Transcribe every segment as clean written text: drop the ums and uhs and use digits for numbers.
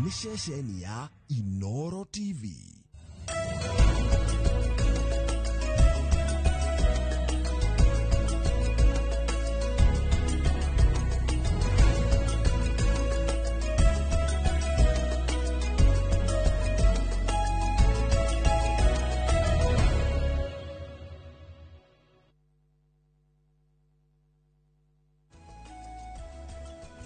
Nĩ ceceni ya Inoro TV.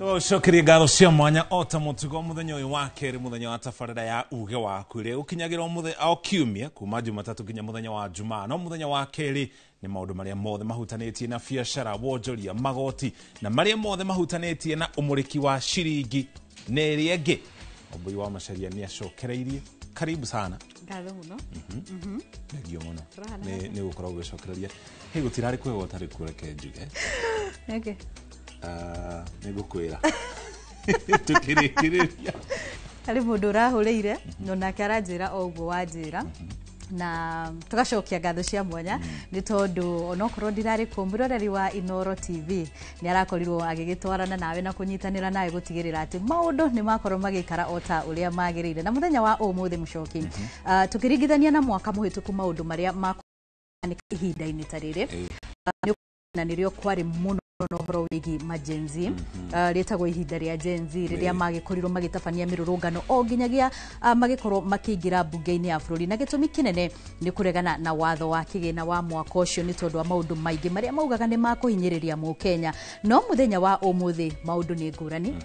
Tũcokerie ngatho cia mwanya o ta mũtugo mũthenya ũyũ wa kerĩ, mũthenya wa tabarĩra ya uge waku ĩrĩa gũkinyagĩra o kiumia kuma Jumatatũ nginya mũthenya wa Jumaa. No mũthenya wa kerĩ nĩ maũndũ marĩa mothe mahutanĩtie na biacara, wonjoria, magoti na marĩa mothe mahutanĩtie na ũmũrĩki wa ciringi na ĩrĩa ĩngĩ. Wambui wa Macharia nĩ acokereirie. Karibu sana. Ngatho mũno. Thengio mũno nĩ gũkorwo ũgĩcokereria. Hĩ, gũtirarĩ kwega ũtarĩ kuo, reke njuge. Okay. Nĩ ngũkwĩra tũkĩrĩkĩrĩria. Harĩ mũndũ ũrahũrĩire no nake aranjĩra o ũguo wanjĩra, na tũgacokia ngatho cia mwanya nĩ tondũ onokorwo ndirarĩ kuo, mwĩroreri wa Inoro TV nĩ arakorirwo agĩgĩtwarana nawe na kũnyitanĩra nawe gũtigĩrĩra atĩ maũndũ nĩ makorwo magĩikara o ta ũrĩa magĩrĩire. Na mũthenya wa ũmũthĩ mũcoki, tũkĩringithania na mwaka mũhĩtũku, maũndũ marĩa mahanĩka ihinda-inĩ ta rĩrĩ na nĩrĩo kwarĩ mũno na ũhoro wĩgiĩ ma Gen Z, rĩtagwo ihinda rĩa Gen Z, rĩrĩa magĩkorirwo magĩtabania mĩrũrũngano o nginyagia magĩkorwo makĩingĩra mbunge-inĩ ya bũrũri, na gĩtũmi kĩnene nĩ kũregana na watho wa kĩgĩna wa mwaka ũcio nĩ tondũ wa maũndũ maingĩ marĩa maugaga nĩ makũhinyĩrĩria mũkenya. No mũthenya wa ũmũthĩ maũndũ nĩ ngũrani.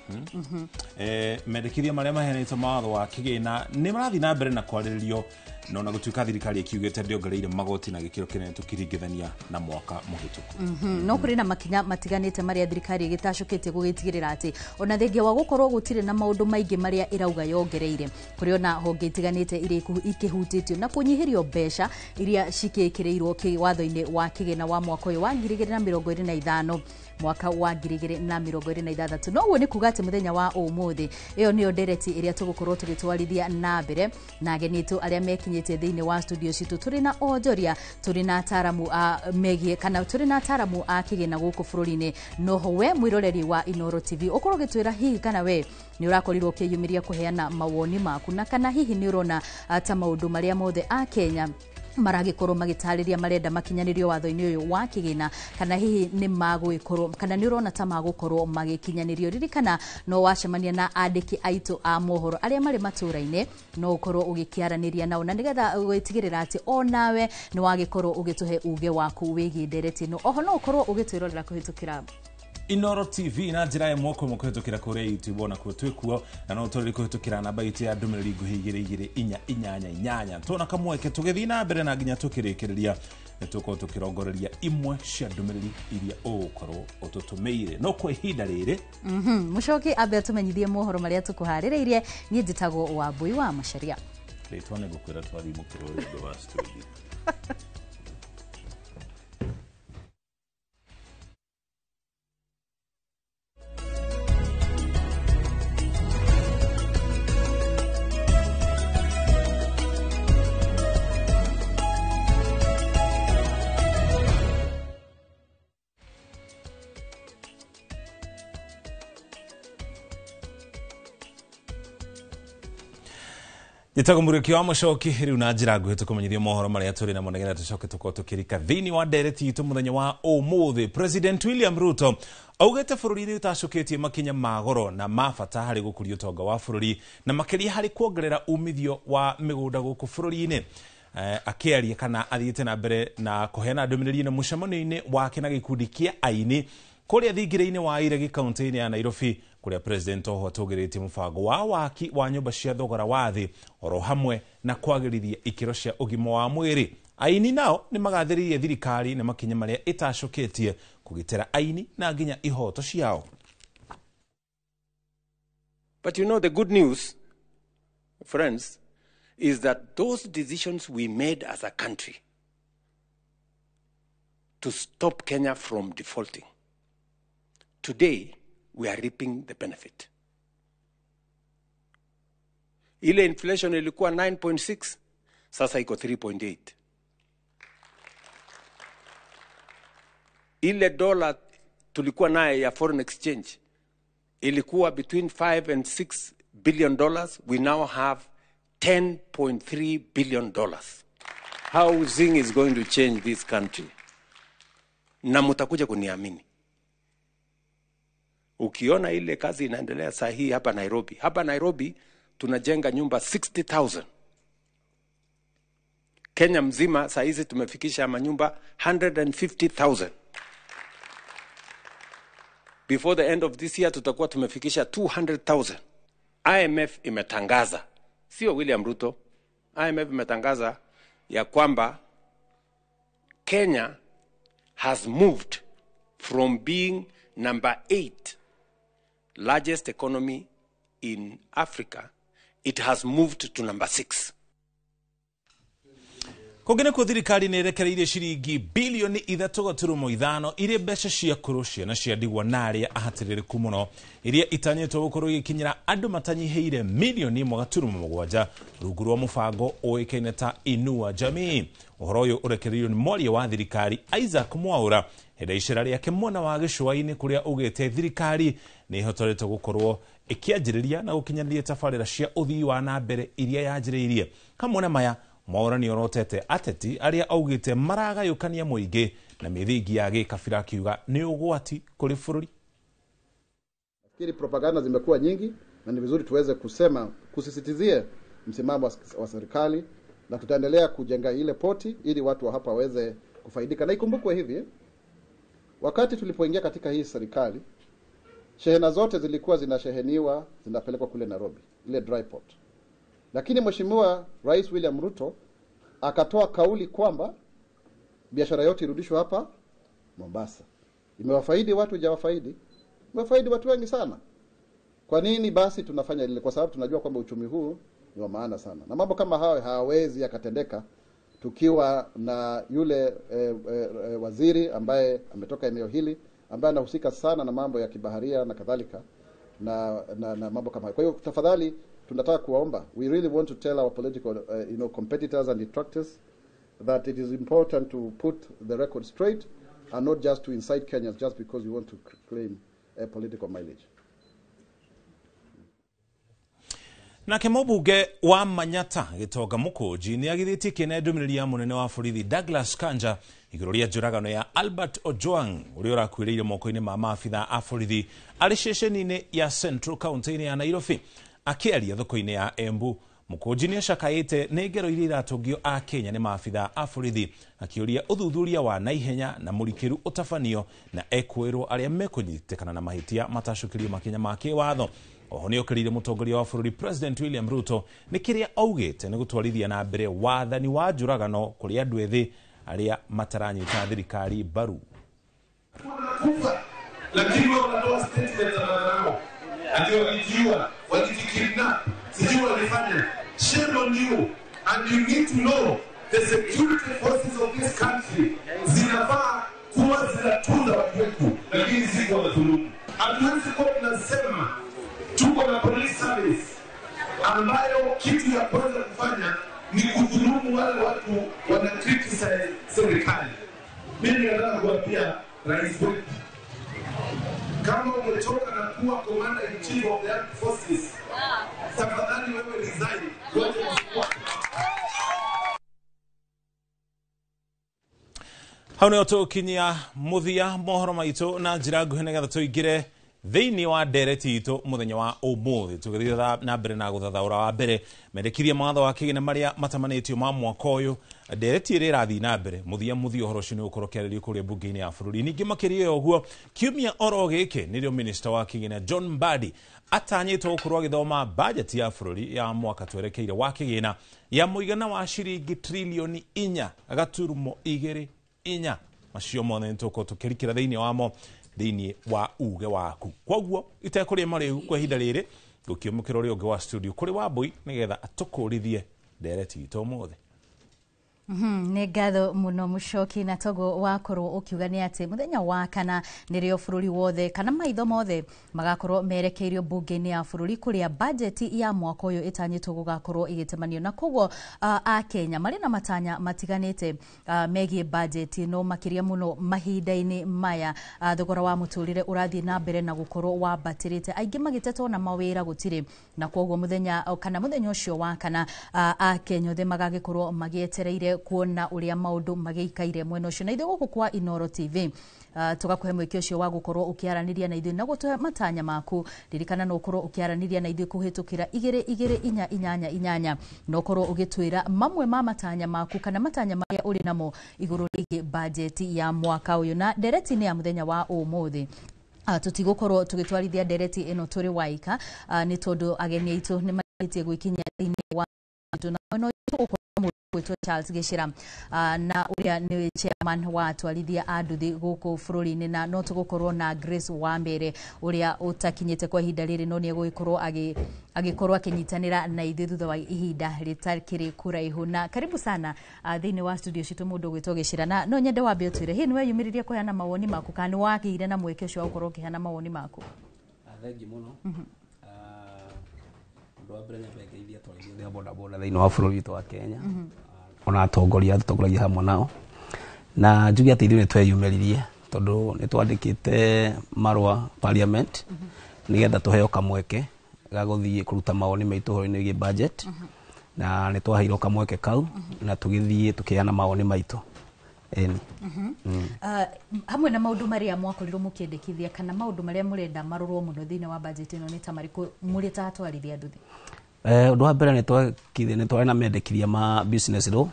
Mendekithia marĩa maheanĩtwo ma watho wa kĩgĩna nĩ marathiĩ na mbere na kwarĩrĩrio, no na gũtuĩka thirikari ĩkiugĩte ndĩongereire magoti na gĩkĩro kĩnene tũkĩringithania na mwaka mũhĩtũku. No kũrĩ na makinya matiganĩte marĩa thirikari ĩgĩtacũkĩtie gũgĩtigĩrĩra atĩ ona thengia wa gũkorwo gũtirĩ na maũndũ maingĩ marĩa ĩrauga yongereire, kũrĩ ona honge itiganĩte iria ikĩhutĩtio na kũnyihĩrio mbeca iria cikĩkĩrĩirwo watho-inĩ wa kĩgĩna wa mwaka ũyũ wa 2025 mwaka wa 2026. No ũguo nĩ kuga atĩ mũthenya wa ũmũthĩ ĩyo nĩyo ndereti ĩrĩa tũgũkorwo tũgĩtwarithia na mbere na ageni aitũ arĩa mekinyĩtie thĩinĩ wa studio citũ. Tũrĩ na onjoria, tũrĩ na ataramu a megiĩ kana tũrĩ na ataramu a kĩgĩna gũkũ bũrũri-inĩ. Noho we mwĩroreri wa Inoro TV ũkorwo ũgĩtwĩra hihi kana we nĩ ũrakorirwo ũkĩyumĩria kũheana mawoni maku, na kana hihi nĩ ũrona ta maũndũ marĩa mothe a Kenya maragĩkorwo magĩtarĩria marenda makinyanĩrio watho-inĩ ũyũ wa kĩgĩna, kana hihi nĩ magwĩkorwo kana nĩ ũrona ta magũkorwo magĩkinyanĩrio. Ririkana no wacemania na andĩki aitũ a mohoro arĩa marĩ matũra-inĩ, no ũkorwo ũgĩkĩaranĩria nao na nĩgetha gwĩtigĩrĩra atĩ o nawe nĩ wagĩkorwo ũgĩtũhe uge waku wĩgiĩ ndereti ĩno. Oho no ũkorwo ũgĩtwĩrorera kũhĩtũkĩra Inoro TV na njĩra ĩmwe kwa ĩmwe kũhĩtũkĩra kũrĩa YouTube, ona kuo twĩkuo, na no tũrĩ kũhĩtũkĩra namba itũ ya ndũmĩrĩri nguhĩ 2 2 4 8. Tuona kamweke tũgĩthiĩ na mbere na nginya tũkĩrĩkĩrĩria nĩ tũkorwo tũkĩrongoreria imwe cia ndũmĩrĩri iria ũgũkorwo ũtũtũmĩire. No kwa ihinda rĩrĩ Mũcoki ambe atũmenyithie mohoro marĩa tũkũharĩrĩirie. Niĩ njĩtagwo Wambui wa Macharia. Rĩtwa nĩ ngũkwĩra twathiĩ mũkĩro ũrĩa wa studio. Njĩtagwo Mũrĩki wa Mũcoki. Rĩu na njĩra nguhĩ tũkũmenyithia mohoro marĩa tũrĩ namo nĩgetha tũcoke tũkorwo tũkĩrika thĩinĩ wa ndereti itũ mũthenya wa ũmũthĩ. President William Ruto augĩte bũrũri nĩ ũtacũkĩtie makinya ma goro na ma bata harĩ gũkũria ũtonga wa bũrũri na makĩria harĩ kuongerera umithio wa mĩgũnda gũkũ bũrũri-inĩ. Akĩaria kana athiĩte na mbere na kũheana ndũmĩrĩri ĩno mũcemanio-inĩ wake na gĩkundi kĩa aini kũrĩa thingira-inĩ wa Iregi kaunti-inĩ ya Nairobi, kũrĩa president oho atũgĩrĩtie mũbango wa waki wa nyũmba cia thogora wa thĩ oro hamwe na kwagĩrithia ikĩro cia ũgima wa mwĩrĩ. Aini nao nĩ magathĩrĩirie thirikari na makinya marĩa ĩtacũkĩtie kũgitĩra aini na nginya ihoto ciao. But you know, the good news, friends, is that those decisions we made as a country to stop Kenya from defaulting, today we are reaping the benefit. Ile inflation ilikuwa 9.6, sasa iko 3.8. Ile dollar tulikuwa naye ya foreign exchange ilikuwa between 5 and 6 billion, we now have $10.3 billion. Housing is going to change this country. Na mutakuja kuniamini. Ukiona ile kazi inaendelea saa hii hapa Nairobi. Hapa Nairobi tunajenga nyumba 60,000. Kenya mzima saa hizi tumefikisha manyumba 150,000. Before the end of this year tutakuwa tumefikisha 200,000. IMF imetangaza, sio William Ruto, IMF imetangaza ya kwamba Kenya has moved from being number 8 largest economy in Africa, it has moved to number 6. Kũngĩ nĩkuo thirikari nĩ ĩrekereirie ciringi bilioni 3.5 iria mbeca cia kũrũ ciana cia ndigwa na arĩa ahatĩrĩrĩku mũno iria itanyĩtwo gũkorwo igĩkinyĩra andũ matanyihĩire milioni 1.7 rungu rwa mũbango ũĩkaine ta Inua Jamii. Ũhoro ũyũ ũrekereirio nĩ mwaria wa thirikari Isaac Mwaura hĩndĩ ya icera rĩake mwena wa gĩcũa-inĩ kũrĩa augĩte thirikari nĩ ĩhotorete gũkorwo ĩkĩanjĩrĩria na gũkinyanĩria tabarĩra cia ũthii wa na mbere iria yanjĩrĩirie. Hamwe na maya, Mwaura nĩ orotete ateti arĩa augĩte maragayũkania mũingĩ na mĩthingi ya gĩkabira akiuga nĩ ũgwati kũrĩ bũrũri. Nafikiri propaganda zimekuwa nyingi na ni vizuri tuweze kusema, kusisitizia msimamo wa serikali, na tutaendelea kujenga ile poti ili watu wa hapa waweze kufaidika. Na ikumbukwe hivi, wakati tulipoingia katika hii serikali, shehena zote zilikuwa zinasheheniwa zinapelekwa kule Nairobi, ile dry port. Lakini Mheshimiwa Rais William Ruto akatoa kauli kwamba biashara yote irudishwe hapa Mombasa. Imewafaidi watu, hajawafaidi? Imewafaidi watu wengi sana. Kwa nini basi tunafanya ile? Kwa sababu tunajua kwamba uchumi huu ni wa maana sana. Na mambo kama hayo hayawezi yakatendeka tukiwa na yule waziri ambaye ametoka eneo hili, ambaye anahusika sana na mambo ya kibaharia na kadhalika na mambo kama hayo. Kwa hiyo tafadhali tunataka kuwaomba, we really want to tell our political competitors and detractors that it is important to put the record straight and not just to incite Kenyans just because you want to claim a political mileage. Nake mũmbunge wa Manyata Gĩtonga Mũkũnji nĩ agithĩtie kĩene ndũmĩrĩri ya mũnene wa borithi Douglas Kanja igũrũ rĩa njũragano ya Albert Ojwang ũrĩa ũrakuĩrĩire moko-inĩ ma maabitha a borithi arĩ ceceni-inĩ ya Central County-inĩ ya Nairobi. Akĩaria thoko-inĩ ya Embu, Mũkũnji nĩ acakaĩte nĩ ngero iria iratũngio a Kenya nĩ maabitha a borithi, akĩũria ũthuthuria wa naihenya na mũrikĩru ũtabanio na ekwĩrwo arĩa mekũnyitĩkana na mahĩtia matacũkĩrio makinya ma kĩwatho. Oho nĩ okĩrĩire mũtongoria wa bũrũri President William Ruto nĩ kĩrĩa augĩte nĩ gũtwarithia na mbere wathani wa njũragano kũrĩ andũ ethĩ arĩa mataranyita thirikari mbaru. Lakini wao wanatoa statement za madharau, ati walijiua, walijikidnap, sijui walifanya. Shame on you, and you need to know the security forces of this country zinafaa kuwa zinatunza watu wetu, lakini si kwa madhulumu. Hatuwezi kuwa tunasema tuko na police service ambayo kitu ya kwanza kufanya ni kudhulumu wale watu wana criticize serikali. Mimi nataka kuambia rais wetu, kama umechoka na kuwa commander in chief of the armed forces, tafadhali wewe resign, wache kuchukua. Hau nĩho tũkinyia mũthia mohoro maitũ na njĩra nguhĩ nĩgetha tũingĩre thĩinĩ wa ndereti itũ mũthenya wa ũmũthĩ tũgĩthiĩ na mbere na gũthathaũra wa mbere mendekithia ma watho wa kĩgĩna marĩa matamanĩtio ma mwaka ũyũ. Ndereti ĩrĩa ĩrathiĩ na mbere mũthia mũthia ũhoro ũcio nĩ ũgũkorwo ũkĩarĩrio kũrĩa mbunge-inĩ ya bũrũri. Ningĩ makĩria ya ũguo, kiumia oro gĩkĩ nĩrĩo minister wa kĩgĩna John Mbadi atanyĩtwo gũkorwo agĩthoma bajeti ya bũrũri ya mwaka twerekeire wa kĩgĩna ya mũigana wa ciringi trilioni 4.24. Macio mothe nĩtũgũkorwo tũkĩrikĩra thĩinĩ wamo thĩinĩ wa uge waku. Kwoguo itekũrĩa marĩu kwa ihinda rĩrĩ ngũkĩũmũkĩra ũrĩa ũngĩ wa studio kũrĩ Wambui nĩgetha atũkũrithie ndereti itũ ũmũthĩ. Nĩ ngatho mũno Mũcoki, na toguo wakorwo ũkiuga nĩ atĩ mũthenya wa kana nĩrĩo bũrũri wothe kana maitho mothe magakorwo merekeirio mbunge-inĩ ya bũrũri, kũrĩa bajeti ya mwaka ũyũ ĩtanyĩtwo gũgakorwo ĩgĩtemanio. Na koguo akenya marĩ na matanya matiganĩte megiĩ bajeti ĩno, makĩria mũno mahinda-inĩ maya thogora wa mũtũrĩre ũrathiĩ na mbere na gũkorwo wambatĩrĩte, aingĩ magĩtetwo na mawĩra gũtirĩ. Na koguo mũthenya kana mũthenya ũcio wa kana akenya othe magagĩkorwo magĩetereire kuona ũrĩa maũndũ magĩikaire mwena ũcio. Na ithuĩ gũkũ kwa Inoro TV tũgakũhe mweke ũcio wa gũkorwo ũkĩaranĩria na ithuĩ na gũtũhe matanya maku. Ririkana no ũkorwo ũkĩaranĩria na ithuĩ kũhĩtũkĩra 22488, na ũkorwo ũgĩtwĩra mamwe ma matanya maku kana matanya marĩa ũrĩ namo igũrũ rĩgiĩ bajeti ya mwaka ũyũ. Na ndereti-inĩ ya mũthenya wa ũmũthĩ, tũtigũkorwo tũgĩtwarithia ndereti ĩno tũrĩ waika, nĩ tondũ ageni aitũ nĩ marĩtie gwĩkinyia thĩinĩ wa na mwena ũyũ tũgũkorwo mũndũ gwĩtwo Charles Gĩcĩra, na ũrĩa nĩ chairman wa atwarithia a nduthi gũkũ bũrũri-inĩ, na no tũgũkorwo na Grace Wambere ũrĩa ũtakinyĩte kwa ihinda rĩrĩ, no nĩ egũgĩkorwo agĩkorwo akĩnyitanĩra na ithuĩ thutha wa ihinda rĩtakĩrĩ kũraihu. Na karibu sana thĩinĩ wa studio citũ, mũndũ ũgwĩtwo Gĩcĩra, na no nyende wambe ũtwĩre hihi nĩ weyumĩririe kũheana mawoni maku kana nĩ wagĩire na mweke ũcio wa gũkorwo ũkĩheana mawoni maku? Thengiũ mũno. Ũndũ wa mbere, nyambe ngeithie atwarithia othe a bodaboda thĩinĩ wa bũrũri witũ wa Kenya, ona atongoria tũtongoragia hamwe nao, na njuge atĩ ithuĩ nĩ tweyumĩririe tondũ nĩ twandĩkĩte marũa parliament nĩgetha tũheo kamweke ga gũthiĩ kũruta mawoni maitũ ũhoro-inĩ wĩgiĩ budget, na nĩ twaheirwo kamweke kau na tũgĩthiĩ tũkĩheana mawoni maitũ, ĩni. Hamwe na maũndũ marĩa mwakorirwo mũkĩendekithia kana maũndũ marĩa mũrenda marorwo mũno thĩinĩ wa budget ĩno nĩ ta marĩkũ mũrĩ ta atwarithia a nduthi? Ũndũ wa mbere, nĩ twarĩ na mendekithia ma business law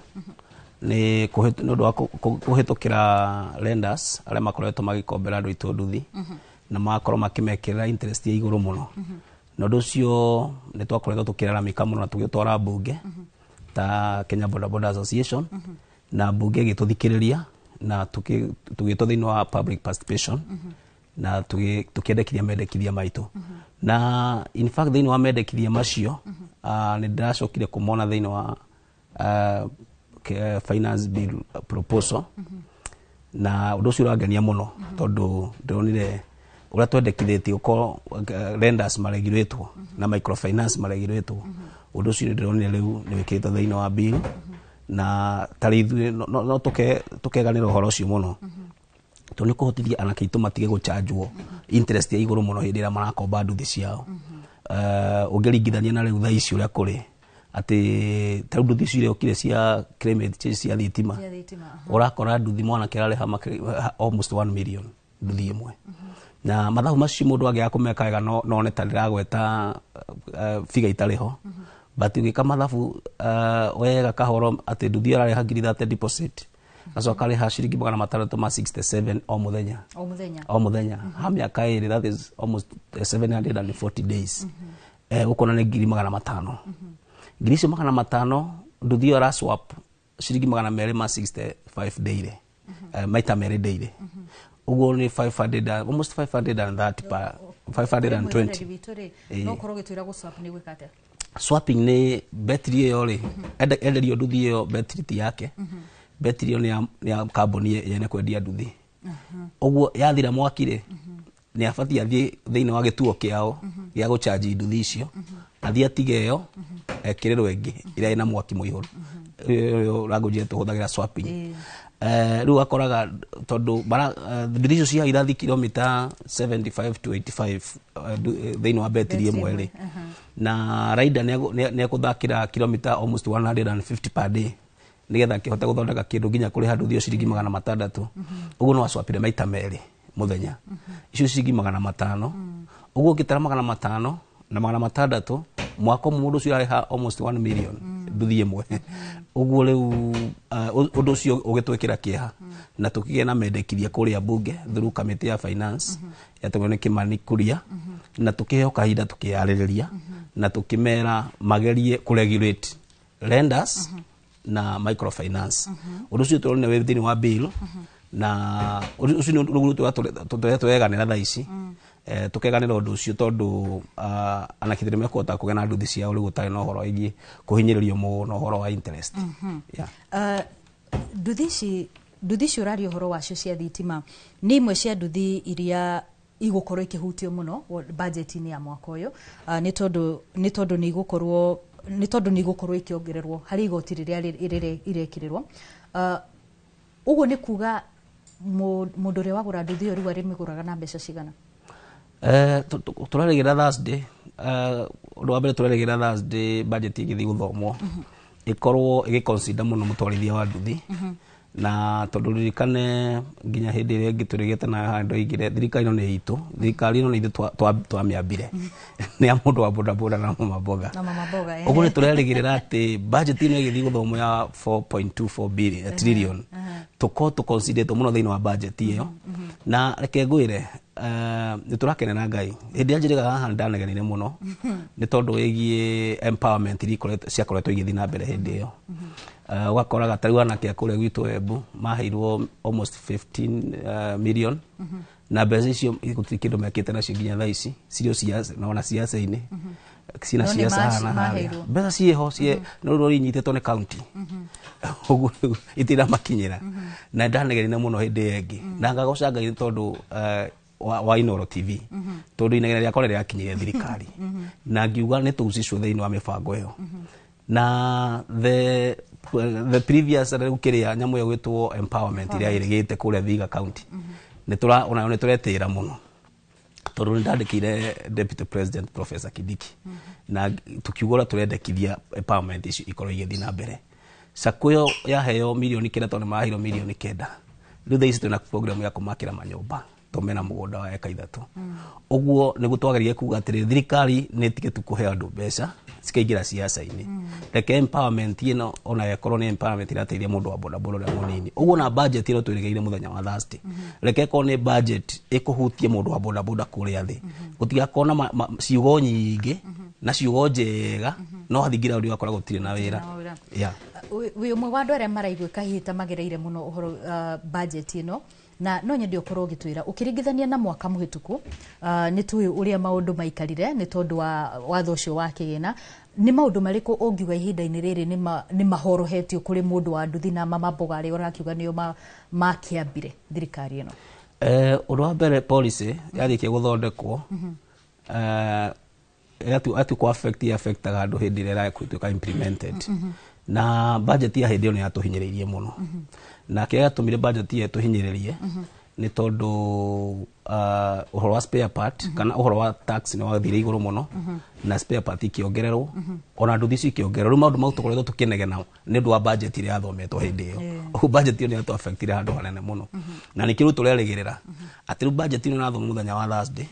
nĩ ũndũ wa kũhĩtũkĩra lenders arĩa makoretwo magĩkombera andũ aitũ nduthi na magakorwo makĩmekĩrĩra interest ya igũrũ mũno. Na ũndũ ũcio nĩ twakoretwo tũkĩraramĩka mũno na tũgĩtwara mbunge ta Kenya Boda Boda Association, na mbunge ĩgĩtũthikĩrĩria na tũgĩtwo thĩinĩ wa public participation na tũkĩendekithia mendekithia maitũ. Na in fact, thĩinĩ wa mendekithia macio, nĩ ndĩracokire kũmona thĩinĩ wa finance bill proposal, na ũndũ ũcio ũrangenia mũno tondũ ndĩronire ũrĩa twendekithĩtie ũkorwo lenders maregirĩtwo na microfinance maregirĩtwo. Ũndũ ũcio nĩ ndĩronire rĩu nĩ wĩkĩrĩtwo thĩinĩ wa bill, na tarĩ ithuĩ no tũkeganĩra ũhoro ũcio mũno tondũ nĩ kũhotithia anake aitũ matige gũchanjwo interest ya igũrũ mũno hĩndĩ ĩrĩa marakomba nduthi ciao. Ũngĩringithania na rĩu thaa ici ũrĩa kũrĩ, atĩ ta rĩu nduthi icio iria okire cia climate change cia thitima, Cia thitima, aha. Ũrakora nduthi mwanake ararĩha almost 1 million nduthi ĩmwe, na mathabu macio mũndũ angĩaga kũmeka wega no one ta ndĩragweta figure itarĩ ho, but ũgĩka mathabu wega kahoro atĩ nduthi ĩyo ararĩha 30,000 deposit, acoka arĩha ciringi 667 o mũthenya. O mũthenya. O mũthenya ha mĩaka 2, that is almost 740 days, ũkona nĩ 500,000. Ngiri icio 500, nduthi ĩyo araswap ciringi 265 daily, maita merĩ daily, ũguo nĩ 500 almost 530 per 520. Witũ rĩ, Ĩĩ. no ũkorwo ũgĩtwĩra gũ swap nĩ gwĩka atĩa? Swapping nĩ betri ĩyo rĩ, enderio nduthi ĩyo, betri ti yake, betri ĩyo nĩ ya kambuni yene kwendia nduthi. Ũguo yathira mwaki rĩ, nĩ abatiĩ athiĩ thĩinĩ wa gĩtuo kĩao gĩa gũchanji nduthi icio, athiĩ atige ĩyo, ekĩrĩrwo ĩngĩ ĩrĩa ĩna mwaki mũihũru. Ĩyo language ĩrĩa tũhũthagĩra, swapping. Rĩu akoraga tondũ nduthi icio cia irathi kilomita 75 to 85 thĩinĩ wa betri ĩmwe rĩ, na rider nĩ ekũthakĩra kilomita almost 150 per day nĩgetha akĩhote gũthondeka kĩndũ nginya kũrĩha nduthi ĩyo ciringi 600. Ũguo no acwapire maita merĩ mũthenya icio ciringi 500. Ũguo ũngĩtara 500 na 600, mwaka ũmwe mũndũ ũcio ararĩha almost 1 million nduthi ĩmwe. Ũguo rĩu ũndũ ũcio ũgĩtwĩkĩra kĩeha na tũkĩgĩa na mendekithia kũrĩa mbunge through committee ya finance yatũmwo nĩ Kimani Kuria, na tũkĩheo kahinda tũkĩarĩrĩria na tũkĩmera magerie kũregulate lenders na microfinance. Ũndũ ũcio tũronire wĩ thĩinĩ wa bill, na ũndũ ũcio nĩ ũguo tũrĩa tweganĩra thaa ici. Tũkeganĩra ũndũ ũcio tondũ anake nĩ mekũhota kũgĩa na nduthi ciao rĩu gũtarĩ na ũhoro wĩgiĩ kũhinyĩrĩrio mũno ũhoro wa interest, yeah. Nduthi ici ũraria ũhoro wacio cia thitima nĩ imwe cia nduthi iria igũkorwo ikĩhutio mũno budget-inĩ ya mwaka ũyũ, nĩ tondũ nĩ igũkorwo ikĩongererwo harĩ igoti rĩrĩa irekĩrĩrwo. Ũguo nĩ kuga mũndũ ũrĩa wagũra nduthi ĩyo rĩu arĩmĩgũraga na mbeca cigana? Tũrerĩgĩrĩra Thursday, ũndũ wa mbere tũrerĩgĩrĩra Thursday budget ĩgĩthiĩ gũthomwo ĩkorwo ĩgĩconsider mũno mũtwarithia wa nduthi, na tondũ ririkane nginya hĩndĩ ĩrĩa ĩngĩ tũrĩgĩte nayo haha ndoigire thirikari ĩno nĩ itũ, thirikari ĩno nĩ ithuĩ twamĩambire, nĩ ya mũndũ wa bodaboda na mama mboga. Ũguo nĩ tũrerĩgĩrĩra atĩ budget ĩno ĩgĩthiĩ gũthomwo ya 4.24 billion trillion tũkorwo tũconsiderĩtwo mũno thĩinĩ wa budget ĩyo. Na reke ngwĩre, nĩ tũrakenera Ngai. Hĩndĩ ĩrĩa njĩrĩga haha nĩ ndanegenire mũno nĩ tondũ wĩgiĩ empowerment iria ciakoretwo igĩthiĩ na mbere hĩndĩ ĩyo. Ũgakoraga ta rĩu anake a kũrĩa gwitũ Embu maheirwo almost 15 million, na mbeca icio gũtirĩ kĩndũ mekĩte nacio nginya thaa ici, cirĩ o na ona ciaca-inĩ cina ciaca haha na harĩa, mbeca ciĩho no rĩu inyitĩtwo nĩ county, ũguo itiramakinyĩra. Na ndanegenire mũno hĩndĩ ĩyo ĩngĩ, na ngagoca Ngai nĩ tondũ wa Inooro TV, tondũ inegene rĩakwa rĩrakinyĩire thirikari, na ngiuga nĩ tũgucicwo thĩinĩ wa mĩbango ĩyo. Na the previous rĩu kĩrĩa nyamũ ĩyo gwĩtwo empowerment ĩrĩa ĩrĩgĩte kũrĩa Vihiga County, onayo nĩ tũretĩĩra mũno, tondũ nĩ ndandĩkĩire Deputy President Professor Kindiki na tukiuga ũrĩa tũrendekithia empowerment icio ikorwo igĩthiĩ na mbere. Sacco ĩyo yaheo mirioni 9, tondũ nĩ maheirwo mirioni 9, rĩu thaa ici twĩna program ya kũmakĩra manyũmba tondũ mena mũgũnda wa eka 3. Ũguo nĩguo twageririe kuga atĩrĩ, thirikari nĩ ĩtige tu kũhe andũ mbeca cikaingĩra ciaca-inĩ, reke empowerment ĩno ona ĩkorwo nĩ empowerment ĩrateithia mũndũ wa bodaboda ũrĩa mũnini. Ũguo na budget ĩno twĩrĩgĩrĩire mũthenya wa Thursday, reke ĩkorwo nĩ budget ĩkũhutia mũndũ wa bodaboda kũrĩa thĩ, gũtigakorwo na ciugo nyingĩ na ciugo njega, no hathingira ũrĩa ũgakora gũtirĩ na wĩra. Wĩ ũmwe wa andũ arĩa maraiguĩka hihi ta magereire mũno ũhoro budget ĩno, na no nyende ũkorwo ũgĩtwĩra ũkĩringithania na mwaka mũhĩtũku, nĩ tũĩ ũrĩa maũndũ maikarire nĩ tondũ wa watho ũcio wa kĩgĩna. Nĩ maũndũ marĩkũ ũngiuga ihinda-inĩ rĩrĩ nĩ mahorohetio kũrĩ mũndũ wa nduthi na mama mboga arĩa ũrakiuga nĩo makĩambire thirikari ĩno? Ũndũ wa mbere, policy yarĩkia gũthondekwo ĩgatuĩka affect affectaga andũ hĩndĩ ĩrĩa ĩratuĩka implemented, na budget ya hĩndĩ ĩyo nĩ yatũhinyĩrĩirie mũno. Na kĩrĩa gĩatũmire budget ĩyo ĩtũhinyĩrĩrie nĩ tondũ ũhoro wa spare part kana ũhoro wa tax nĩ wathire igũrũ mũno, na spare part ikĩongererwo, ona nduthi icio ikĩongererwo. Rĩu maũndũ mau tũkoretwo tũkĩnegena nĩ ũndũ wa budget ĩrĩa yathometwo hĩndĩ ĩyo. Ũguo budget ĩyo nĩ yatũ-affectire handũ hanene mũno, na nĩkĩo rĩu tũrerĩgĩrĩra atĩ rĩu budget ĩno ĩrathomwo mũthenya wa Thursday,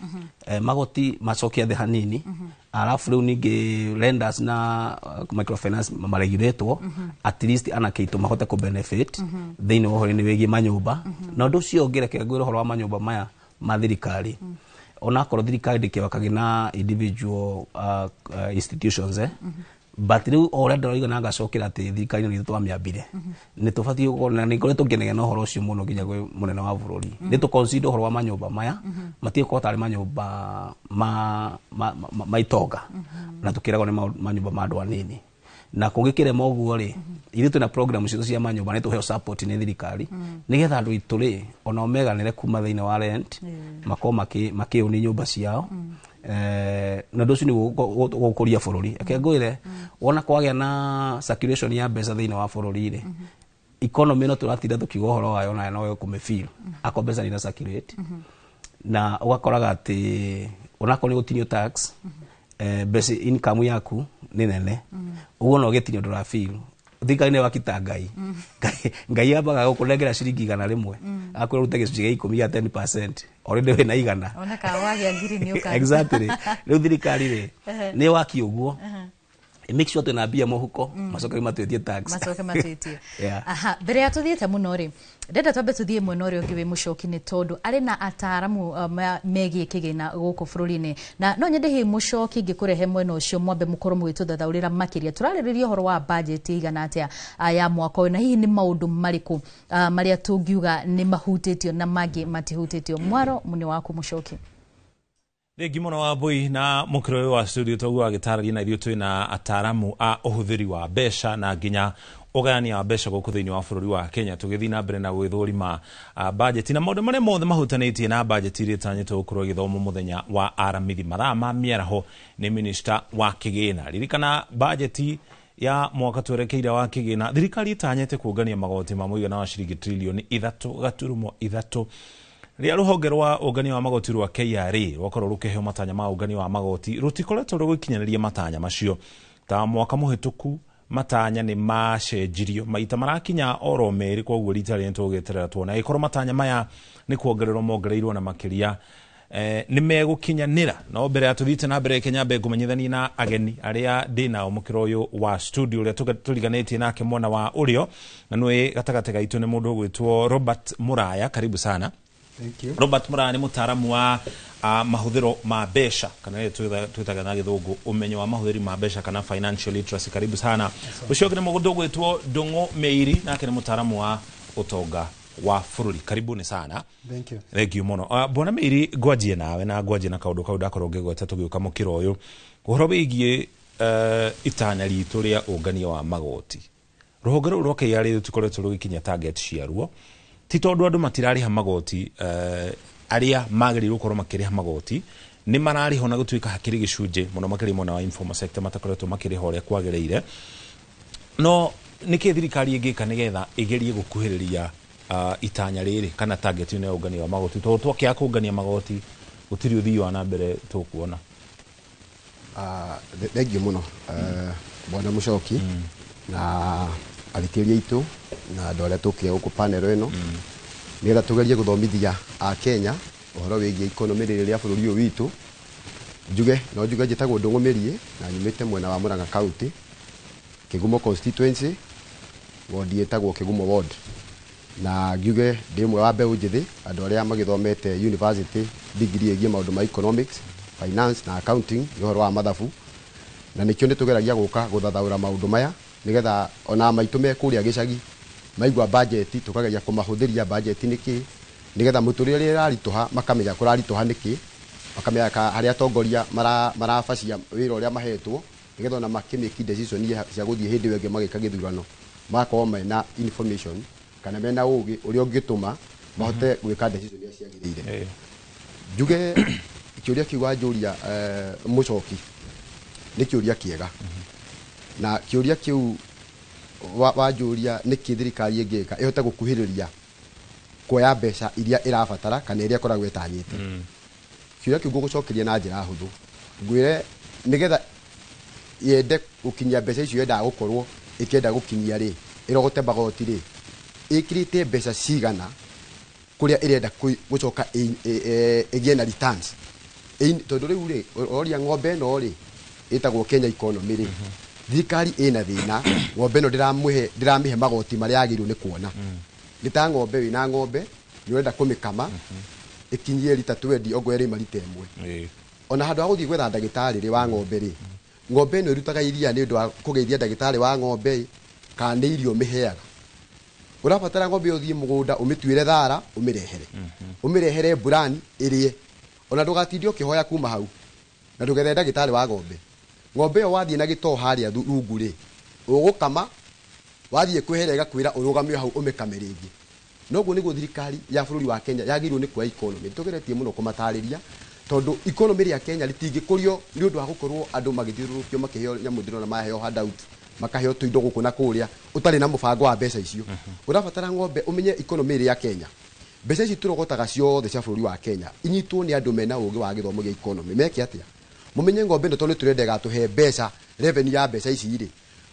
magoti macoke thĩ hanini, arabu rĩu ningĩ lenders na microfinance maregulatwo, at least anake aitũ mahote kũ benefit thĩinĩ wa ũhoro-inĩ wĩgiĩ manyũmba. Na ũndũ ũcio ũngĩ, reke ngwĩre ũhoro wa manyũmba maya ma thirikari, onakorwo thirikari ndĩkĩwakagi na individual institutions, but rĩu o ũrĩa ndĩroiga na ngacokera atĩ thirikari ĩno nĩ ithuĩ twamĩambire, nĩ tũbatiĩ gũkorwo na nĩ ngoretwo ngĩnegena ũhoro ũcio mũno nginya kwĩ mũnene wa bũrũri, nĩ tũ-consider ũhoro wa manyũmba maya, matige gũkorwo tarĩ manyũmba ma itonga, na tũkĩragwo nĩ manyũmba ma andũ anini. Na kũngĩkĩrema ũguo rĩ, ithuĩ twĩna program citũ cia manyũmba, nĩ tũheo support nĩ thirikari nĩgetha andũ aitũ rĩ onao meganĩre kuma thĩinĩ wa rent, makorwo makĩũni nyũmba ciao. Na ũndũ ũcio nĩ gũkũria bũrũri. Reke ngwĩre, wona kwagĩa na circulation ya mbeca thĩinĩ wa bũrũri rĩ, economy ĩno tũratinda tũkiuga ũhoro wayo nayo no ĩkũmĩfeel akorwo mbeca nĩ circulate, na ũgakoraga atĩ onakorwo nĩ gũtinio tax, mbeca income yaku nĩ nene, ũguo no ũgĩtinio ndũrafeel. Thirikari nĩ wakita Ngai, Ngai ambaga gũkũnengera ciringi 100, akwĩra ũrute gĩcunjĩ gĩa 10 gĩa 10%, already wĩna 100. Ona kana wagĩa ngiri nĩ ũka. Exactly. Rĩu thirikari rĩ nĩ waki ũguo, make sure twĩna mbia mũhuko, macoke matwĩtie tax. Macoke matwĩtie. Aha, mbere ya tũthiĩte mũno rĩ, ndenda twambe tũthiĩ mwena ũrĩa ũngĩ wĩ mũcoki, nĩ tondũ arĩ na ataaramu megiĩ kĩgĩna gũkũ bũrũri-inĩ, na no nyende hihi mũcoki ngĩkũrehe mwena ũcio mwambe mũkorwo mũgĩtũthathaũrĩra makĩria. Tũrarĩrĩria ũhoro wa budget ĩigana atĩa ya mwaka ũyũ, na hihi nĩ maũndũ marĩkũ marĩa tũngiuga nĩ mahutĩtio na mangĩ matihutĩtio. Mwaro nĩ waku mũcoki. Thengi mũno wa mbui na mũkĩro ũyũ wa studio toguo agĩtarĩria na ithuĩ twĩna ataramu a ũhũthĩri wa mbeca na nginya ũgayania wa mbeca gũkũ thĩinĩ wa bũrũri wa Kenya, tũgĩthiĩ na mbere na gwĩthũrima bajeti na maũndũ marĩa mothe mahutanĩtie na bajeti iria ĩtanyĩtwo gũkorwo ĩgĩthomwo mũthenya wa Aramithi mathaa ma mĩaraho nĩ minista wa kĩgĩna. Ririkana bajeti ya mwaka twerekeire wa kĩgĩna, thirikari ĩtanyĩte kũngania magoti ma mũigana wa ciringi trilioni 3.3 rĩrĩa rũhonge rwa ũngania wa magoti rwa KRA rwakorwo rũkĩheo matanya ma ũngania wa magoti rũtikoretwo rũgĩkinyanĩria matanya macio. Ta mwaka mũhĩtũku matanya nĩ macenjirio maita marakinya oro merĩ, koguo rita rĩrĩ tũgĩeterera tuona ĩkorwo matanya maya nĩ kuongererwo mongereirwo na makĩria nĩ megũkinyanĩra. No mbere ya tũthiĩte na mbere Kenya mbe ngũmenyithanie na ageni arĩa ndĩ nao mũkĩro ũyũ wa studio ũrĩa tũriganĩtie nake mwena wa ũrĩo, na nĩwe gatagatĩ gaitũ nĩ mũndũ ũgwĩtwo Robert Muraya. Karibu sana. Thank you. Robert Muraya nĩ mũtaaramu wa mahũthĩro ma mbeca kana rĩrĩa twĩtaga na gĩthũngũ ũmenyo wa mahũthĩri ma mbeca kana financial literacy. Karibu sana. Ũcio ũngĩ nĩ mũndũ ũgwĩtwo Ndung'u Mĩiri, nake nĩ mũtaaramu wa ũtonga wa bũrũri. Karibuni sana. Thank you. Thank you mũno. Bwana Mĩiri, ngwanjie nawe na ngwanjie na kaũndũ kau ndakorwo ngĩgweta tũgĩũka mũkĩro ũyũ, ũhoro wĩgiĩ itanya ritũ rĩa ũngania wa magoti. Rũhonge rũu rwa KRA rũtikoretwo rũgĩkinyia target ciaruo, ti tondũ andũ matirarĩha magoti, arĩa magĩrĩirwo gũkorwo makĩrĩha magoti nĩ mararĩha, ona gũtuĩka hakĩrĩ gĩcunjĩ mũno makĩria mwena wa informal sector matakoretwo makĩrĩha ũrĩa kwagĩrĩire. No nĩkĩ thirikari ĩngĩka nĩgetha ĩgerie gũkuhĩrĩria itanya rĩrĩ kana target ĩno ya ũngania wa magoti, tondũ twakĩaga kũngania magoti gũtirĩ ũthii wa na mbere tũkuona? Thengiũ mũno bwana Mũcoki na athikĩrĩria aitũ na andũ arĩa tũkire gũkũ panel ĩno nĩgetha tũgerie gũthomithia a Kenya ũhoro wĩgiĩ economy rĩrĩ rĩa bũrũri ũyũ witũ. Njuge no njuge njĩtagwo Ndung'u Mĩriĩ na nyumĩte mwena wa Murang'a County, Kĩgumo constituency, ward ĩtagwo Kĩgumo ward, na ngiuge ndĩ ũmwe wa mbeũ njĩthĩ andũ arĩa magĩthomete university degree ĩgiĩ maũndũ ma economics, finance na accounting, nĩ ũhoro wa mathabu, na nĩkĩo nĩ tũgeragia gũka gũthathaũra maũndũ maya nĩgetha ona maitũ me kũrĩa gĩcagi maigua bajeti tũkageria kũmahũthĩria bajeti nĩkĩ, nĩgetha mũtũrĩre ũrĩa ĩraritũha makamenya kũraritũha nĩkĩ, makamenya harĩa atongoria marabacia wĩra ũrĩa mahetwo, nĩgetha ona makĩmĩki decision cia gũthiĩ hĩndĩ ĩyo ĩngĩ magĩka gĩthurano magakorwo mena information kana mena ũgĩ ũrĩa ũngĩtũma mahote gwĩka decision iria ciagĩrĩire. Njuge kĩũria kĩu wanjũria Mũcoki nĩ kĩũria kĩega, na kĩũria kĩu wanjũria nĩkĩ thirikari ĩngĩka ĩhote gũkuhĩrĩria kuoya mbeca iria ĩrabatara kana iria ĩkoragwo ĩtanyĩte. Kĩũria kĩu ngũgũcokeria na njĩra hũthũ, ngwĩre nĩgetha yende gũkinyia mbeca icio yendaga gũkorwo ĩkĩenda gũkinyia rĩ, ĩrogote magoti rĩ, ĩkĩrĩte mbeca cigana kũrĩa ĩrenda gũcoka ĩgĩe na returns. Tondũ rĩu rĩ, ũroria ng'ombe ĩno rĩ ĩtagwo Kenya economy rĩ, thirikari ĩna thĩna, ng'ombe ĩno ndĩramĩhe magoti marĩa yagĩrĩirwo nĩ kuona. Nĩ ta ng'ombe, wĩna ng'ombe nĩ ũrenda kũmĩkama ĩkinyie rita 20 okorwo ĩrĩma rita 1. Ona handũ ha gũthiĩ gwetha ndagĩtarĩ rĩ wa ng'ombe rĩ, ng'ombe ĩno ĩrutaga iria nĩ ũndũ wa kũgeithia ndagĩtarĩ wa ng'ombe kana nĩ irio mĩheaga. Ũrabatara ng'ombe ĩyo ũthiĩ mũgũnda ũmĩtuĩre thara ũmĩrehere, ũmĩrehere mburani ĩrĩe, ona ndũgatinde ũkĩhoya kuma hau na ndũgethe ndagĩtarĩ wa ng'ombe. Ng'ombe ĩyo wathiĩ na gĩtoo harĩa rungu rĩ, ũgũkama, wathiĩ kwĩhera ĩgakwĩra ũrũgame hau ũmĩkame rĩngĩ. Noguo nĩguo thirikari ya bũrũri wa Kenya yagĩrĩirwo nĩ kuoya economy. Nĩtũgeretie mũno kũmatarĩria tondũ economy rĩa Kenya rĩtingĩkũrio nĩ ũndũ wa gũkorwo andũ magĩthiũrũrũkio makĩheo nyamũ ndĩrona maheo handout, makaheo tũindo gũkũ na kũrĩa ũtarĩ na mũbango wa mbeca icio. Ũrabatara ng'ombe ũmenye economy rĩa Kenya, mbeca ici tũrogotaga ciothe cia bũrũri wa Kenya inyitwo nĩ andũ mena ũgĩ wa gĩthomo gĩa economy. Meke atĩa? Mũmenye ng'ombe ĩno tondũ nĩtũrenda ĩgatũhe mbeca, revenue ya mbeca ici rĩ,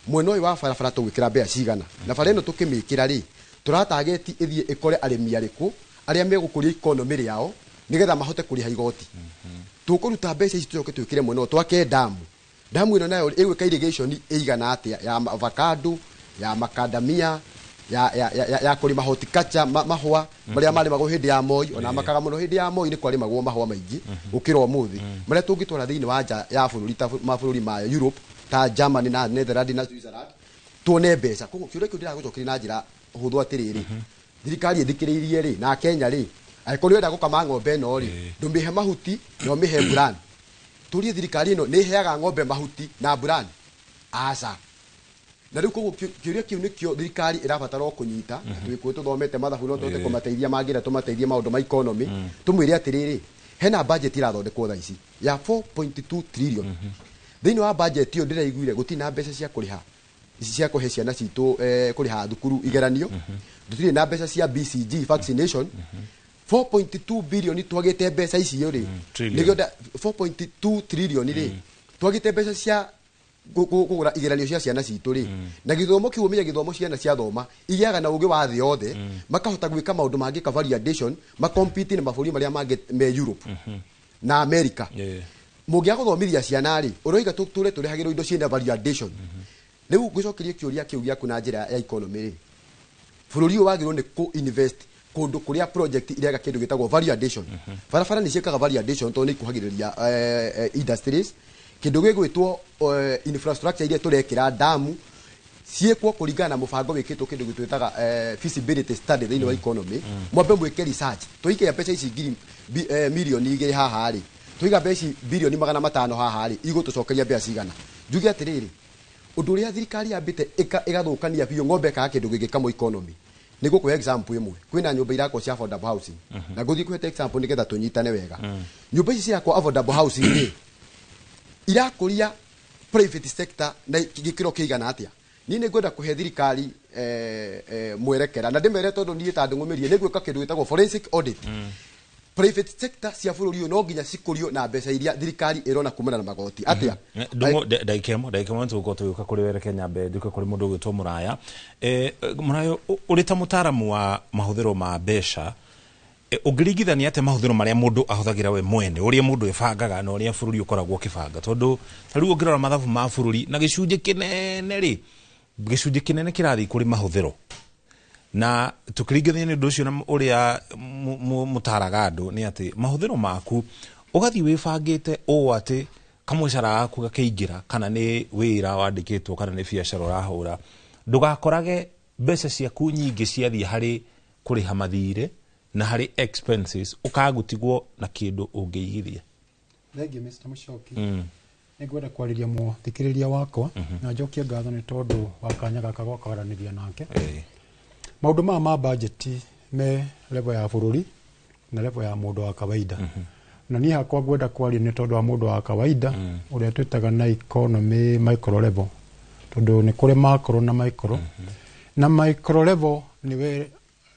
mwena ũyũ wa barabara tũgwĩkĩra mbeca cigana, na bara ĩno tũkĩmĩkĩra rĩ, tũratageti ĩthiĩ ĩkore arĩmi arĩkũ arĩa megũkũria economy rĩao nĩgetha mahote kũrĩha igoti. Tũkũruta mbeca ici tũcoke twĩkĩre mwena ũyũ twake damu. Damu ĩno nayo ĩgwĩka irrigation ĩigana atĩa ya avocado, ya macadamia, ya kũrĩma horticulture, mahũa marĩa marĩmagwo hĩndĩ ya Moi, ona makaga mũno hĩndĩ ya Moi nĩ kwarĩmagwo mahũa maingĩ gũkĩra ũmũthĩ, marĩa tũngĩtwara thĩinĩ wa nja ya bũrũri ta mabũrũri ma Europe ta Germany na Netherlands na Switzerland tuone mbeca. Koguo kĩũria kĩu ndĩragũcokeria na njĩra hũthũ atĩrĩrĩ, thirikari ĩthikĩrĩirie rĩ na Kenya rĩ, Angĩkorwo nĩ ũrenda gũkama ng'ombe ĩno rĩ, ndũmĩhe mahuti na ũmĩhe bran. Tũrie thirikari ĩno nĩ ĩheaga ng'ombe mahuti na bran? Aca. Na rĩu koguo kĩũria kĩu nĩkĩo thirikari ĩrabatara o kũnyita. Twĩkuo tũthomete mathabu, no tũhote kũmateithia mangĩenda tũmateithie maũndũ ma economy. Tũmwĩre atĩrĩrĩ, hena budget irathondekwo thaa ici ya 4.2 trillion. Thĩinĩ wa budget ĩyo ndĩraiguire gũtirĩ na mbeca cia kũrĩha ici cia kũhe ciana citũ, kũrĩha thukuru igeranio, tũtirĩ na mbeca cia BCG vaccination. 4.2 billion twagĩte mbeca icio rĩ, Trillion. nĩkĩo 4.2 trillion rĩ, twagĩte mbeca cia kũgũra igeranio cia ciana citũ rĩ. Na gĩthomo kĩu, ũmenye gĩthomo, ciana ciathoma igĩaga na ũgĩ wa thĩ yothe, makahota gwĩka maũndũ mangĩ ka value addition, makompete na mabũrũri marĩa mangĩ me Europe na America. Mũngĩaga gũthomithia ciana rĩ, ũroiga tũtũre tũrehagĩrwo indo ciĩna value addition. Rĩu ngũcokerie kĩũria kĩu gĩaku na njĩra ya economy rĩ, bũrũri ũyũ wagĩrĩirwo nĩ kũ invest kũndũ kũrĩa project ireka kĩndũ gĩtagwo value addition. Barabara nĩ ciĩkaga value addition tondũ nĩ ikuhagĩrĩria industries. Kĩndũ gĩgwĩtwo infrastructure iria tũrekĩra, damu ciĩkwo kũringana na mũbango wĩkĩtwo, kĩndũ gĩtwĩtaga feasibility study thĩinĩ wa economy. Mwambe mwĩke research, tũikia mbeca ici ngiri 2 milioni haha rĩ, tũiga mbeca ici 500 bilioni haha rĩ, igũtũcokeria mbeca cigana? Njuge atĩrĩrĩ, ũndũ ũrĩa thirikari yambĩte ĩgathũkania biũ ng'ombe ĩkaga kĩndũ gĩgĩkamwo economy, nĩ gũkũhe example ĩmwe. Kwĩna nyũmba irakwo cia affordable housing, na ngũthiĩ kũhete example nĩgetha tũnyitane wega. Nyũmba ici cirakwo affordable housing rĩ, irakũria private sector na gĩkĩro kĩigana atĩa? Niĩ nĩ ngwenda kũhe thirikari mwerekera na ndĩmere, tondũ niĩ ta ndũng'ũmĩrie nĩ gwĩka kĩndũ gĩtagwo forensic audit. Private sector cia bũrũri ũyũ no nginya cikũrio na mbeca iria thirikari ĩrona kumana na magoti atĩa? Ndung'u, ndagĩka ĩmwe tũgũkorwo tũgĩũka kũrĩ were Kenya, mbe nduke kũrĩ mũndũ ũgwĩtwo Mũraya. Mũraya, ũrĩ ta mũtaaramu wa mahũthĩro ma mbeca, ũngĩringithania atĩa mahũthĩro marĩa mũndũ ahũthagĩra we mwene, ũrĩa mũndũ ĩbangaga, na ũrĩa bũrũri ũkoragwo ũkĩbanga? Tondũ ta rĩu ũngĩrora mathabu ma bũrũri na gĩcunjĩ kĩnene rĩ, gĩcunjĩ kĩnene kĩrathiĩ kũrĩ mahũthĩro, na tũkĩringithania nĩ ũndũ ũcio na ũrĩa mũtaraga andũ nĩ atĩ mahũthĩro maku ũgathiĩ wĩbangĩte ũũ atĩ kamũcara gaku gakĩingĩra, kana nĩ wĩra wandĩkĩtwo, kana nĩ biacara ũrahũra, ndũgakorage mbeca ciaku nyingĩ ciathiĩ harĩ kũrĩha mathirĩ na harĩ expenses, ũkagũtigwo na kĩndũ ũngĩigithia. Thengiũ, Mr. Mũcoki. Nĩ ngwenda kwarĩria mũthikĩrĩria wakwa na njokie ngatho nĩ tondũ wa kanya gaka gwa kwaranĩria nake. Maũndũ maya ma budget me level ya bũrũri na level ya mũndũ wa kawaida, na niĩ hakwa ngwenda kwaria nĩ tondũ wa mũndũ wa kawaida, ũrĩa twĩtaga na economy micro level, tondũ nĩ kũrĩ macro na micro. Na micro level nĩwe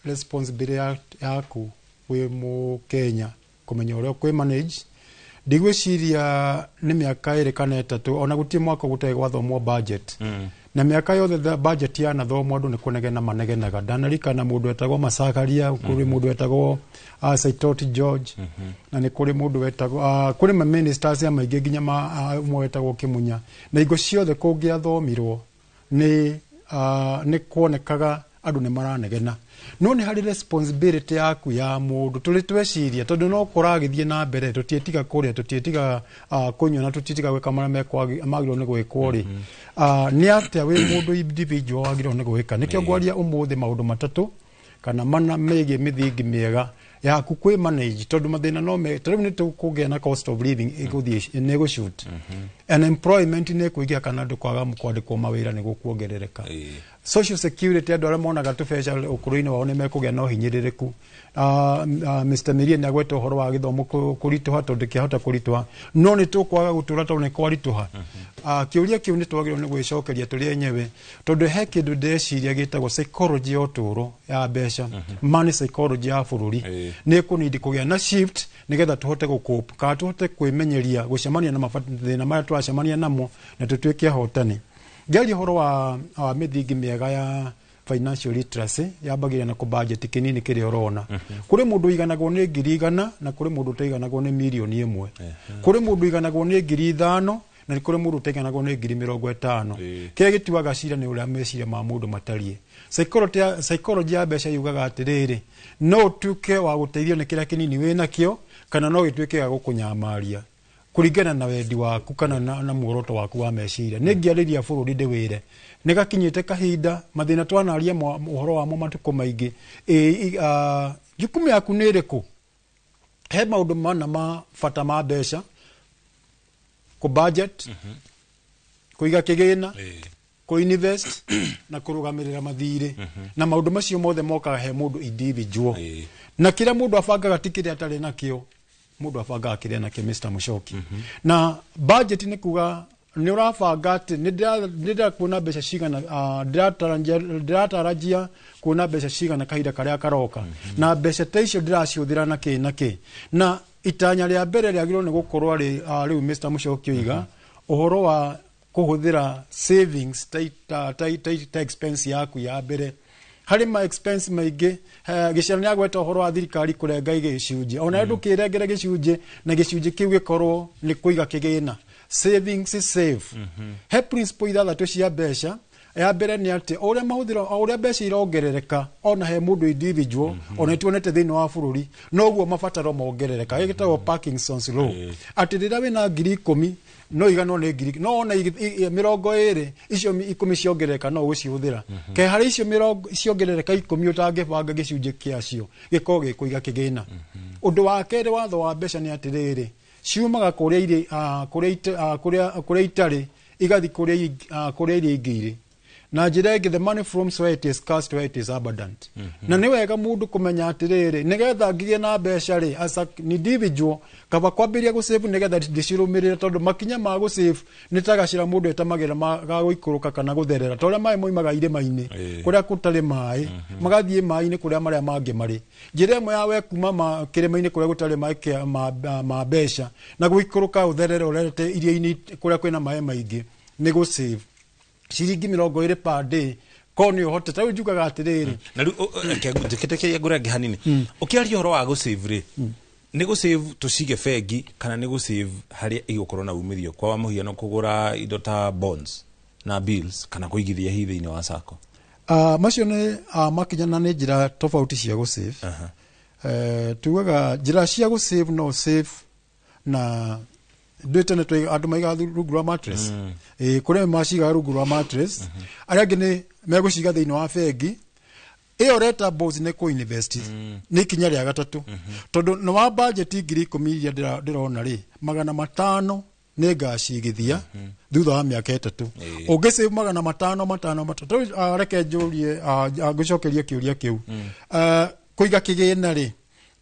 responsibility yaku wĩ mũkenya kũmenya ũrĩa ũkwĩ manage. Ndigwĩciria nĩ mĩaka 2 kana 3, ona gũtirĩ mwaka gũtarĩ gwathomwo budget, na mĩaka yothe the budget yanathomwo andũ nĩ kũnegena manegenaga. Ndanarikana mũndũ wetagwo Masakaria, kũrĩ mũndũ wetagwo Saitoti George, na nĩ kũrĩ mũndũ wetagwo kũrĩ ma ministers ya maingĩ, nginya ũmwe wetagwo Kĩmunya. Na hingo ciothe kũngĩathomirwo nĩ kuonekaga andũ nĩ maranegena. No nĩ harĩ responsibility yaku ya mũndũ tũrĩ tweciria, tondũ no kũragĩthiĩ na mbere, tũtiĩtiga kũrĩa, tũtiĩtiga kũnyua, na tũtiĩtiga gwĩka marĩa magĩrĩirwo nĩ gwĩkwo rĩ, nĩ atĩa wĩ mũndũ individual wagĩrĩirwo nĩ gwĩka? Nĩkĩo ngwaria ũmũthĩ maũndũ 3 kana 4 megiĩ mĩthingi mĩega yaku kwĩ manage, tondũ mathĩna no me ta rĩu nĩ tũkũgĩa na cost of living ĩgũthiĩ nĩ ĩgũshoot, unemployment nĩ ĩkũingĩha, kana andũ kwaga kwandĩkwo mawĩra nĩ gũkuongerereka, social security, andũ arĩa monaga tũbeca ũkũrũ-inĩ wao nĩ mekũgĩa na ũhinyĩrĩrĩku. Mr. Mirie nĩ agweta ũhoro wa gĩthomo kũritũha, tondũ kĩahota kũritũha no nĩ tũkwaga gũtũra tondũ nĩ kwaritũha. Kĩũria kĩu nĩ twagĩrĩirwo nĩ gwĩcokeria tũrĩ enyewe, tondũ he kĩndũ ndĩreciria gĩtagwo psychology ya ũtũũro ya mbeca, money psychology ya bũrũri, nĩ ĩkũnindi kũgĩa na shift nĩgetha tũhote gũcope, kana tũhote kwĩmenyeria gũcemania na mathĩna marĩa tũracemania namo na tũtuĩke ahotani. Ngĩaria ũhoro wa mĩthingi mĩega ya financial literacy, yambagĩrĩria na kũbudget kĩnini kĩrĩa ũrona. Kũrĩ mũndũ ũiganagwo nĩ 100,000, na kũrĩ mũndũ ũtaiganagwo nĩ 1 milioni. Kũrĩ mũndũ ũiganagwo nĩ 5,000, na nĩ kũrĩ mũndũ ũtaiganagwo nĩ 50,000. Kĩrĩa gĩtuaga cira nĩ ũrĩa meciria ma mũndũ matariĩ. Psychology ya mbeca yugaga atĩrĩrĩ, no ũtuĩke wa gũteithio nĩ kĩrĩa kĩnini wĩnakĩo, kana no gĩtuĩke gĩa gũkũnyamaria kũringana na wendi waku kana na muoroto waku wa meciria. Nĩ ngĩarĩria bũrũri ndĩwĩre nĩ gakinyĩte kahinda mathĩna twanaria ũhoro wamo matukũ maingĩ. Ĩ, jukumu yaku nĩ ĩrĩkũ? He maũndũ mana ma bata ma mbeca: kũ budget, kũiga kĩgĩna, kũ invest na kũrũgamĩrĩra mathirĩ. Na maũndũ macio mothe mokaga he mũndũ individual. Na kĩrĩa mũndũ abangaga ti kĩrĩa atarĩ nakĩo, mũndũ abangaga kĩrĩa nakĩo, Mr. Mũcoki. Na budget nĩ kuga nĩ ũrabanga atĩ nĩ ndĩrenda kuona mbeca cigana, ndĩratarajia kuona mbeca cigana kahinda karĩa karoka, na mbeca ta icio ndĩracihũthĩra na kĩ na kĩ. Na itanya rĩa mbere rĩagĩrĩirwo nĩ gũkorwo rĩ, rĩu Mr. Mũcoki oiga ũhoro wa kũhũthĩra savings ta expense yaku ya mbere harĩ ma expense maingĩ. Gĩciaro nĩ agweta ũhoro wa thirikari kũrenga gĩcunjĩ, ona ndũkĩrengere gĩcunjĩ na gĩcunjĩ kĩu gĩkorwo nĩ kũiga kĩgĩna, savings save. He principle ithathatũ cia mbeca. Ya mbere nĩ atĩ o ũrĩa mahũthĩro, o ũrĩa mbeca irongerereka ona he mũndũ individual, ona tuonete thĩinĩ wa bũrũri, noguo mabataro mongerereka. Gĩkĩ gĩtagwo Parkinson's law, atĩ rĩrĩa wĩna 10,000 no iganwo nĩ ngiri, no ona 20 icio 10 ciongerereka no ũgũcihũthĩra. Ke harĩ icio 20 ciongerereka 10 ũtangĩbanga gĩcunjĩ kĩacio gĩkorwo gĩkũiga kĩgĩna. Ũndũ wa kerĩ, watho wa mbeca nĩ atĩrĩrĩ, ciumaga kũrĩa irĩ, kũrĩa itarĩ igathiĩ kũrĩa iria ingĩ irĩ. Na njĩra ĩngĩ, the money from where it is scarce to where it is abundant. Na nĩ wega mũndũ kũmenya atĩrĩrĩ, nĩgetha ngĩgĩe na mbeca rĩ, as a individual, kaba kwambĩrĩria gũsave nĩgetha ndĩcirũmĩrĩre, tondũ makinya ma gũsave nĩ ta gacĩra mũndũ etamagĩra ga gũikũrũka kana gũtherera, ta ũrĩa maĩ moimaga irĩma-inĩ kũrĩa gũtarĩ maĩ magathiĩ maĩ-inĩ kũrĩa marĩa mangĩ marĩ. Njĩra ĩmwe ya we kuma kĩrĩma-inĩ kũrĩa gũtarĩ maĩ ma mbeca na gũikũrũka ũtherere ũrerete iria-inĩ kũrĩa kwĩna maĩ maingĩ nĩ gũsave ciringi 20 per day, ko nĩ ũhote. Ta rĩu njugaga atĩrĩrĩ, Na rĩu njĩkĩtĩkĩrie ngũrenge hanini. Ũkĩaria ũhoro wa gũsave rĩ, nĩ gũsave tũcige bengi kana nĩ gũsave harĩa igũkorwo na umithio, kwa mũhiano kũgũra indo ta bonds na bills kana kũigithia hihi thĩinĩ wa sacco? Macio nĩ makinya na nĩ njĩra tofauti cia gũsave. Tugaga njĩra cia gũsave, no save na ndũĩ tene andũ maigaga rungu rwa mattress. Ĩ kũrĩa macigaga rungu rwa mattress, arĩa angĩ nĩ megũciga thĩinĩ wa bengi ĩyo reta bonds. Nĩ kũ invest, nĩ ikinya rĩa gatatũ, tondũ nĩ wa budget 10,000 iria ndĩrona rĩ, 500 nĩ ngacigithia thutha wa mĩaka 3. Ũngĩ save 500 500 500. Reke njũrie, ngũcokerie kĩũria kĩu. Kũiga kĩgĩna rĩ,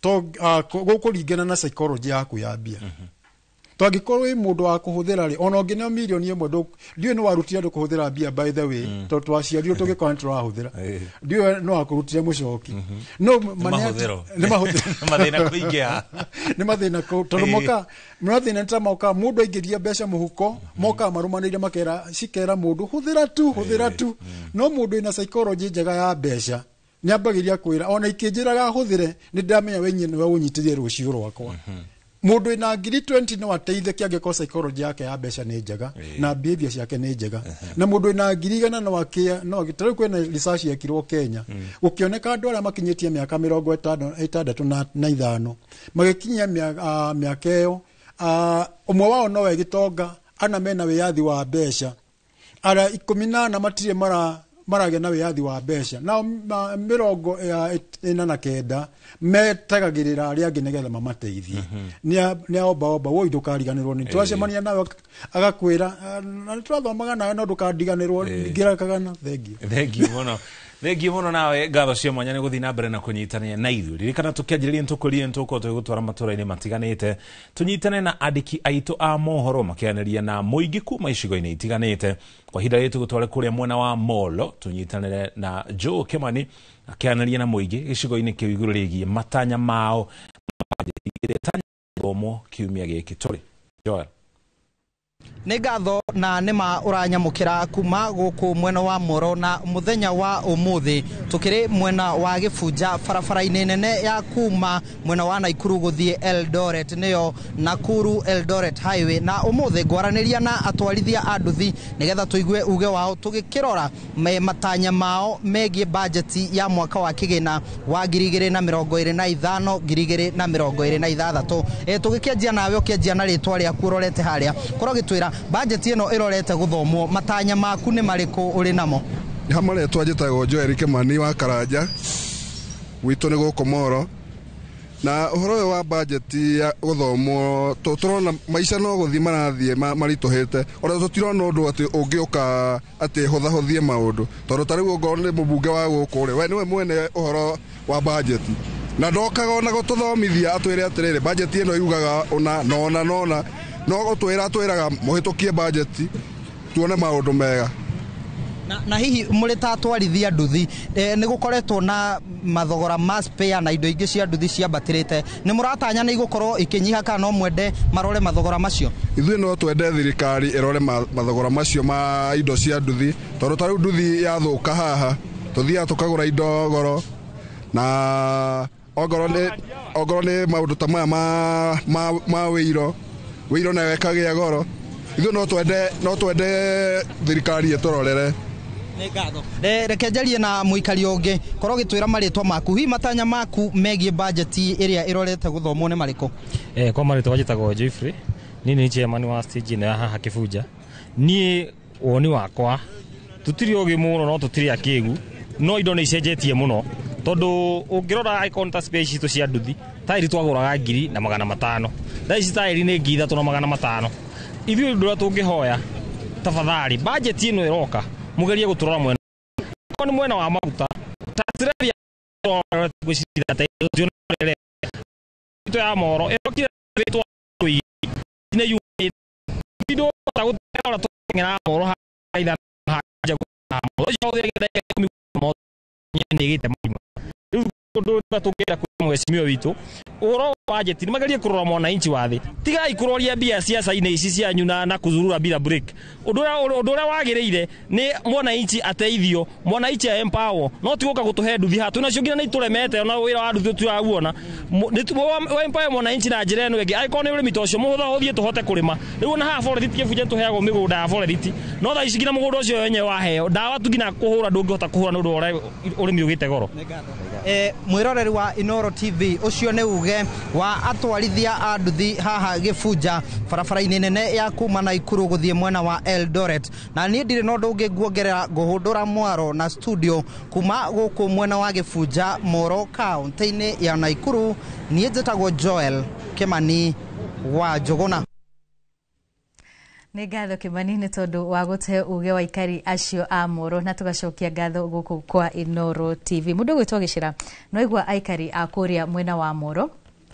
to gũkũringana na psychology yaku ya mbia. Twangĩkorwo wĩ mũndũ wa kũhũthĩra rĩ, ona ũngĩneo mirioni 1, ndiũĩ nĩ warutire andũ kũhũthĩra mbia, by the way, tondũ twaciarirwo tũgĩkorwo nĩ tũrahũthĩra. Ndiũĩ no wakũrutire mũcoki no ma nĩ Mahũthĩro. Nĩ mahũthĩro. Mathĩna kũingĩha. Nĩ mathĩna tondũ moka mathĩna nĩ ta moka mũndũ aingĩria mbeca mũhuko, mokaga marũmanĩire, makera cikera mũndũ hũthĩra tu, hũthĩra tu. No mũndũ wĩna psychology njega ya mbeca nĩ ambagĩria kwĩra, ona ikĩnjĩraga hũthĩre, nĩ ndamenya we nĩwe ũnyitĩrie rũciũ rwakwa. Mũndũ wĩna 20,000 no ateithĩke angĩkorwo psychology yake ya mbeca nĩ njega na behavior ciake nĩ njega. Na mũndũ wĩna 100,000 no akĩa no ta rĩu kwĩna research yekirwo Kenya, gũkĩoneka andũ arĩa makinyĩtie mĩaka 65 magĩkinyia mĩaka ĩyo, ũmwe wao nowe gĩtonga ana mena wĩyathi wa mbeca, arĩa 14 matirĩ maragĩa na wĩyathi wa mbeca, nao 49 metagagĩrĩra arĩa angĩ nĩgetha mamateithie. Nĩ aomba omba woi, ndũkariganĩrwo nĩ twacemania nawe agakwĩra, "Ah, na nĩ twathomaga nawe, no ndũkandiganĩrwo ngira kagana." Thengiũ. Thengiũ mũno, thengiũ mũno. Nawe ngatho cia mwanya nĩ gũthiĩ na mbere na kũnyitanĩra na ithuĩ. Ririkana tũkĩanjĩrĩria nĩtũkũrire nĩtũgũkorwo tũgĩgũtwara matũra-inĩ matiganĩte, tũnyitane na andĩki aitũ a mohoro makĩaranĩria na mũingĩ kuma icigo-inĩ itiganĩte. Kwa ihinda rĩrĩ tũgũtware kũrĩa mwena wa Molo, tũnyitanĩre na Joe Kimani akĩaranĩria na mũingĩ gĩcigo-inĩ kĩu igũrũ rĩgiĩ matanya mao ĩrĩa ĩtanyĩtwo kiumia gĩkĩ tũrĩ. Joel. Nĩ ngatho na nĩma ũranyamũkĩra kuma gũkũ mwena wa Moro, na mũthenya wa ũmũthĩ tũkĩrĩ mwena wa Gĩbunja, barabara-inĩ nene ya kuma mwena wa Naikuru gũthiĩ Eldoret, nĩyo Nakuru Eldoret Highway. Na ũmũthĩ ngwaranĩria na atwarithia a nduthi nĩgetha tũigue uge wao tũgĩkĩrora matanya mao megiĩ bajeti ya mwaka wa kĩgĩna wa 2025 2026. Tũgĩkĩanjia nawe, ũkĩanjia na rĩtwa rĩaku ũrorete harĩa, korwo gĩtwĩra bajeti ĩno ĩrorete gũthomwo, matanya maku nĩ marĩkũ ũrĩ namo? Hamarĩtwa njĩtagwo Joel Kimani wa Karanja, gwitũ nĩ gũkũ Moro. Na ũhoro ũyũ wa bajeti ya gũthomwo tũrona maica no gũthiĩ marathiĩ maritũhĩte, ona tũtirona ũndũ atĩ ũngĩũka atĩ hũthahũthie maũndũ, tondũ ta rĩu ongorwo nĩ mũmbunge wa gũkũ rĩ, we nĩwe mwene ũhoro wa bajeti na ndokaga ona gũtũthomithia atwĩre atĩrĩrĩ bajeti ĩno yugaga ũna na ũna na ũna, no gũtwĩra atwĩraga mũhĩtũkie bajeti tuone maũndũ mega. Na hihi mũrĩ ta atwarithia nduthi, nĩ gũkoretwo na mathogora ma spare na indo ingĩ cia nduthi ciambatĩrĩte, nĩ mũratanya nĩ igũkorwo ikĩnyiha kana no mwende marore mathogora macio? Ithuĩ no twende thirikari ĩrore mathogora macio ma indo cia nduthi, tondũ ta rĩu nduthi yathũka haha tũthiaga tũkagũra indo goro, na ongorwo nĩ maũndũ ta maya ma wĩiro, wĩiro nayo ĩkagĩa goro. Ithuĩ no twende thirikari ĩtũrorere. Nĩ ngatho. Reke njarie na mũikari ũngĩ, korwo ũgĩtwĩra marĩtwa maku, hihi matanya maku megiĩ bajeti ĩrĩa ĩrorete gũthomwo nĩ marĩkũ? Kwa marĩtwa njĩtagwo Geoffrey, niĩ nĩ chairman wa stage ĩno ya haha Kĩbunja. Niĩ woni wakwa tũtirĩ ũgĩ mũno no tũtirĩ akĩgu, no indo nĩ icenjetie mũno, tondũ ũngĩrora icon ta space citũ cia nduthi, tairi twagũraga 1500, thaa ici tairi nĩ 3500. Ithuĩ ũndũ ũrĩa tũngĩhoya tafadhali, bajeti ĩno ĩroka mugerie gũtũrora mwena nĩ mwena wa maguta ya moro ĩrokire mheshimiwa witũ ũhoro wa bajeti nĩ magerie kũrora mwananchi wa thĩ, tigai kũroria mbia ciaca-inĩ ici cianyu na kũzurura bila break. Ũndũ ũrĩa wagĩrĩire nĩ mwananchi ateithio, mwananchi a empower, no ti gũka gũtũhe nduthi haha twĩnacio nginya nĩ itũremete, ona wĩra wa nduthi tũtirauona. Wa empower mwananchi na njĩra ĩno ĩngĩ, angĩkorwo nĩ ũrĩmi ta ũcio mũhũthahũthie tũhote kũrĩma. Rĩu ona haha forest Kĩbunja tũheagwo mĩgũnda ya forest, no thaa ici nginya mũgũnda ũcio wenyewe waheo ndawa tu nginya kũhũra ndũngĩhota kũhũra nĩ ũndũ wa ũrĩa ũrĩmi ũgĩte goro. Mwĩroreri wa Inooro TV, ũcio nĩ uge wa atwarithia a nduthi haha Gĩbunja barabara-inĩ nene ya kuma Naikuru gũthiĩ mwena wa Eldoret. Na niĩ ndirĩ na ũndũ ũngĩ nguongerera, ngũhũndũra mwaro na studio kuma gũkũ mwena wa Gĩbunja Moro kaunti-inĩ ya Naikuru. Niĩ njĩtagwo Joel Kimani wa Njũgũna. Nĩ ngatho Kimani nĩ tondũ wa gũte uge wa aikari acio a Moro, na tũgacokia ngatho gũkũ kwa Inooro TV. Mũndũ ũgwĩtwo Gĩcĩra, no igua aikari a kũrĩa mwena wa Moro,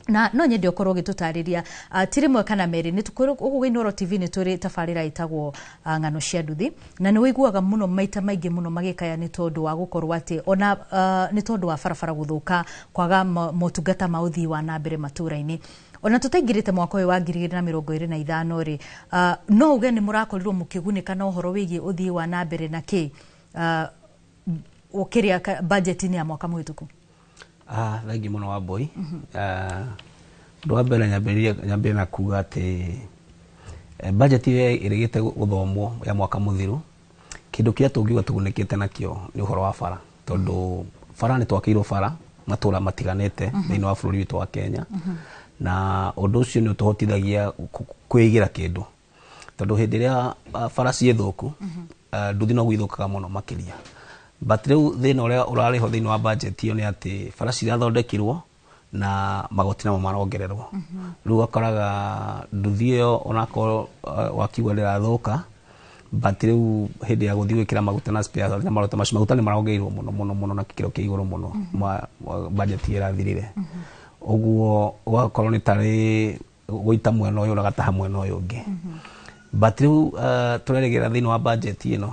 na no nyende ũkorwo ũgĩtũtarĩria ti rĩmwe kana merĩ, nĩ gũkũ Inooro TV nĩ tũrĩ tabarĩra ĩtagwo ng'ano cia nduthi, na nĩ ũiguaga mũno maita maingĩ mũno magĩkaya nĩ tondũ wa gũkorwo atĩ ona nĩ tondũ wa barabara gũthũka, kwaga motungata ma ũthii wa na mbere matũũra-inĩ. Ona tũtaingĩrĩte mwaka ũyũ wa 2025 rĩ, no uge nĩ mũrakorirwo mũkĩgunĩka na ũhoro wĩgiĩ ũthii wa na mbere na kĩ ũkĩrĩa bajeti-inĩ ya mwaka mũhĩtũku? Thengi mũno wa Mbui. Ũndũ wa mbere nyambĩrĩrie na kuga atĩ bajeti ĩrĩa ĩrĩgĩte gũthomwo ya mwaka mũthiru, kĩndũ kĩrĩa tũngiuga tũgunĩkĩte nakĩo nĩ ũhoro wa bara, tondũ bara nĩ twakĩirwo bara matũũra matiganĩte thĩinĩ wa bũrũri witũ wa Kenya, na ũndũ ũcio nĩ ũtũhotithagia kwĩigĩra kĩndũ, tondũ hĩndĩ ĩrĩa bara ciĩ thũku nduthi no ithũkaga mũno makĩria. But rĩu thĩna ũrĩa ũrarĩho thĩinĩ wa bajeti ĩyo nĩ atĩ bara cirathondekirwo na magoti namo marongererwo. Rĩu ũgakoraga nduthi ĩyo onakorwo wakiuga ndĩrathũka, but rĩu hĩndĩ ya gũthiĩ gwĩkĩra maguta na spare na maguta macio, maguta nĩ marongereirwo mũno mũno mũno na gĩkĩro kĩa igũrũ mũno bajeti ĩrathirire. Ũguo ũgakorwo nĩ tarĩ gũita mwena ũyũ ũgataha mwena ũyũ ũngĩ. But rĩu tũrerĩgĩrĩra thĩinĩ wa bajeti ĩno,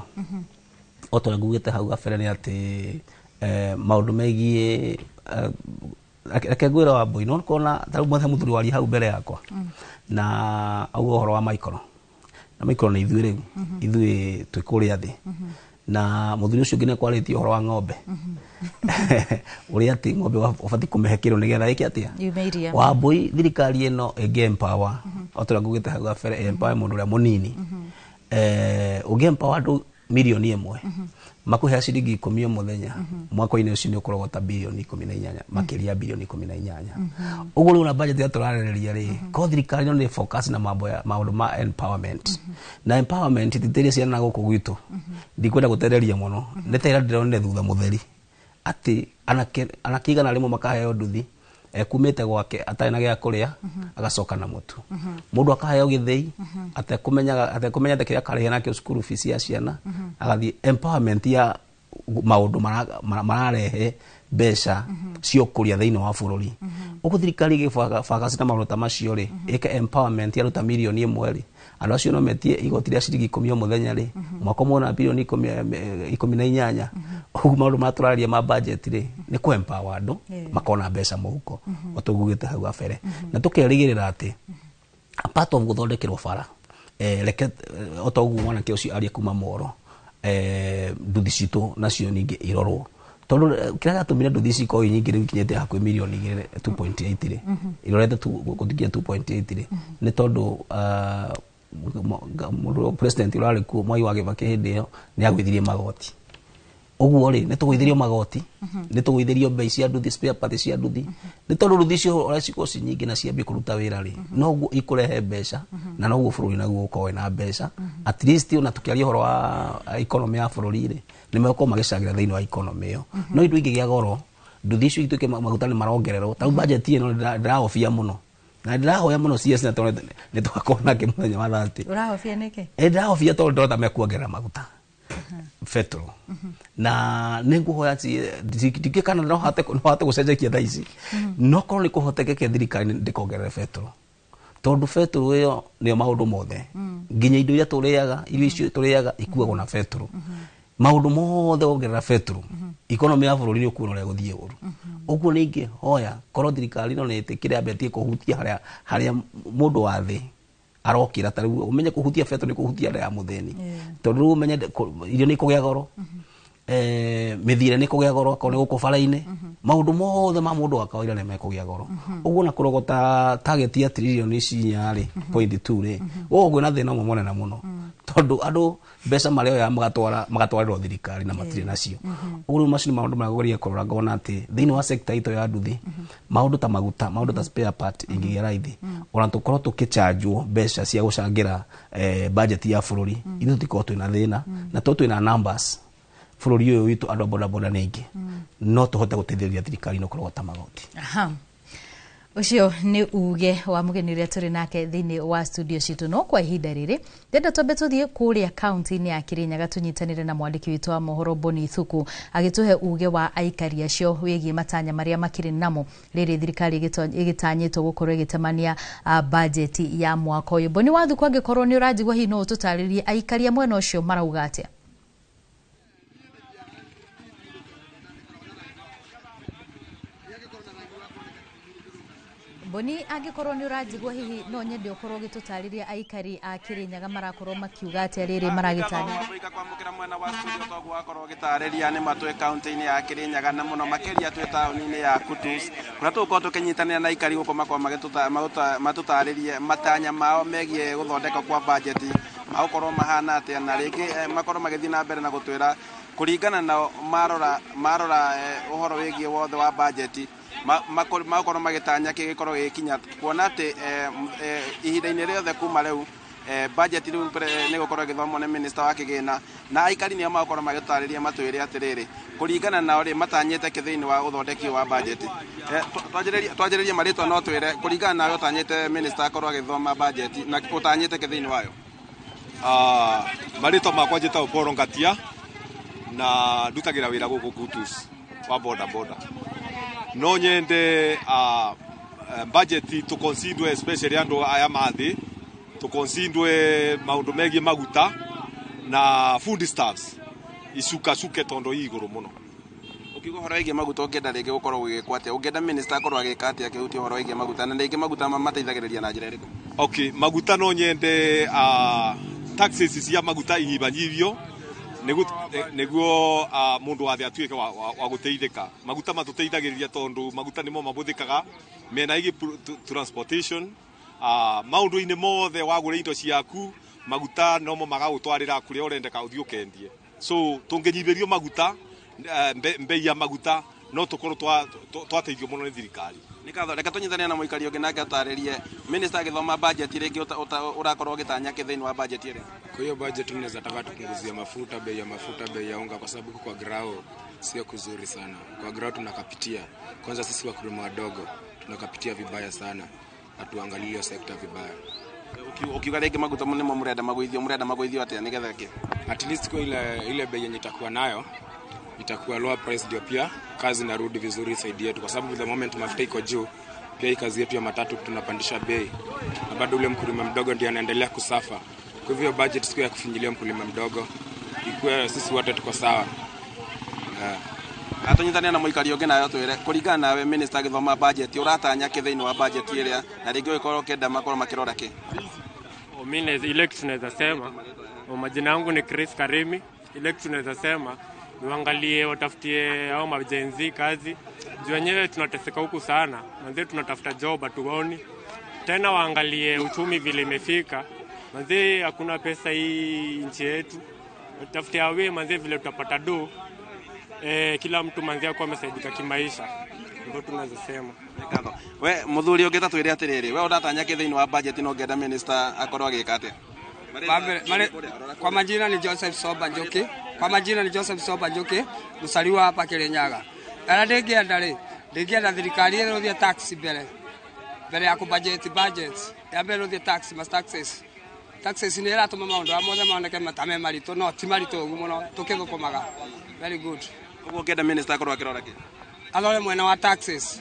o ta ũrĩa ngugĩte hau gabere nĩ atĩ maũndũ megiĩ reke ngwĩre wa Mbui, no nĩkuona ta rĩu mwethe mũthuri waria hau mbere yakwa na auga ũhoro wa maikoro, na maikoro nĩ ithuĩ rĩu ithuĩ twĩ kũrĩa thĩ, na mũthuri ũcio ũngĩ nĩ akwarĩtie ũhoro wa ng'ombe ũrĩa atĩ ng'ombe ũbatiĩ kũmĩhe kĩro nĩgetha ĩke atĩa wa Mbui. Thirikari ĩno ĩngĩ empower, o ta ũrĩa ngugĩte hau gabere, empower mũndũ ũrĩa mũnini, ũngĩ empower andũ 1,000,000 makuhea ciringi 10 o mũthenya, mwaka-inĩ ũcio nĩ ũkoragwo ta bilioni 18, makĩria bilioni 18. Ũguo rĩu na budget ĩrĩa tũrarĩrĩria rĩ, ko thirikari ĩno nĩ focus na mambo ya maũndũ ma empowerment, na empowerment titĩrie ciana gũkũ gwitũ, ndikwenda gũtereria mũno, nĩ ta ĩrĩa ndĩronire thutha mũtheri atĩ anake 100 makaheo nduthi Ekumĩte gwake atarĩ na gĩa kũrĩa, agacoka na mũtu. Mũndũ akaheo gĩthĩi atekũmenyete kĩrĩa akarĩhia nakĩo cukuru fees ya ciana, agathiĩ. Empowerment ya maũndũ mararehe mbeca cia ũkũria thĩinĩ wa bũrũri. Ũguo thirikari ĩgĩbanga na maũndũ ta macio rĩ, ĩke empowerment ya ruta 1 mirioni rĩ, andũ acio no metie igoti rĩa ciringi 10 o mũthenya rĩ, mwaka ũmwe na bilioni 18. Ũguo maũndũ marĩa tũraria ma budget rĩ, nĩ kũ empower andũ makona mbeca mũhuko o tũgugĩte hau gabere, na tũkerĩgĩrĩra atĩ apart of gũthondekerwo bara, reke o ta ũguo mwanake ũcio aria kuma Moro, nduthi citũ nacio ningĩ irorwo, tondũ kĩrĩa gĩatũmire nduthi ici ikorwo nyingĩ rĩu ikinyĩte hakuhĩ 2.8 mirioni rĩ, irorete tu gũthikia 2.8 rĩ, nĩ tondũ mũndũ president ũrarĩ kuo Mwai wa Kibaki hĩndĩ ĩyo nĩ agũithirie magoti. Ũguo rĩ, nĩ tũgũithĩrio magoti, nĩ tũgũithĩrio mbei cia nduthi, spare parts cia nduthi, nĩ tondũ nduthi icio ũrĩa cikorwo ci nyingĩ na ciambie kũruta wĩra rĩ, noguo ikũrehe mbeca na noguo bũrũri naguo ũkorwo wĩna mbeca. At least ona tũkĩaria ũhoro wa economy ya bũrũri rĩ, nĩ megũkorwo magĩcangĩra thĩinĩ wa economy ĩyo. No indo ingĩgĩa goro, nduthi icio ituĩke maguta nĩ marongererwo, ta rĩu budget ĩno ndĩrahobia mũno na ndĩrahoya mũno CS, na tondũ nĩ tũgakorwo nake mũthenya wa Thursday. Ũrahobia nĩkĩ? Ndĩrahobia tondũ ndĩrona mekuongerera maguta, petrol, na nĩ ngũhoya ndingĩ kana no hote gũcenjekia thaa ici, no korwo nĩ kũhotekeke thirikari ndĩkongerere petrol, tondũ petrol ĩyo nĩyo maũndũ mothe, nginya indo iria tũrĩaga, irio icio tũrĩaga ikuagwo na petrol. Maũndũ mothe wongerera petrol, economy ya bũrũri nĩ ũkuona ũrĩa gũthiĩ ũru. Ũguo nĩ ingĩhoya korwo thirikari ĩno nĩ ĩtĩkĩre ambe kũhutia harĩa mũndũ wa thĩ arokĩra. Ta rĩu ũmenye kũhutia betũrũ nĩ kũhutia nda ya mũthĩni, tondũ rĩu ũmenye irio nĩ ikũgĩa goro, mĩthiĩre nĩ kũgĩa goro, akorwo nĩ gũkũ bara-inĩ, maũndũ mothe ma mũndũ wa kawaida nĩ mekũgĩa goro. Ũguo na kũrogota target ya tririoni ici inya rĩ, point two rĩ, ũguo kwĩna thĩna ũmwe mũnene mũno, tondũ andũ mbeca marĩoya magatwara magatwarĩrwo thirikari na matirĩ nacio. Ũguo rĩu macio nĩ maũndũ marĩa ngũgeria kũrora ngona atĩ thĩinĩ wa sector itũ ya nduthi, maũndũ ta maguta, maũndũ ta spare part ingĩgĩa raithi, ona tũkorwo tũkĩchanjwo mbeca cia gũcangĩra budget ya bũrũri, ithuĩ tũtikorwo twĩna thĩna, na to twĩna numbers bũrũri ũyũ witũ, andũ a bodaboda nĩ aingĩ, no tũhote gũteithĩrĩria thirikari no kũrogota magoti. Aha. Ũcio nĩ uge wa mũgeni ũrĩa tũrĩ nake thĩinĩ wa studio citũ. No kwa ihinda rĩrĩ ndenda twambe tũthiĩ kũrĩa kaunti-inĩ ya Kĩrĩnyaga, tũnyitanĩre na mwandĩki witũ wa mohoro Boni Thuku agĩtũhe uge wa aikari acio wĩgiĩ matanya marĩa makĩrĩ namo rĩrĩ thirikari ĩgĩtanyĩtwo gũkorwo ĩgĩtemania bajeti ya mwaka ũyũ. Boni wa Thuku, angĩkorwo nĩ ũranjigua, hihi no ũtũtarĩrie aikari a mwena ũcio marauga atĩa? Boni, angĩkorwo nĩ ũranjigua, hihi no nyende ũkorwo ũgĩtũtarĩria aikari a Kĩrĩnyaga marakorwo makiuga atĩa rĩrĩ maragĩtanya? Mũika kwamũkĩra mwena wa studio toguo wakorwo ũgĩtarĩria nĩ ma twĩ kaunti-inĩ ya Kĩrĩnyaga na mũno makĩria twĩ taũni-inĩ ya Kutus, kũrĩa tũgũkorwo tũkĩnyitanĩra na aikari gũkũ makorwo matũtarĩrie matanya mao megiĩ gũthondeka kwa bajeti magũkorwo mahana atĩa, na rĩngĩ makorwo magĩthiĩ na mbere na gũtwĩra kũringana nao marora ũhoro wĩgiĩ wothe wa bajeti magũkorwo magĩtanya kĩgĩkorwo gĩgĩkinya, kuona atĩ ihinda-inĩ rĩothe kuma rĩu budget rĩu nĩ gũkorwo ĩgĩthomwo nĩ minister wa kĩgĩna, na aikari nĩo magũkorwo magĩtarĩria matwĩre atĩrĩrĩ, kũringana nao rĩ, matanyĩte kĩ thĩinĩ wa ũthondeki wa budget. Twanjĩrĩrie marĩtwa, no twĩre kũringana nawe ũtanyĩte minister akorwo agĩthoma budget na ũtanyĩte kĩ thĩinĩ wayo? Marĩtwa makwa njĩtagwo Paul Ngatia na ndutagĩra wĩra gũkũ Kutus wa boda boda. No nyende budget tũconsider especially andũ aya mathĩ, tũconsider maũndũ megiĩ maguta na foodstuffs icukacuke tondũ ii igũrũ mũno. Ũkiuga ũhoro wĩgiĩ maguta, ũngĩenda rĩngĩ gũkorwo gũgĩkwo atĩa? Ũngĩenda minister akorwo agĩka atĩa akĩhutia ũhoro wĩgiĩ maguta, na rĩngĩ maguta mateithagĩrĩria na njĩra ĩrĩkũ? Okay, maguta no nyende taxes cia maguta inyihanyihio nĩguo mũndũ wa thĩ atuĩke wa gũteithĩka. Maguta matũteithagĩrĩria tondũ maguta nĩmo mahũthĩkaga mĩena ĩgiĩ transportation, maũndũ-inĩ mothe. Wagũra indo ciaku, maguta nomo magagũtwarĩra kũrĩa ũrendeka ũthiĩ ũkendie. So tũngĩnyihĩrio maguta, mbei ya maguta, no tũkorwo twateithio mũno nĩ thirikari. Nĩ ngatho. Reke tũnyitane na mũikari ũngĩ nake atarĩrie minister agĩthoma budget rĩngĩ ũrakorwo ũgĩtanya kĩ thĩinĩ wa budget ĩrĩa. Kwa hiyo budget tunaweza taka tupunguzie mafuta, bei ya mafuta, bei ya unga, kwa sababu huku kwa grao sio kuzuri sana. Kwa grao tunakapitia. Kwanza sisi wakulima wadogo Tunakapitia vibaya sana, hatuangalii hiyo sekta vibaya. Ukiuga rĩngĩ maguta nĩmo mũrenda magũithio, mũrenda magũithio atĩa nĩgetha kĩ? At least kwa ile bei yenye itakuwa nayo itakuwa lower price, ndio pia kazi narudi vizuri side yetu, kwa sababu the moment mafuta iko juu, pia hii kazi yetu ya matatu tunapandisha bei, na bado ule mkulima mdogo ndiye anaendelea kusafa. Kwa hivyo budget siku ya kufinyilia mkulima mdogo ikuwe sisi wote tuko sawa. Atũnyitanĩre na mũikari ũngĩ nawe twĩre kũringana nawe minister agĩthoma budget ũratanya kĩ thĩinĩ wa budget ĩrĩa, na rĩngĩ ũgĩkorwo ũkĩenda makorwo makĩrora kĩ? Mimi ile kitu naweza sema, majina yangu ni Chris Karimi. Ile kitu naweza sema niangalie, watafutie hao majenzi kazi juu wenyewe tunateseka huku sana, manze tunatafuta job hatuoni tena. Waangalie uchumi vile imefika, manze hakuna pesa hii nchi yetu, watafutie awe manze vile tutapata do, kila mtu manze akuwa amesaidika kimaisha, ndio tunaweza sema. We muthuri ũngĩ ta twĩre atĩrĩrĩ, we ũratanya kĩ thĩinĩ wa budget no ũngĩenda minister akorwo agĩka atĩa? Kwa majina ni Joseph Soba Njoki. Kwa majina ni Joseph Soba Njoki, msaliwa hapa Kirinyaga. Ara ndingĩenda rĩ, ndingĩenda thirikari ĩrũthie tax mbere ya kũbudget budget. Ya mbere ĩrũthie tax, mas taxes. Taxes nĩ ĩratũma maũndũ maya mothe moneke matame maritũ, no ti maritũ ũguo mũno tũkĩthũkũmaga. Very good. Ũguo ũngĩenda minister akorwo akĩrora kĩ? Arore mwena wa taxes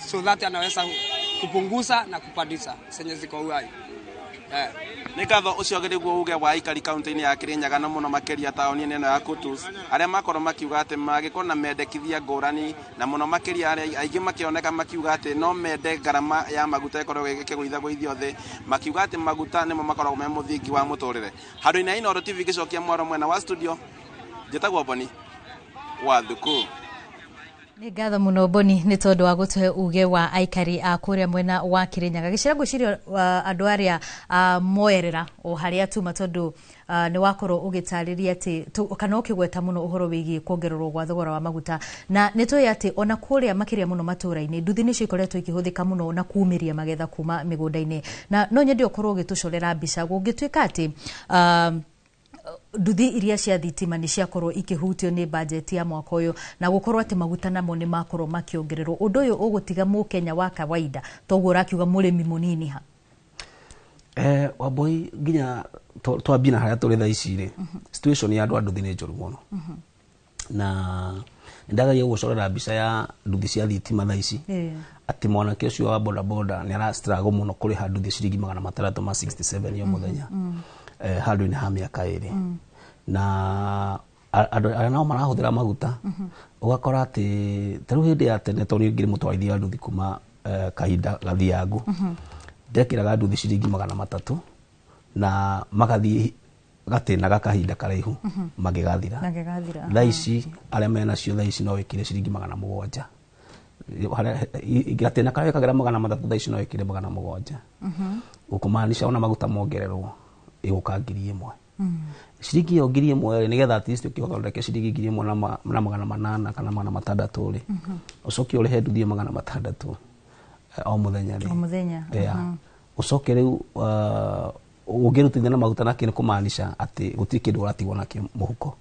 so that anaweza kupunguza na kupandisha zenye ziko uhai. Nĩ ngatho ũcio nĩguo uge wa aikari kaunti-inĩ ya Kirinyaga na mũno makĩria taũni-inĩ ĩno ya Kutus, arĩa makorwo makiuga atĩ magĩkorwo na mendekithia ngũrani, na mũno makĩria arĩa aingĩ makĩoneka makiuga atĩ no mende ngarama ya maguta ĩkorwo ĩkĩgũithagũithio thĩ, makiuga atĩ maguta nĩmo makoragwo me mũthingi wa mũtũrĩre. Handũ-inĩ ha Inooro TV ngĩcokia mwaro mwena wa studio, njĩtagwo Boni wa Thuku. Nĩ ngatho mũno Boni nĩ tondũ wa gũtũhe uge wa aikari a kũrĩa mwena wa Kirinyaga. Gĩcira ngwĩciria andũ arĩa moerera o harĩa tuma, tondũ nĩ wakorwo ũgĩtarĩria atĩ kana ũkĩgweta mũno ũhoro wĩgiĩ kuongererwo gwa thogora wa maguta, na nĩ tũĩ atĩ ona kũrĩa makĩria mũno matũra-inĩ nduthi nĩcio ikoretwo ikĩhũthĩka mũno na kumĩria magetha kuma mĩgũnda-inĩ, na no nyende ũkorwo ũgĩtũcorera mbica gũngĩtuĩka atĩ nduthi iria cia thitima nĩ ciakorwo ikĩhutio nĩ bajeti ya mwaka ũyũ, na gũkorwo atĩ maguta namo nĩ makorwo makĩongererwo, ũndũ ũyũ ũgũtiga mũkenya wa kawaida toguo ũrakiuga mũrĩmi mũnini ha? Wambui nginya twambie na harĩa tũrĩ thaa ici rĩ, situation ya andũ a nduthi nĩ njũru mũno, na nĩndageragia gũgũcorera mbica ya nduthi cia thitima thaa ici, atĩ mwanake ũcio wa bodaboda nĩ ara struggle mũno kũrĩha nduthi ciringi 667 o mũthenya handũ-inĩ ha mĩaka ĩrĩ, na andũ arĩa nao marahũthĩra maguta ũgakora atĩ ta rĩu hĩndĩ ya tene, tondũ niĩ ngĩrĩ mũtwarithia wa nduthi kuma kahinda gathiangu, ndekĩraga nduthi ciringi 300 na magathiĩ gatĩna ga kahinda karaihu magĩgathira. Thaa ici arĩa menacio thaa ici no wĩkĩre ciringi 700, gatĩna karĩa wĩkagĩra 300 thaa ici no wĩkĩre 700, ũkũmaanisha ona maguta mongererwo ĩgũka 1000. Ciringi ĩyo 1000 rĩ, nĩgetha at least ũkĩthondeke ciringi 1000 na 800 kana 600 rĩ, ũcoke ũrĩhe nduthi 600 o mũthenya rĩ, o mũthenya. Ũcoke rĩu ũngĩrutithia na maguta nakĩ, nĩ kũmaanisha atĩ gũtirĩ kĩndũ ũratigwo nakĩo mũhuko,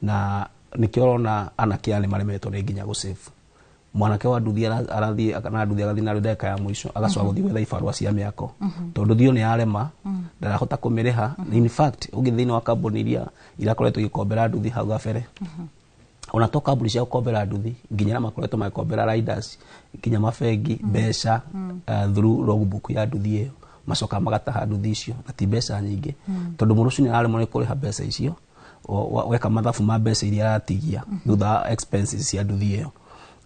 na nĩkĩo ũrona anake aya nĩ maremetwo nĩ nginya gũsave. Mwanake wa nduthi arathiĩ na nduthi agathiĩ na ndagĩka ya mũico agacoka gũthiĩ gwetha ibarũa cia mĩako, tondũ nduthi ĩyo nĩ yarema, ndarahota kũmĩrĩha. In fact ũngĩ thĩinĩ wa kambuni iria irakoretwo igĩkombera nduthi hau gabere, ona to kambuni cia gũkombera nduthi, nginya arĩa makoretwo magĩkombera riders, nginya mabengi mbeca through logbook ya nduthi ĩyo, macoka magataha nduthi icio na ti mbeca nyingĩ, tondũ mũndũ ũcio nĩ araremwo nĩ kũrĩha mbeca icio, weka mathabu ma mbeca iria aratigia thutha wa expenses cia nduthi ĩyo.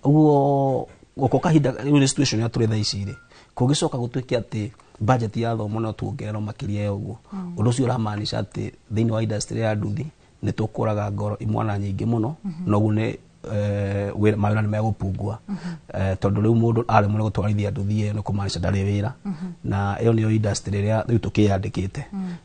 Ũguo gũkũ kahinda rĩu nĩ situation ya tũrĩ thaa ici rĩ, kũngĩcoka gũtuĩke atĩ budget ya thomo no tuongererwo makĩria ya ũguo, ũndũ ũcio ũramaanisha atĩ thĩinĩ wa industry ya nduthi nĩ tũkũraga ngoro imwana nyingĩ mũno, na ũguo nĩ mawĩra nĩ megũpungua, tondũ rĩu mũndũ aremwo nĩ gũtwarithia nduthi ĩyo nĩ kũmaanisha ndarĩ wĩra, na ĩyo nĩyo industry ĩrĩa rĩu tũkĩyandĩkĩte,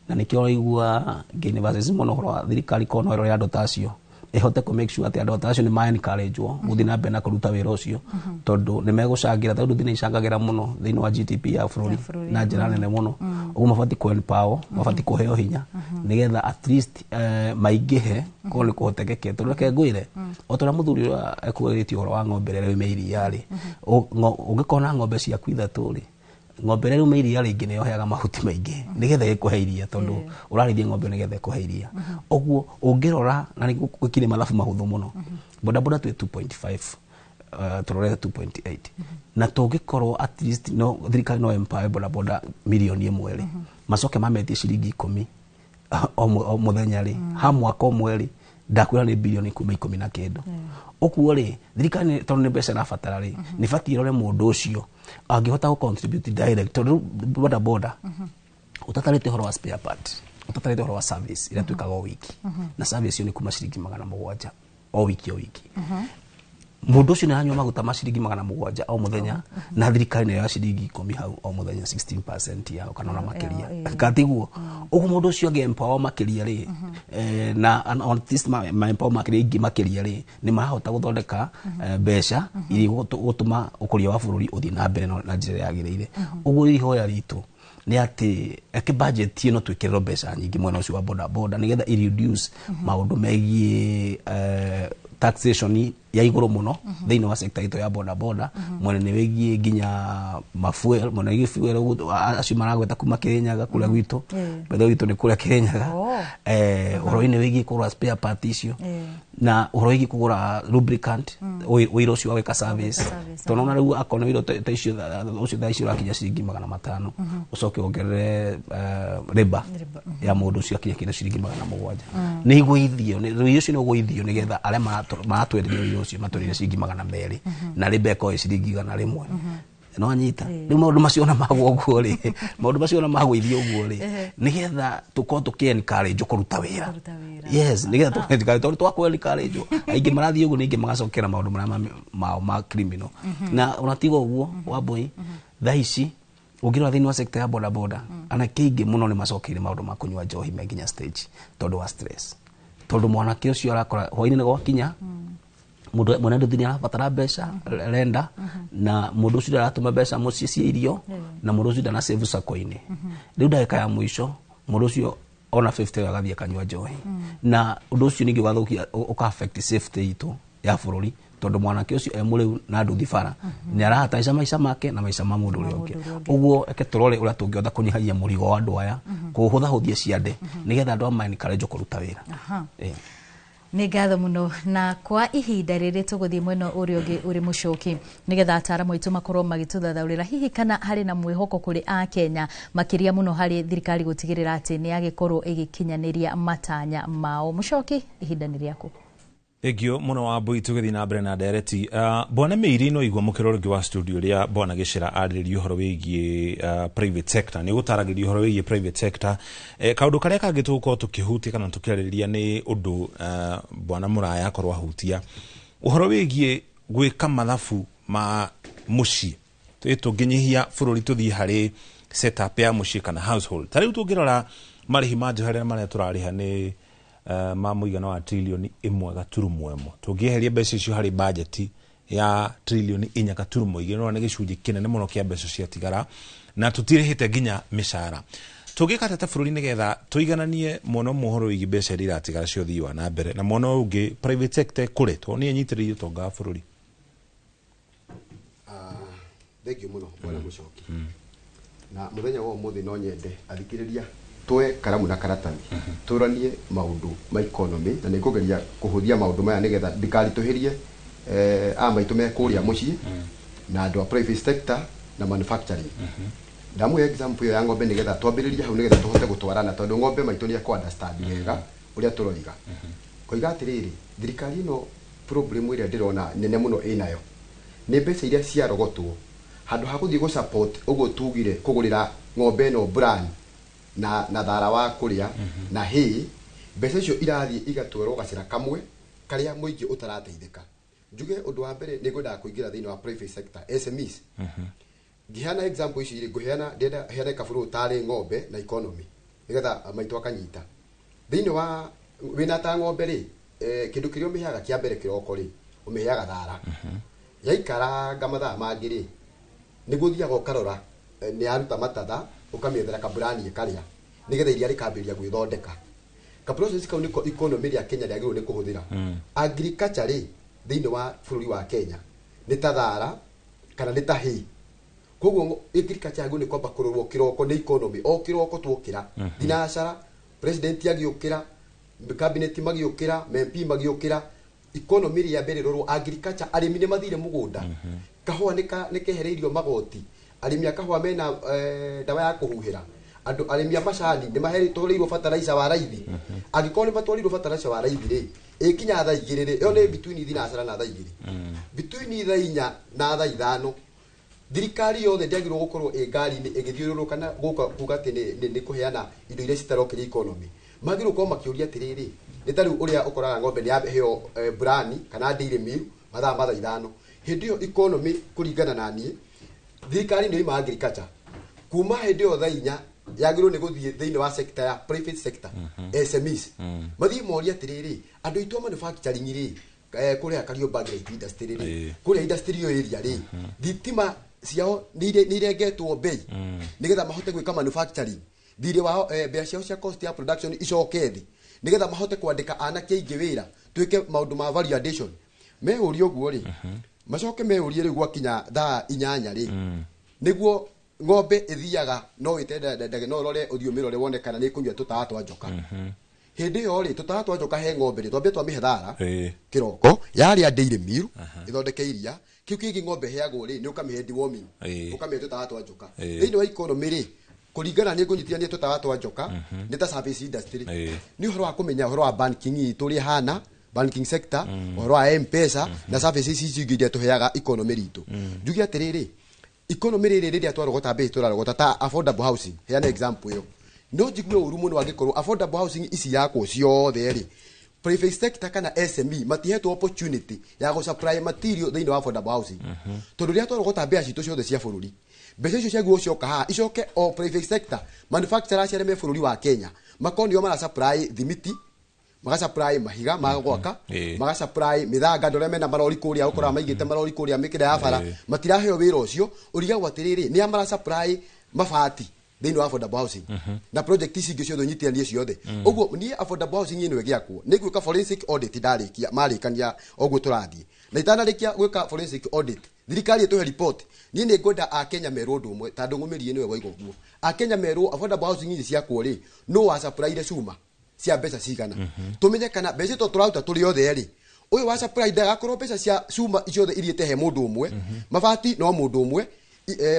na nĩkĩo ũraigua ngĩinivacĩci mũno ũhoro wa thirikari korwo no ĩrore andũ ta acio Ĩhote kũ make sure atĩ andũ ta acio nĩ ma encourage gũthiĩ na mbere na kũruta wĩra ũcio, tondũ nĩ megũcangĩra, tondũ nduthi nĩ icangagĩra mũno thĩinĩ wa GDP ya bũrũri na njĩra nene mũno. Ũguo mabatiĩ kũ empower, mabatiĩ kũheo hinya nĩgetha at least maingĩhe korwo nĩ kũhotekeke. Tondũ reke ngwĩre, o ta ũrĩa mũthuri ũrĩa ekũgeretie ũhoro wa ng'ombe ĩrĩa ĩrauma iria rĩ, ũngĩkorwo na ng'ombe ciaku ithatũ rĩ, ng'ombe ĩrĩa ĩrauma iria rĩingĩ nĩyo ĩheaga mahuti maingĩ nĩgetha ĩkũhe iria, tondũ ũrarĩithia ng'ombe nĩgetha ĩkũhe iria. Ũguo ũngĩrora na nĩ gwĩkire mathabu mahũthũ mũno, bodaboda twĩ 2.5, tũrorete 2.8, na tũngĩkorwo at least no thirikari no empower bodaboda 1 million rĩ, macoke mametie ciringi 10 o mũthenya rĩ, ha mwaka ũmwe rĩ, ndakwĩra nĩ bilioni kuma 10 na kĩndũ. Ũguo rĩ, thirikari tondũ nĩ mbeca ĩrabatara rĩ, nĩ batiĩ ĩrore mũndũ ũcio angĩhota gũ contribute direct, tondũ rĩu boda boda ũtatarĩte ũhoro wa spare part, ũtatarĩte ũhoro wa service ĩrĩa twĩkaga o wiki, na service ĩyo nĩ kuma ciringi 700 o wiki o wiki. Mũndũ ũcio nĩ aranyua maguta ma ciringi 700 o mũthenya, na thirikari nĩyo ya ciringi 10 hau o mũthenya, 16% yao kana ona makĩria, katiguo ũguo mũndũ ũcio angĩ empower makĩria rĩ, na at least ma empower makĩria ingĩ makĩria rĩ, nĩ marahota gũthondeka mbeca iria gũtũma ũkũria wa bũrũri ũthiĩ na mbere na njĩra ĩrĩa yagĩrĩire. Ũguo ihoya ritũ nĩ atĩ eke budget ĩno twĩkĩrĩrwo mbeca nyingĩ mwena ũcio wa boda boda, nĩgetha i reduce maũndũ megiĩ taxation ya igũrũ mũno thĩinĩ wa sector itũ ya boda boda, mwena nĩ wĩgiĩ nginya mafuel, mwena wĩgiĩ fuel. Ũguo, acio maragweta kuma Kĩrĩnyaga kũrĩa gwitũ, bethe gwitũ nĩ kũrĩa Kĩrĩnyaga. Ũhoro-inĩ wĩgiĩ kũgũra spare part icio na ũhoro wĩgiĩ kũgũra lubricant, ũira ũcio wa gwĩka service, tondũ ona rĩu akorwo nĩ ũira ta icio ũcio thaa icio ũrakinya ciringi 500, ũcoke wongerere labour ya mũndũ ũcio akinye kĩndũ ciringi 700, nĩ igũithio rũi ũcio nĩ ũgũithio, nĩgetha arĩa maratwenderia ũira ũcio matwenderia ciringi 200 na labour ĩkorwo ĩ ciringi 100. No anyita rĩu maũndũ macio ona magwo ũguo rĩ, maũndũ macio ona magũithio ũguo rĩ, nĩgetha tũkorwo tũkĩ encourage kũruta wĩra. Yes, nĩgetha tũ encourage, tondũ twakũ encourage aingĩ marathiĩ ũguo, ningĩ magacokera maũndũ marĩa mao ma criminal. Na ona tiga ũguo, Wambui, thaa ici ũngĩrora thĩinĩ wa sector ya boda boda, anake aingĩ mũno nĩ macokeire maũndũ ma kũnyua njohi me nginya stage tondũ wa stress, tondũ mwanake ũcio arakora hwainĩ nĩ gwakinya, mũndũ mwene nduthi nĩ arabatara mbeca renda, na mũndũ ũcio ndaratũma mbeca mũciĩ cia irio, na mũndũ ũcio ndana save sako-inĩ. Rĩu ndagĩka ya mũico mũndũ ũcio ona 50 agathiĩ akanyua njohi, na ũndũ ũcio ningĩ ũgathũkia, ũka affect safety itũ ya bũrũri, tondũ mwanake ũcio e mũrĩu na nduthi bara nĩ arahataica maica make na maica ma mũndũ ũrĩa ũngĩ. Ũguo eke tũrore ũrĩa tũngĩhota kũnyihanyihia mũrigo wa andũ aya, kũhũthahũthia ciande, nĩgetha andũ aya ma encourage kũruta wĩra. Nĩ ngatho mũno, na kwa ihinda rĩrĩ tũgũthiĩ mwena ũrĩa ũngĩ ũrĩ Mũcoki, nĩgetha ataaramu aitũ makorwo magĩtũthathaũrĩra hihi kana harĩ na mwĩhoko kũrĩ akenya, makĩria mũno harĩ thirikari gũtigĩrĩra atĩ nĩ yagĩkorwo ĩgĩkinyanĩria matanya mao. Mũcoki, ihinda nĩ rĩaku. Thengio mũno, Wambui. Tũgĩthiĩ na mbere na ndereti, bwana Mĩiri, no igua mũkĩro rĩngĩ wa studio rĩa bwana Gĩcera arĩrĩria ũhoro wĩgiĩ private sector, nĩ gũtaragĩria ũhoro wĩgiĩ private sector. Kaũndũ karĩa kangĩ tũgũkorwo tũkĩhutia kana tũkĩarĩrĩria nĩ ũndũ bwana Mũraya akorwo ahutia ũhoro wĩgiĩ gwĩka mathabu ma mũciĩ. Tũngĩnyihia bũrũri tũthiĩ harĩ setup ya mũciĩ kana household, ta rĩu tũngĩrora marĩhi ma njoherera marĩa tũrarĩha nĩ ma mũigana wa 1.1 trillion. Tũngĩeheria mbeca icio harĩ bajeti ya 4.2 trillion, nĩ gĩcunjĩ kĩnene mũno kĩa mbeca ciatigara, na tũtirĩhĩte nginya mĩcara. Tũngĩka atĩa ta bũrũri nĩgetha tũigananie mwena ũmwe ũhoro wĩgiĩ mbeca iria iratigara cia ũthii wa na mbere, na mwena ũyũ ũngĩ private sector ĩkũre, tondũ nĩyo ĩnyitĩrĩire ũtonga wa bũrũri? Thengiũ mũno, bwana Mũcoki. Na mũthenya wa ũmũthĩ no nyende athikĩrĩria tuoe karamu na karatathi tũranie maũndũ ma economy, na nĩ ngũgeria kũhũthia maũndũ maya nĩgetha ndikaritũhĩrie a maitũ me kũrĩa mũciĩ na andũ a private sector na manufacturing. Ndamũhe example ĩyo ya ng'ombe nĩgetha twambĩrĩrie hau, nĩgetha tũhote gũtwarana, tondũ ng'ombe maitũ nĩ ekũ understand wega ũrĩa tũroiga. Koiga atĩrĩrĩ, thirikari ĩno problem ĩrĩa ndĩrona nene mũno ĩnayo nĩ mbeca iria ciarogotwo handũ ha gũthiĩ gũ support ũguo tugire kũgũrĩra ng'ombe ĩno bran na thara wa kũrĩa na hay. Mbeca icio irathiĩ igatwarwo gacĩra kamwe karĩa mũingĩ ũtarateithĩka. Njuge ũndũ wa mbere, nĩ ngwendaga kũingĩra thĩinĩ wa private sector, SMEs. Ngĩheana example ici rĩ, ngũheana, ndĩrenda heane kabũrũ tarĩ ng'ombe na economy nĩgetha maitũ akanyita thĩinĩ wa wĩna ta ng'ombe rĩ. Kindu kiria umiheaga kia mbere kiroko ri, umiheaga thara. Yaikaranga mathaa mangĩ rĩ, nĩguo ũthiaga ũkarora nĩ yaruta matatha, ũkamĩethera kaburani ĩkarĩa nĩgetha iria rĩkambĩrĩria gwĩthondeka. Ka process kau nĩko economy rĩa Kenya rĩagĩrĩirwo nĩ kũhũthĩra. Agriculture rĩ, thĩinĩ wa bũrũri wa Kenya nĩ ta thara kana nĩ ta hay. Koguo agriculture yagĩrĩirwo nĩ kwamba kũrorwo kĩroko nĩ economy, o kĩroko tuokĩra thinacara, president agĩũkĩra, cabinet magĩũkĩra, MP magĩũkĩra, economy rĩa mbere rorwo agriculture. Arĩmi nĩ mathire mũgũnda, kahũa nĩ kehereirio magoti, arĩmi a kahũa mena ndawa ya kũhuhĩra, andũ arĩmi a macani nĩ mahetũrĩirwo fertilizer wa raithi. Angĩkorwo nĩ matwarĩirwo fertilizer wa raithi rĩ, ĩkinya thaa 2 rĩ, ĩyo nĩ between thinacara na thaa 2, between thaa 4 na thaa 5, thirikari yothe ndĩagĩrĩirwo gũkorwo ĩ ngari-inĩ ĩgĩthiũrũrũka na gũka kuga atĩ nĩ kũheana indo iria citarokĩria economy. Magĩrĩirwo gũkorwo makĩũria atĩrĩrĩ, nĩ ta rĩu ũrĩa ũkoraga ng'ombe nĩ yaheo brani kana dairy meal mathaa ma thaa 5. Hĩndĩ ĩyo economy kũringana na niĩ, thirikari nĩ yoima agriculture kuma hĩndĩ ĩyo thaa 4 yagĩrĩirwo nĩ gũthiĩ thĩinĩ wa sector ya private sector, SMEs, mathiĩ morie atĩrĩrĩ, andũ aitũ a manufacturing rĩ, kũrĩa Kariobangi Light Industry rĩ, kũrĩa industrial area rĩ, thitima ciao nĩ irengetwo bei nĩgetha mahote gwĩka manufacturing, thirĩ wao, mbeca ciao cia cost ya production icoke thĩ nĩgetha mahote kwandĩka anake aingĩ wĩra, twĩke maũndũ ma value addition. Mehũrie ũguo rĩ, macoke mehũrie rĩu gwakinya thaa 8 rĩ, nĩguo ng'ombe ĩthiaga no ĩte no ũrore ũthiĩ ũmĩrore wone kana nĩ ĩkũnyua tũtawa twa njoka. Hĩndĩ ĩyo rĩ, tũtawa twa njoka he ng'ombe rĩ, twambie twamĩhe thara kĩroko, yarĩa dairy meal ĩthondeke iria. Kĩu kĩngĩ ng'ombe ĩheagwo rĩ, nĩ ũkamĩhe deworming, ũkamĩhe tũtawa twa njoka. Thĩinĩ wa economy rĩ, kũringana nĩ ngũnyitithania tũtawa twa njoka nĩ ta service industry, nĩ ũhoro wa kũmenya ũhoro wa banking itũ ũrĩa ĩhana, banking sector, ũhoro wa M-Pesa na services ici ingĩ iria tũheaga economy ritũ. Njuge atĩrĩrĩ, economy rĩrĩ rĩrĩa twarogota mbei, tũrarogota ta affordable housing, heana example ĩyo, no njigue ũru mũno angĩkorwo affordable housing ici yakwo ciothe rĩ, private sector kana SME matihetwo opportunity ya gũ supply material thĩinĩ wa affordable housing, tondũ rĩrĩa twarogota mbia citũ ciothe cia bũrũri, mbeca icio ciagĩrĩirwo cioka haha icoke o private sector manufacturers arĩa me bũrũri wa Kenya makorwo nĩo mara supply thimiti, magasupply mahiga ma gwaka, magasupply mĩthanga. Andũ arĩa mena marori kũrĩa, ũkoraga maigĩte marori kũrĩa mĩkĩra ya bara, matiraheo wĩra ũcio. Ũrigagwo atĩrĩrĩ, nĩ a mara supply mabati thĩinĩ wa affordable housing na project ici ingĩ ciothe ũnyitithanie ciothe? Ũguo niĩ affordable housing ĩno ĩgĩakwo nĩ gwĩka forensic audit ndarĩkia marĩkania ũguo tũrathiĩ na itanarĩkia gwĩka forensic audit, thirikari ĩtũhe report. Niĩ nĩ ngwenda akenya merwo ũndũ ũmwe, tondũ ng'ũmĩrie nĩwe waiga ũguo, akenya merwo affordable housing ici ciakwo rĩ, no wa supplyire cuma cia mbeca cigana, tũmenye kana mbeca ito tũraruta tũrĩ othe rĩ, ũyũ wa supply ndagakorwo mbeca cia cuma ciothe ithiĩte he mũndũ ũmwe, mabati no mũndũ ũmwe,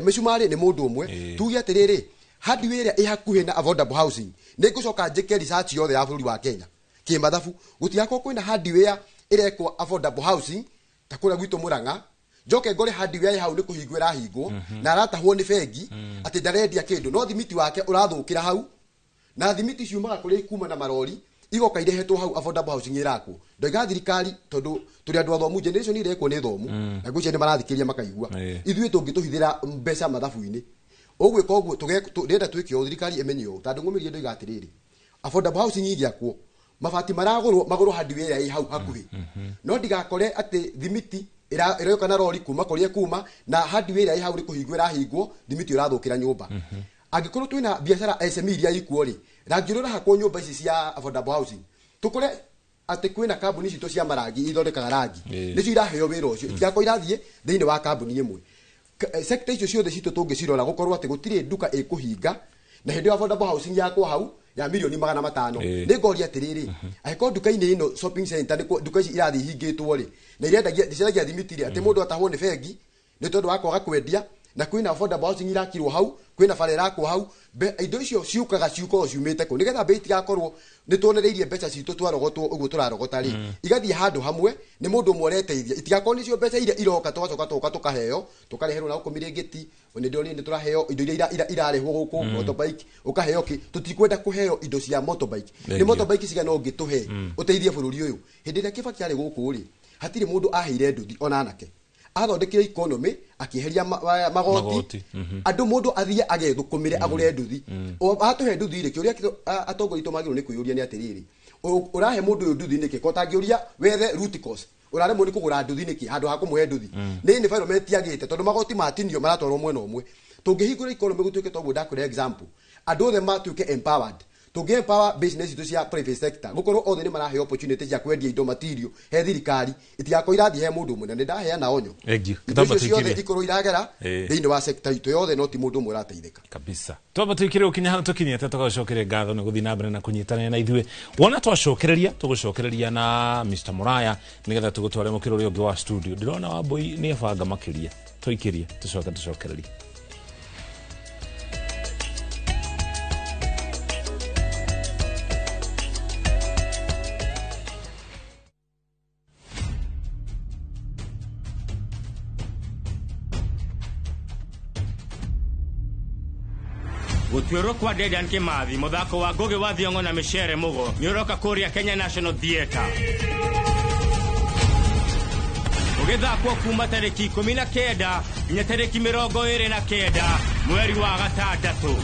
mĩcumarĩ nĩ mũndũ ũmwe. Tuge atĩrĩrĩ, hardware ĩrĩa ĩ hakuhĩ na affordable housing, nĩ ngũcoka njĩke research yothe ya bũrũri wa Kenya kĩmathabu, gũtigakorwo kwĩna hardware ĩrekwo affordable housing ta kũrĩa gwitũ Mũrang'a, njoke ngore hardware ĩ hau nĩ kũhingwo ĩrahingwo na aratahwo nĩ bengi atĩ ndarendia kĩndũ, no thimiti wake ũrathũkĩra hau, na thimiti ciumaga kũrĩa ikuma na marori igoka irehetwo hau affordable housing ĩrakwo. Ndoiga thirikari, tondũ tũrĩ andũ athomu, generation irekwo nĩ thomu, na ngwĩciria nĩ marathikĩrĩria makaigua. Ithuĩ tũngĩtũhithĩra mbeca mathabu-inĩ ũgwĩka ũguo, ndĩrenda twĩke ũũ, thirikari ĩmenye ũũ, tondũ ng'ũmĩrie ndoiga atĩrĩrĩ, affordable housing ingĩakwo, mabati maragũrwo magũrwo hardware ĩ hau hakuhĩ, no ndigakore atĩ thimiti ĩroka na rori kuma kũrĩa kuma na hardware ĩrĩa ĩ hau nĩ kũhingwo ĩrahingwo, thimiti ũrathũkĩra nyũmba. Angĩkorwo twĩna biacara SME iria ikuo rĩ, rangi ũrĩa ũrahakwo nyũmba ici cia affordable housing, tũkore atĩ kwĩna kambuni citũ cia marangi ithondekaga rangi, nĩcio iraheo wĩra ũcio, itigakorwo irathiĩ thĩinĩ wa kambuni ĩmwe. Sector icio ciothe citũ tũngĩcirora, gũkorwo atĩ gũtirĩ nduka ĩkũhinga na hĩndĩ ĩyo affordable housing yakwo hau ya mirioni 500. Nĩ ngoria atĩrĩrĩ, angĩkorwo nduka-inĩ ĩno shopping center nĩkuo nduka ici irathiĩ ihingĩtwo rĩ, na irendagia ciendagia thimiti rĩ, atĩ mũndũ atahwo nĩ bengi nĩ tondũ wa kwaga kwendia, na kwĩna affordable housing irakirwo hau, kwĩna bara ĩrakwo hau, indo icio ciũkaga ciukorwo ciumĩte kũ, nĩgetha mbei itigakorwo nĩ tuonereirie mbeca citũ twarogotwo ũguo tũrarogota rĩ, igathiĩ handũ hamwe nĩ mũndũ ũmwe ũreteithia, itigakorwo nĩcio mbeca iria iroka tũgacoka tũka tũkaheo tũkareherwo na gũkũ mĩrĩngĩti. Nĩ ndĩronire nĩ tũraheo indo iria irarehwo gũkũ, motorbike ũkaheo kĩ, tũtikwenda kũheo indo cia motorbike. Nĩ Thank you. motorbike cigana ũngĩtũhe ũteithie bũrũri ũyũ? Hĩndĩ ĩrĩa Kibaki arĩ gũkũ rĩ, hatirĩ mũndũ aheire nduthi ona anake. Athondekire economy akĩeheria magoti. Andũ mũndũ athiĩ agethũkũmĩre agũre nduthi. Atũhe nduthi rĩ, kĩũria atongoria aitũ magĩrĩirwo nĩ kwĩyũria nĩ atĩrĩrĩ, ũrahe mũndũ ũyũ nduthi nĩkĩ? Ko tangĩũria wethe root cause, ũraremwo nĩ kũgũra nduthi nĩkĩ handũ ha kũmũhe nduthi? Nĩ environment yagĩte tondũ magoti matinio maratwarwo mwena ũmwe. Tũngĩhingũra economy gũtuĩke toguo ndakwĩra example, andũ othe matuĩke empowered. Tũngĩ empower business itũ cia private sector, gũkorwo othe nĩ maraheo opportunity cia kwendia indo material he thirikari, itigakorwo irathiĩ he mũndũ ũmwe. Na nĩ ndaheana onyo, indo icio ciothe ikorwo iragera thĩinĩ wa sector itũ yothe, no ti mũndũ ũmwe ũrateithĩka kabisa. Twamba tuikire ukinya hau tukinyite, tugacokeria ngatho nĩ gũthiĩ na mbere na kũnyitanĩra na ithuĩ. Wona twacokereria, tũgũcokereria na Mr. Muraya nĩgetha tũgũtware mũkĩro ũrĩa ũngĩ wa studio. Ndĩrona Wambui nĩ ebanga makĩria, tũikĩrie tũcoke tũcokererie. Gũtuĩrwo kwa Dedan Kimathi, mũthako wa Ngugi wa Thiong'o na Micere Mugo nĩ ũroka kũrĩa Kenya National Theatre, ũgĩthakwo kuma tarĩki 19 nginya tarĩki 29 mweri wa gatandatũ.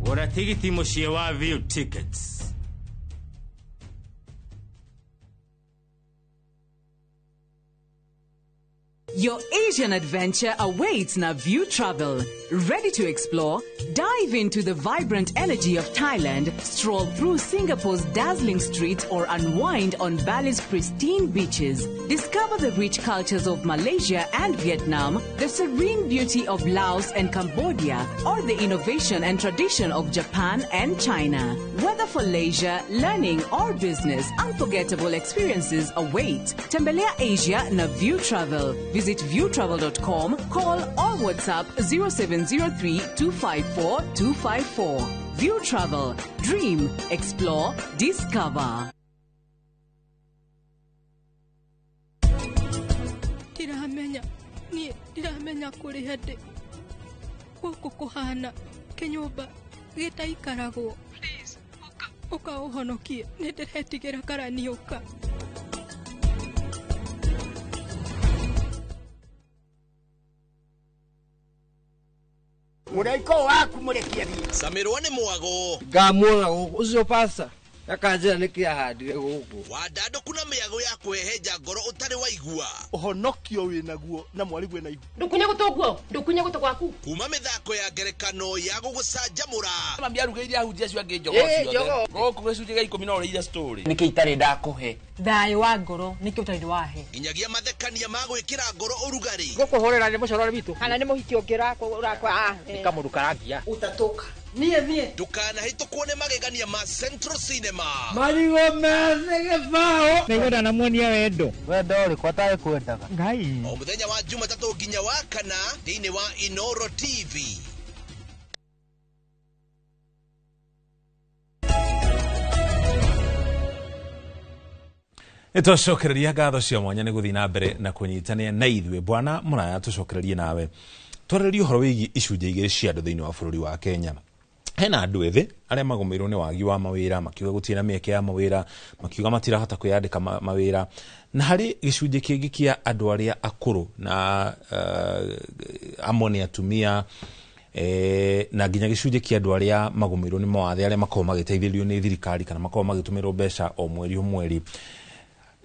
Gũra tigiti mũciĩ wa View Tickets. Your Asian adventure awaits na View Travel. Ready to explore? Dive into the vibrant energy of Thailand, stroll through Singapore's dazzling streets, or unwind on Bali's pristine beaches. Discover the rich cultures of Malaysia and Vietnam, the serene beauty of Laos and Cambodia, or the innovation and tradition of Japan and China. Whether for leisure, learning, or business, unforgettable experiences await. Tembelea Asia na View Travel. Visit viewtravel.com, call or WhatsApp 0703 254 254. View Travel. Dream, explore, discover. Ndiramenya, niĩ ndiramenya kũrĩ hĩndĩ gũkũ kũhana kĩnyũmba gĩtaikaragwo. Please, ũka ũka ũhonokie, nĩ ndĩretigĩra karani ũka. Mũraiko waku mũrekie thiĩ. Camirwo nĩ mwago. Ngamuona gũkũ ũcio pasta akanjĩra nĩkĩ ahandire gũkũ. Wandandũku na mĩago ya kũhehenja ngoro ũtarĩ waigua. Ũhonokio wĩnaguo na mwarigwe na ihu. Ndũkunye gũtũ guo, ndũkunye gũtũ gwaku. Kuma mĩthako ya ngerekano ya gũgũcanjamũra. Mami arugĩire ahunjia acio angĩ njogoo ciothe. Gũkũ gĩcunjĩ gĩa 10 no ũrĩire story. Nĩkĩ itarĩ ndakũhe? Thayũ wa ngoro nĩkĩ ũtarĩ wahe? Nginyagia mathekania ma gwĩkĩra ngoro ũrugarĩ. Gũkũhũrĩra nĩ mũcorore witũ. Kana nĩ mũhiki ũngĩ ũrakwa. Nĩ kamũndũ karangia. Ũtatũka. Niĩ niĩ. Ndũkanahĩtũkwo nĩ magegania ma Central Cinema. Marigũ methĩ gĩbaũ. Nĩngwenda namuonia wendo. Wendo ũrĩkũ atarĩ kwendaga? Ngai. O mũthenya wa Jumatatũ nginya wa kana thĩinĩ wa Inoro TV. Nĩ twacokereria ngatho cia mwanya nĩ gũthiĩ na mbere na kũnyitanĩra na ithuĩ. Bwana Mũraya, tũcokererie nawe twarĩrĩrie ũhoro wĩgiĩ icunjĩ igĩrĩ cia andũ thĩinĩ wa bũrũri wa Kenya. Hena andũ ethĩ arĩa magũmĩirwo nĩ wagi wa mawĩra, makiuga gũtirĩ na mĩeke ya mawĩra, makiuga matirahota kwĩyandĩka mawĩra. Na harĩ gĩcunjĩ kĩngĩ kĩa andũ arĩa akũrũ na amwe nĩ atumia, na nginya gĩcunjĩ kĩa andũ arĩa magũmĩirwo nĩ mawathe arĩa makoragwo magĩteithĩrĩrio nĩ thirikari kana makoragwo magĩtũmĩrwo mbeca o mweri o mweri.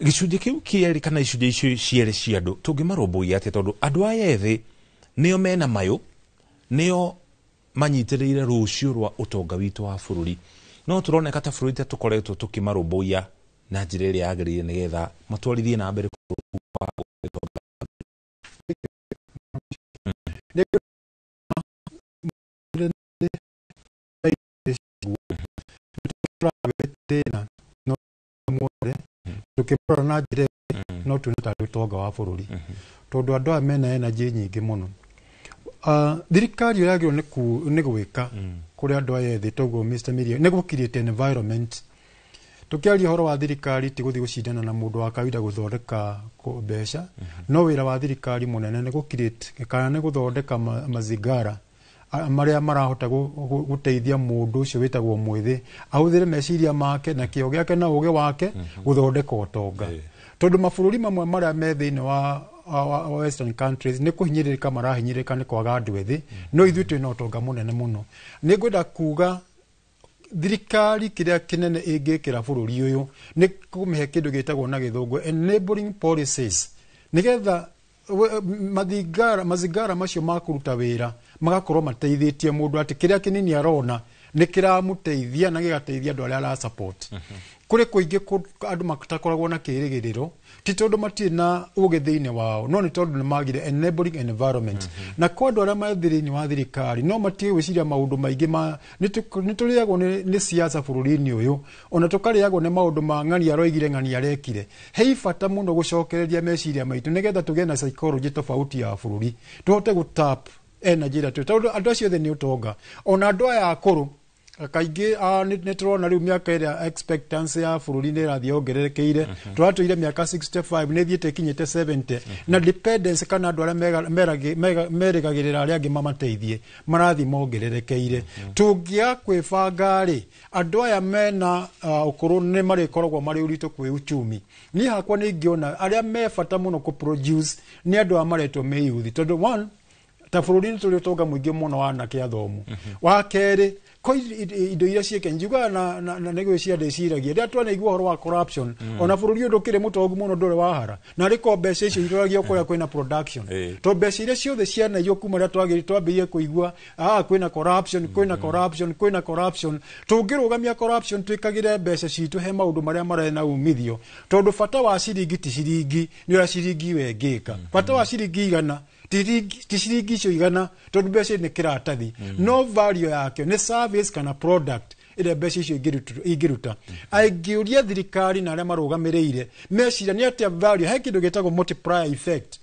Gĩcunjĩ kĩu kĩerĩ kana icunjĩ icio cierĩ cia andũ tũngĩmarũmbũiya atĩa, tondũ andũ aya ethĩ nĩo mena mayũ, nĩo manyitĩrĩire rũciũ rwa ũtonga witũ wa bũrũri, no tũroneka ta bũrũri ta tũkoretwo tũkĩmarũmbũiya na njĩra ĩrĩa yagĩrĩire nĩgetha matwarithie na mbere wa ũtonga. Tukĩmũrora na njĩra no tuone tarĩ ũtonga wa bũrũri, tondũ andũ aya mena energy nyingĩ mũno. Thirikari ũrĩa yagĩrĩirwo nĩ gwĩka kũrĩ andũ aya ethĩ toguo Mr. Miria nĩ gũ create environment. Tũkĩaria ũhoro wa thirikari ti gũthiĩ gũcindana na mũndũ wa kawaida gũthondeka mbeca, no wĩra wa thirikari mũnene nĩ gũ create kana nĩ gũthondeka mazingara marĩa marahota gũteithia mũndũ ũcio wĩtagwo mwĩthĩ ahũthĩre meciria make na kĩo gĩake na ũgĩ wake gũthondeka ũtonga. Tondũ mabũrũri mamwe marĩa me thĩinĩ wa western countries nĩ kũhinyĩrĩrĩka marahinyĩrĩrĩka nĩ kwaga andũ ethĩ, no ithuĩ twĩna ũtonga mũnene mũno. Nĩ ngwenda kuga thirikari kĩrĩa kĩnene ĩngĩkĩra bũrũri ũyũ nĩ kũmĩhe kĩndũ gĩtagwo na gĩthũngũ enabling policies, nĩgetha mathingara macio ma kũruta wĩra magakorwo mateithĩtie mũndũ atĩ kĩrĩa kĩnini arona nĩ kĩramũteithia na gĩgateithia andũ arĩa ara support. Kũrĩ kũingĩ andũ matakoragwo na kĩrĩgĩrĩro, ti tondũ matirĩ na ũgĩ thĩinĩ wao, no nĩ tondũ nĩ magire enabling environment. Na kwa andũ arĩa me thĩinĩ wa thirikari no matige gwĩciria maũndũ maingĩ ma nĩ tũrĩagwo nĩ siasa bũrũri-inĩ ũyũ, ona tũkarĩagwo nĩ maũndũ ma ng'ani aroigire ng'ani arekire. He bata mũno gũcokereria meciria maitũ nĩgetha tũgĩe na psychology tofauti ya bũrũri, tũhote gũtap energy ĩrĩa twĩ, tondũ andũ acio othe nĩ ũtonga. Ona andũ aya akũrũ kaingĩ nĩ tũrona rĩu mĩaka ĩrĩa expectancy ya bũrũri nĩ ĩrathiĩ yongererekeire. Tũratũire mĩaka 65, nĩ ĩthiĩte ĩkinyĩte 70, na dependence kana andũ arĩa merĩgagĩrĩra arĩa angĩ mamateithie marathiĩ mongererekeire. Tũngĩaga kwĩbanga rĩ, andũ aya mena ũkũrũ nĩ marĩkoragwo marĩ ũritũ kwĩ uchumi. Niĩ hakwa nĩ ingĩona arĩa me bata mũno kũ produce nĩ andũ aya maretwo me youth, tondũ one, ta bũrũri nĩ tũrĩ ũtonga mũingĩ mũno wa anake athomu. Wa kerĩ, ko indo iria ciĩke njugaga na nĩ gwĩciria ndĩciragia rĩrĩa twanaigua ũhoro wa corruption, ona bũrũri ũyũ ndũkĩrĩ mũtongu mũno ndũrĩ wahara, na arĩ ko mbeca icio iroragio kũrĩa kwĩna production, tondũ mbeca iria ciothe cianaiywo kuma rĩrĩa twambĩrĩirie kũigua kwĩna corruption, kwĩna corruption, kwĩna corruption. Tũngĩrũgamia corruption, twĩkagĩre mbeca citũ he maũndũ marĩa marĩ na umithio, tondũ bata wa ciringi ti ciringi, nĩ ũrĩa ciringi we ĩngĩka. Bata wa ciringi 100 ti ciringi icio 100, tondũ mbeca nĩ kĩratathi, no value yakĩo nĩ service kana product ĩrĩa mbeca icio ingĩruta. Angĩũria thirikari na arĩa marũgamĩrĩire meciria nĩ atĩa value, he kĩndũ gĩtagwo multiplier effect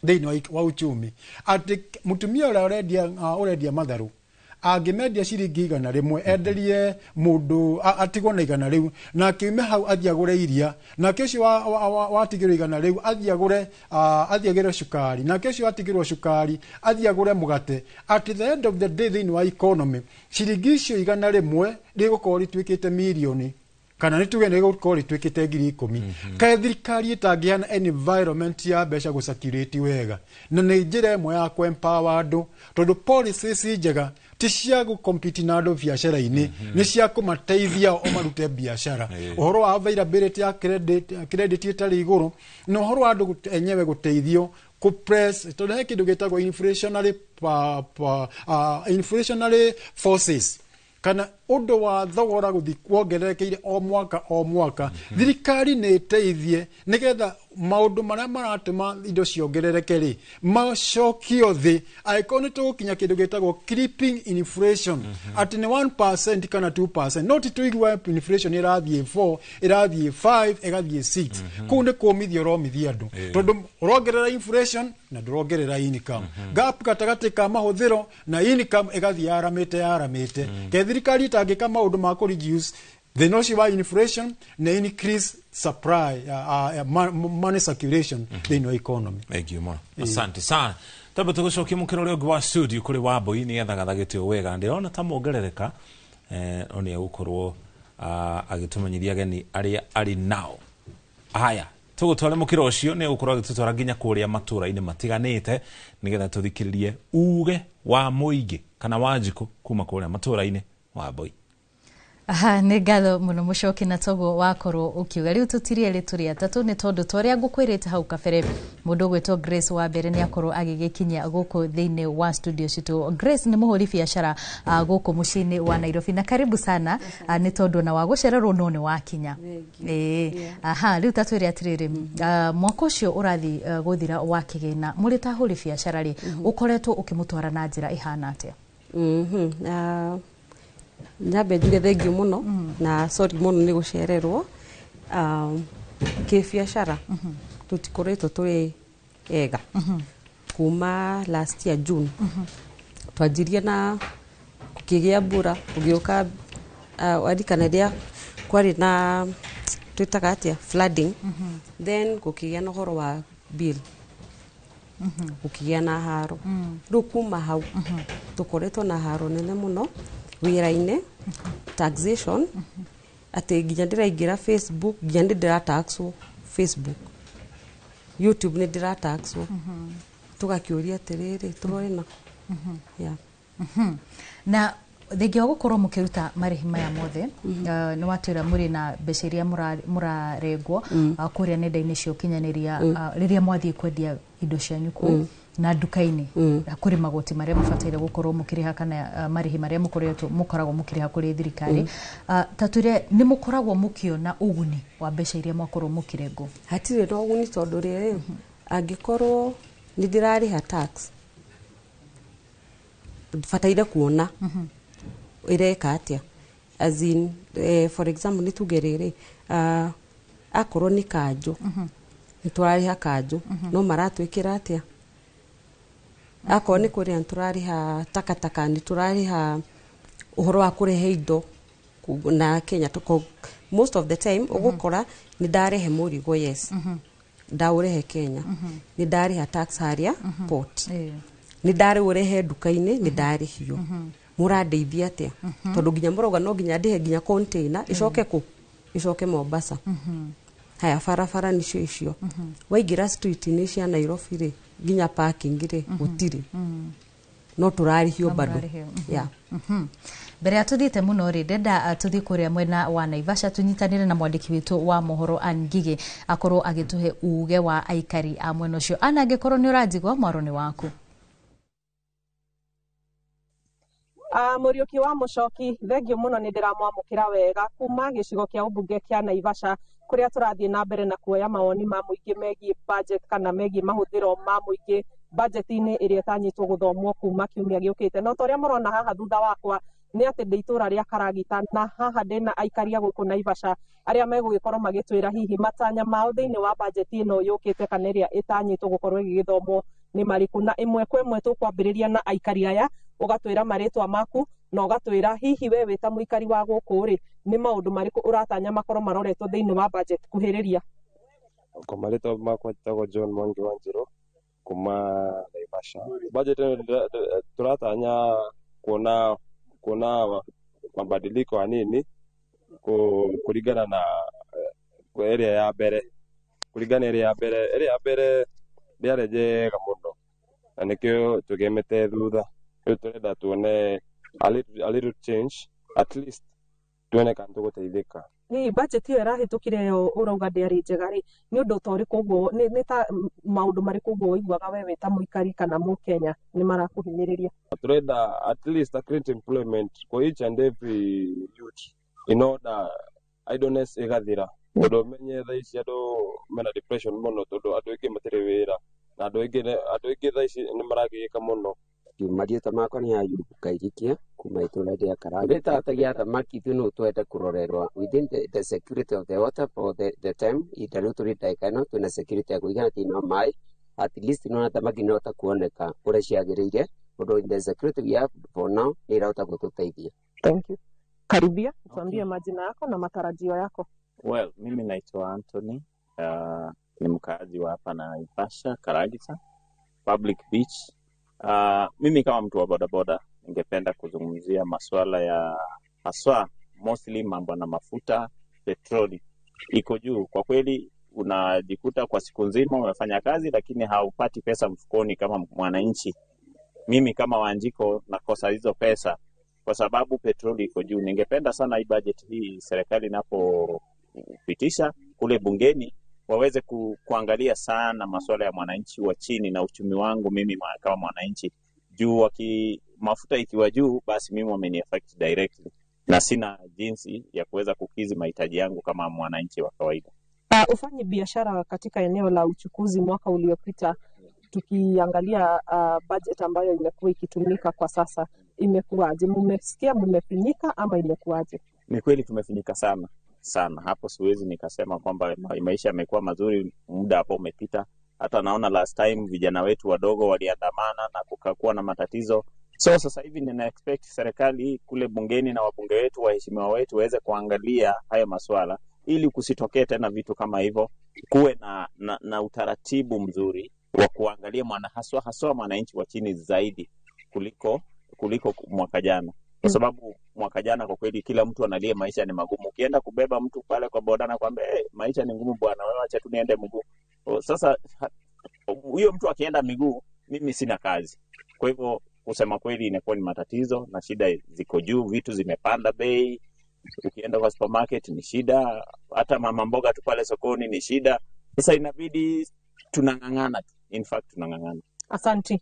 thĩinĩ wa uchumi, atĩ mũtumia ũrĩa ũrendia matharũ angĩmendia ciringi 100 enderie mũndũ atigwo na 100 rĩu, na akiume hau athiĩ agũre iria, nake ũcio watigĩrwo 100 rĩu athiĩ agũre athiĩ agĩre cukari, nake ũcio watigĩrwo cukari athiĩ agũre mũgate. At the end of the day thĩinĩ wa economy ciringi icio 100 rĩgũkorwo rĩtuĩkĩte mirioni, kana nĩ tuge nĩ rĩgũkorwo rĩtuĩkĩte 10,000. Kaĩ thirikari ĩtangĩheana environment ya mbeca gũcirculate wega, na nĩ njĩra ĩmwe ya kũ-empower andũ, tondũ policies njega ti cia gũcompete na andũ biacara-inĩ, nĩ cia kũmateithia o marute biacara. Ũhoro wa availability ya credit ĩtarĩ igũrũ, na ũhoro wa andũ enyewe gũteithio kũ press, tondũ he kĩndũ gĩtagwo inflationary forces, kana ũndũ wa thogora gũthiĩ wongererekeire o mwaka o mwaka. Thirikari nĩ ĩteithie nĩgetha maũndũ marĩa maratũma indo ciongerereke rĩ macokio thĩ, angĩkorwo nĩ tũgũkinya kĩndũ gĩtagwo creeping inflation, atĩ nĩ 1% kana 2%, no ti tũigua inflation ĩrathiĩ 4, ĩrathiĩ 5, ĩgathiĩ 6. Kũu nĩ kũmithia ũromithia andũ, tondũ ũrongerera inflation na ndũrongerera income. Gap gatagatĩ ka mahũthĩro na income ĩgathiĩ yaramĩte. Ke thirikari ĩtangĩka maũndũ ma kũ reduce thĩna ũcio wa inflation na increase supply, money circulation thĩinĩ wa economy. Thank you mũno, asante sana. Twambe tũgũcokia mũkĩra ũrĩa ũngĩ wa studio kũrĩ Wambui nĩgetha gathagĩte wega. Ndĩrona ta mongerereka, no nĩ egũkorwo agĩtũmenyithia ageni arĩa arĩ nao. Haya, tũgũtware mũkĩra ũcio, nĩ egũkorwo agĩtũtwara nginya kũrĩa matũũra-inĩ matiganĩte nĩgetha tũthikĩrĩrie uge wa mũingĩ kana wa njikũ kuma kũrĩa matũũra-inĩ. Wambui. Aha, nĩ ngatho mũno Mũcoki, na toguo wakorwo ũkiuga rĩu tũtirĩ erĩ, tũrĩ atatũ, nĩ tondũ ta ũrĩa ngũkwĩrĩte hau kabere, mũndũ ũgwĩtwo Grace wa mbere nĩ akorwo agĩgĩkinyia gũkũ thĩinĩ wa studio citũ. Grace nĩ mũhũri biacara gũkũ mũciĩ-inĩ wa Nairobi, na karibu sana, nĩ tondũ na wa gũcererwo no nĩ wakinya. Ĩĩ, aha, rĩu ta twĩre atĩrĩrĩ, mwaka ũcio ũrathiĩ gũthira wa kĩgĩna, mũrĩ ta ahũri biacara rĩ, ũkoretwo ũkĩmũtwara na njĩra ĩhana atĩa? Nyambe njuge thengiũ mũno na sorry mũno nĩ gũcererwo. Kĩbiacara tũtikoretwo tũrĩ ega kuma last year June. Twanjirie na kũkĩgĩa mbura, gũgĩũka warikana rĩrĩa kwarĩ na twĩtaga atĩa, flooding, then gũkĩgĩa na ũhoro wa bill, gũkĩgĩa na haro. Rĩu kuma hau tũkoretwo na haro nene mũno wĩra-inĩ, taxation, atĩ nginya ndĩraingĩra Facebook, nginya nĩ ndĩrataxwo Facebook. YouTube nĩ ndĩrataxwo. Tũgakĩũria atĩrĩrĩ, tũrore na yeah. Na thengia wa gũkorwo mũkĩruta marĩhi maya mothe, nĩ watwĩra mũrĩ na mbeca iria mũrarengwo kũrĩa nenda-inĩ cia ũkinyanĩria, rĩrĩa mwathiĩ kwendia indo cianyu kũu na nduka-inĩ, kũrĩ magoti marĩa mũbataire gũkorwo mũkĩrĩha kana marĩhi marĩa mũkoretwo mũkoragwo mũkĩrĩha kũrĩ thirikari. Ta twĩre, nĩ mũkoragwo mũkĩona ũguni wa mbeca iria mwakorwo mũkĩrengwo? Hatirĩ na ũguni, tondũ rĩrĩ, angĩkorwo nĩ ndĩrarĩha tax, bataire kuona ĩreka atĩa. As in, for example, nĩ tuge rĩrĩ, akorwo nĩ kanjũ, nĩ tũrarĩha kanjũ, no maratwĩkĩra atĩa? Akorwo nĩ kũrĩha, nĩ tũrarĩha takataka, nĩ tũrarĩha ũhoro wa kũrehe indo na Kenya. Most of the time ũgũkora nĩ ndarehe mũrigo, yes, ndaũrehe Kenya, nĩ ndarĩha tax harĩa port, nĩ ndarĩũrehe nduka-inĩ, nĩ ndarĩhio. Mũrandeithia atĩa? Tondũ nginya mũrauga no nginya ndĩhe nginya container ĩcoke kũ ĩcoke Mombasa. Haya, barabara nicio icio, waingĩra street-inĩ cia Nairobi rĩ, nginya parking rĩ gũtirĩ, no tũrarĩhio No bado. mũrarĩhio. Yeah. Mbere ya tuthiĩte mũno rĩ, ndenda tũthiĩ kũrĩa mwena wa Naivasha tũnyitanĩre na mwandĩki witũ wa mohoro Ann Ngigĩ, akorwo agĩtũhe uge wa aikari a mwena ũcio. Ann, angĩkorwo nĩ ũranjigua, mwaro nĩ waku. Mũriũki wa Mũcoki, thengio mũno, nĩ ndĩramwamũkĩra wega kuma gĩcigo kĩa ũmbunge kĩa Naivasha, kũrĩa tũrathiĩ na mbere na kuoya mawoni ma mũingĩ megiĩ budget kana megiĩ mahũthĩro ma mũingĩ budget-inĩ ĩrĩa ĩtanyĩtwo gũthomwo kuma kiumia gĩũkĩte. No ta ũrĩa mũrona haha thutha wakwa nĩ atĩ ndĩ itũra rĩa Karagita, na haha ndĩna aikari a gũkũ Naivasha arĩa megũgĩkorwo magĩtwĩra hihi matanya mao thĩinĩ wa budget ĩno yũkĩte kana ĩrĩa ĩtanyĩtwo gũkorwo ĩgĩgĩthomwo nĩ marĩkũ. Na ĩmwe kwa ĩmwe tũkwambĩrĩria na aikari aya, ũgatwĩra marĩtwa maku na ũgatwĩra hihi we wĩ ta mũikari wa gũkũ rĩ, nĩ maũndũ marĩkũ ũratanya makorwo maroretwo thĩinĩ wa budget. Kuhĩrĩria. Kwa marĩtwa makwa njĩtagwo John Mwangi wa Njirũ kuma Naivasha. Budget ĩno tũratanya kuona mabadiliko hanini kulingana na ĩrĩa ya mbere, kũringana ĩrĩa ya mbere ndĩarĩ njega mũno, na nĩkĩo tũgemete thutha. Rĩu tũrenda tuone a little change, at least tuone kana tũgũteithĩka. Hihi budget ĩyo ĩrahĩtũkire ĩyo ũrauga ndĩarĩ njega rĩ, nĩ ũndũ ta ũrĩkũ ũguo, nĩ ta maũndũ marĩkũ ũguo ũiguaga we wĩ ta mũikari kana mũkenya nĩ marakũhinyĩrĩria? Turenda at least a create employment for each and every youth in order idleness ĩgathira, tondũ menye thaa ici andũ mena depression mũno, tondũ andũ aingĩ matirĩ wĩra na andũ aingĩ thaa ici nĩ maragĩka mũno. Marĩtwa makwa nĩ Ayubu Kairikia kuma itũra rĩa Karagita. Tũrĩ thamaki ithuĩ no twende kũrorerwa within the security of the water for the time. Ihinda rĩu tũrĩ ndagĩka ĩno twĩna security ya kũigana thĩinĩ wa maĩ, at least nĩwona thamaki nĩrahota kuoneka ũrĩa ciagĩrĩire, ũndũ the security we have for now nĩ ĩrahota gũtũteithia. Thank you. Karibia, tuambie majina yako na matarajio yako. Well, mimi naitwa Anthony, ni mkaaji wa hapa Naivasha, Karagita, Public Beach. Mimi kama mtu wa bodaboda ningependa kuzungumzia masuala ya haswa mostly mambo na mafuta, petroli iko juu kwa kweli. Unajikuta kwa siku nzima umefanya kazi lakini haupati pesa mfukoni kama mwananchi. Mimi kama Wanjiko nakosa hizo pesa kwa sababu petroli iko juu. Ningependa sana hii budget hii serikali inapopitisha kule bungeni waweze kuangalia sana masuala ya mwananchi wa chini na uchumi wangu mimi kama mwananchi juu mafuta ikiwa juu basi mimi wameni affect directly na sina jinsi ya kuweza kukidhi mahitaji yangu kama mwananchi wa kawaida. Ufanye biashara katika eneo la uchukuzi mwaka uliopita, tukiangalia budget ambayo imekuwa ikitumika kwa sasa, imekuwaje? Mmesikia mmefinyika ama imekuwaje? Ni kweli tumefinyika sana sana hapo, siwezi nikasema kwamba maisha yamekuwa mazuri muda hapo umepita. Hata naona last time vijana wetu wadogo waliandamana na kukakuwa na matatizo. So sasa hivi nina expect serikali kule bungeni na wabunge wetu, waheshimiwa wetu waweze kuangalia hayo maswala ili kusitokee tena vitu kama hivyo, kuwe na utaratibu mzuri wa kuangalia mwana haswa haswa mwananchi wa chini zaidi kuliko mwaka jana, kwa sababu mwaka jana kwa kweli kila mtu analia maisha ni magumu. Ukienda kubeba mtu pale kwa boda na kwambia, hey, maisha ni ngumu bwana, wewe acha tu niende mguu. Sasa huyo mtu akienda miguu, mimi sina kazi. Kwa hivyo kusema kweli inakuwa ni matatizo na shida ziko juu, vitu zimepanda bei. Ukienda kwa supermarket ni shida, hata mama mboga tu pale sokoni ni shida. Sasa inabidi tunang'ang'ana tu. In fact tunang'ang'ana. Asanti.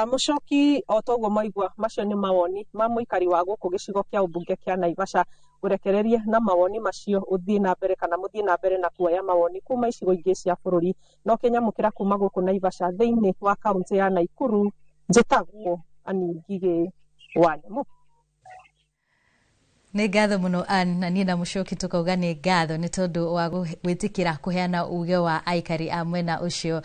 Mucoki o toguo mwaigua macio nĩ mawoni ma mũikari wa gũkũ gĩcigo kĩa ũmbunge kĩa Naivasha. Ũrekererie na mawoni macio ũthiĩ na mbere kana mũthiĩ na mbere na kuoya mawoni kuma icigo ingĩ cia bũrũri. No kĩnyamũkĩra kuma gũkũ Naivasha thĩinĩ wa kaũntĩ ya Naikuru, njĩtagwo Ann Ngigĩ wa Nyamũ. Nĩ ngatho mũno Ann, na niĩ na Mũcoki tũkauga nĩ ngatho nĩ tondũ wa gwĩtĩkĩra kũheana uge wa aikari a mwena ũcio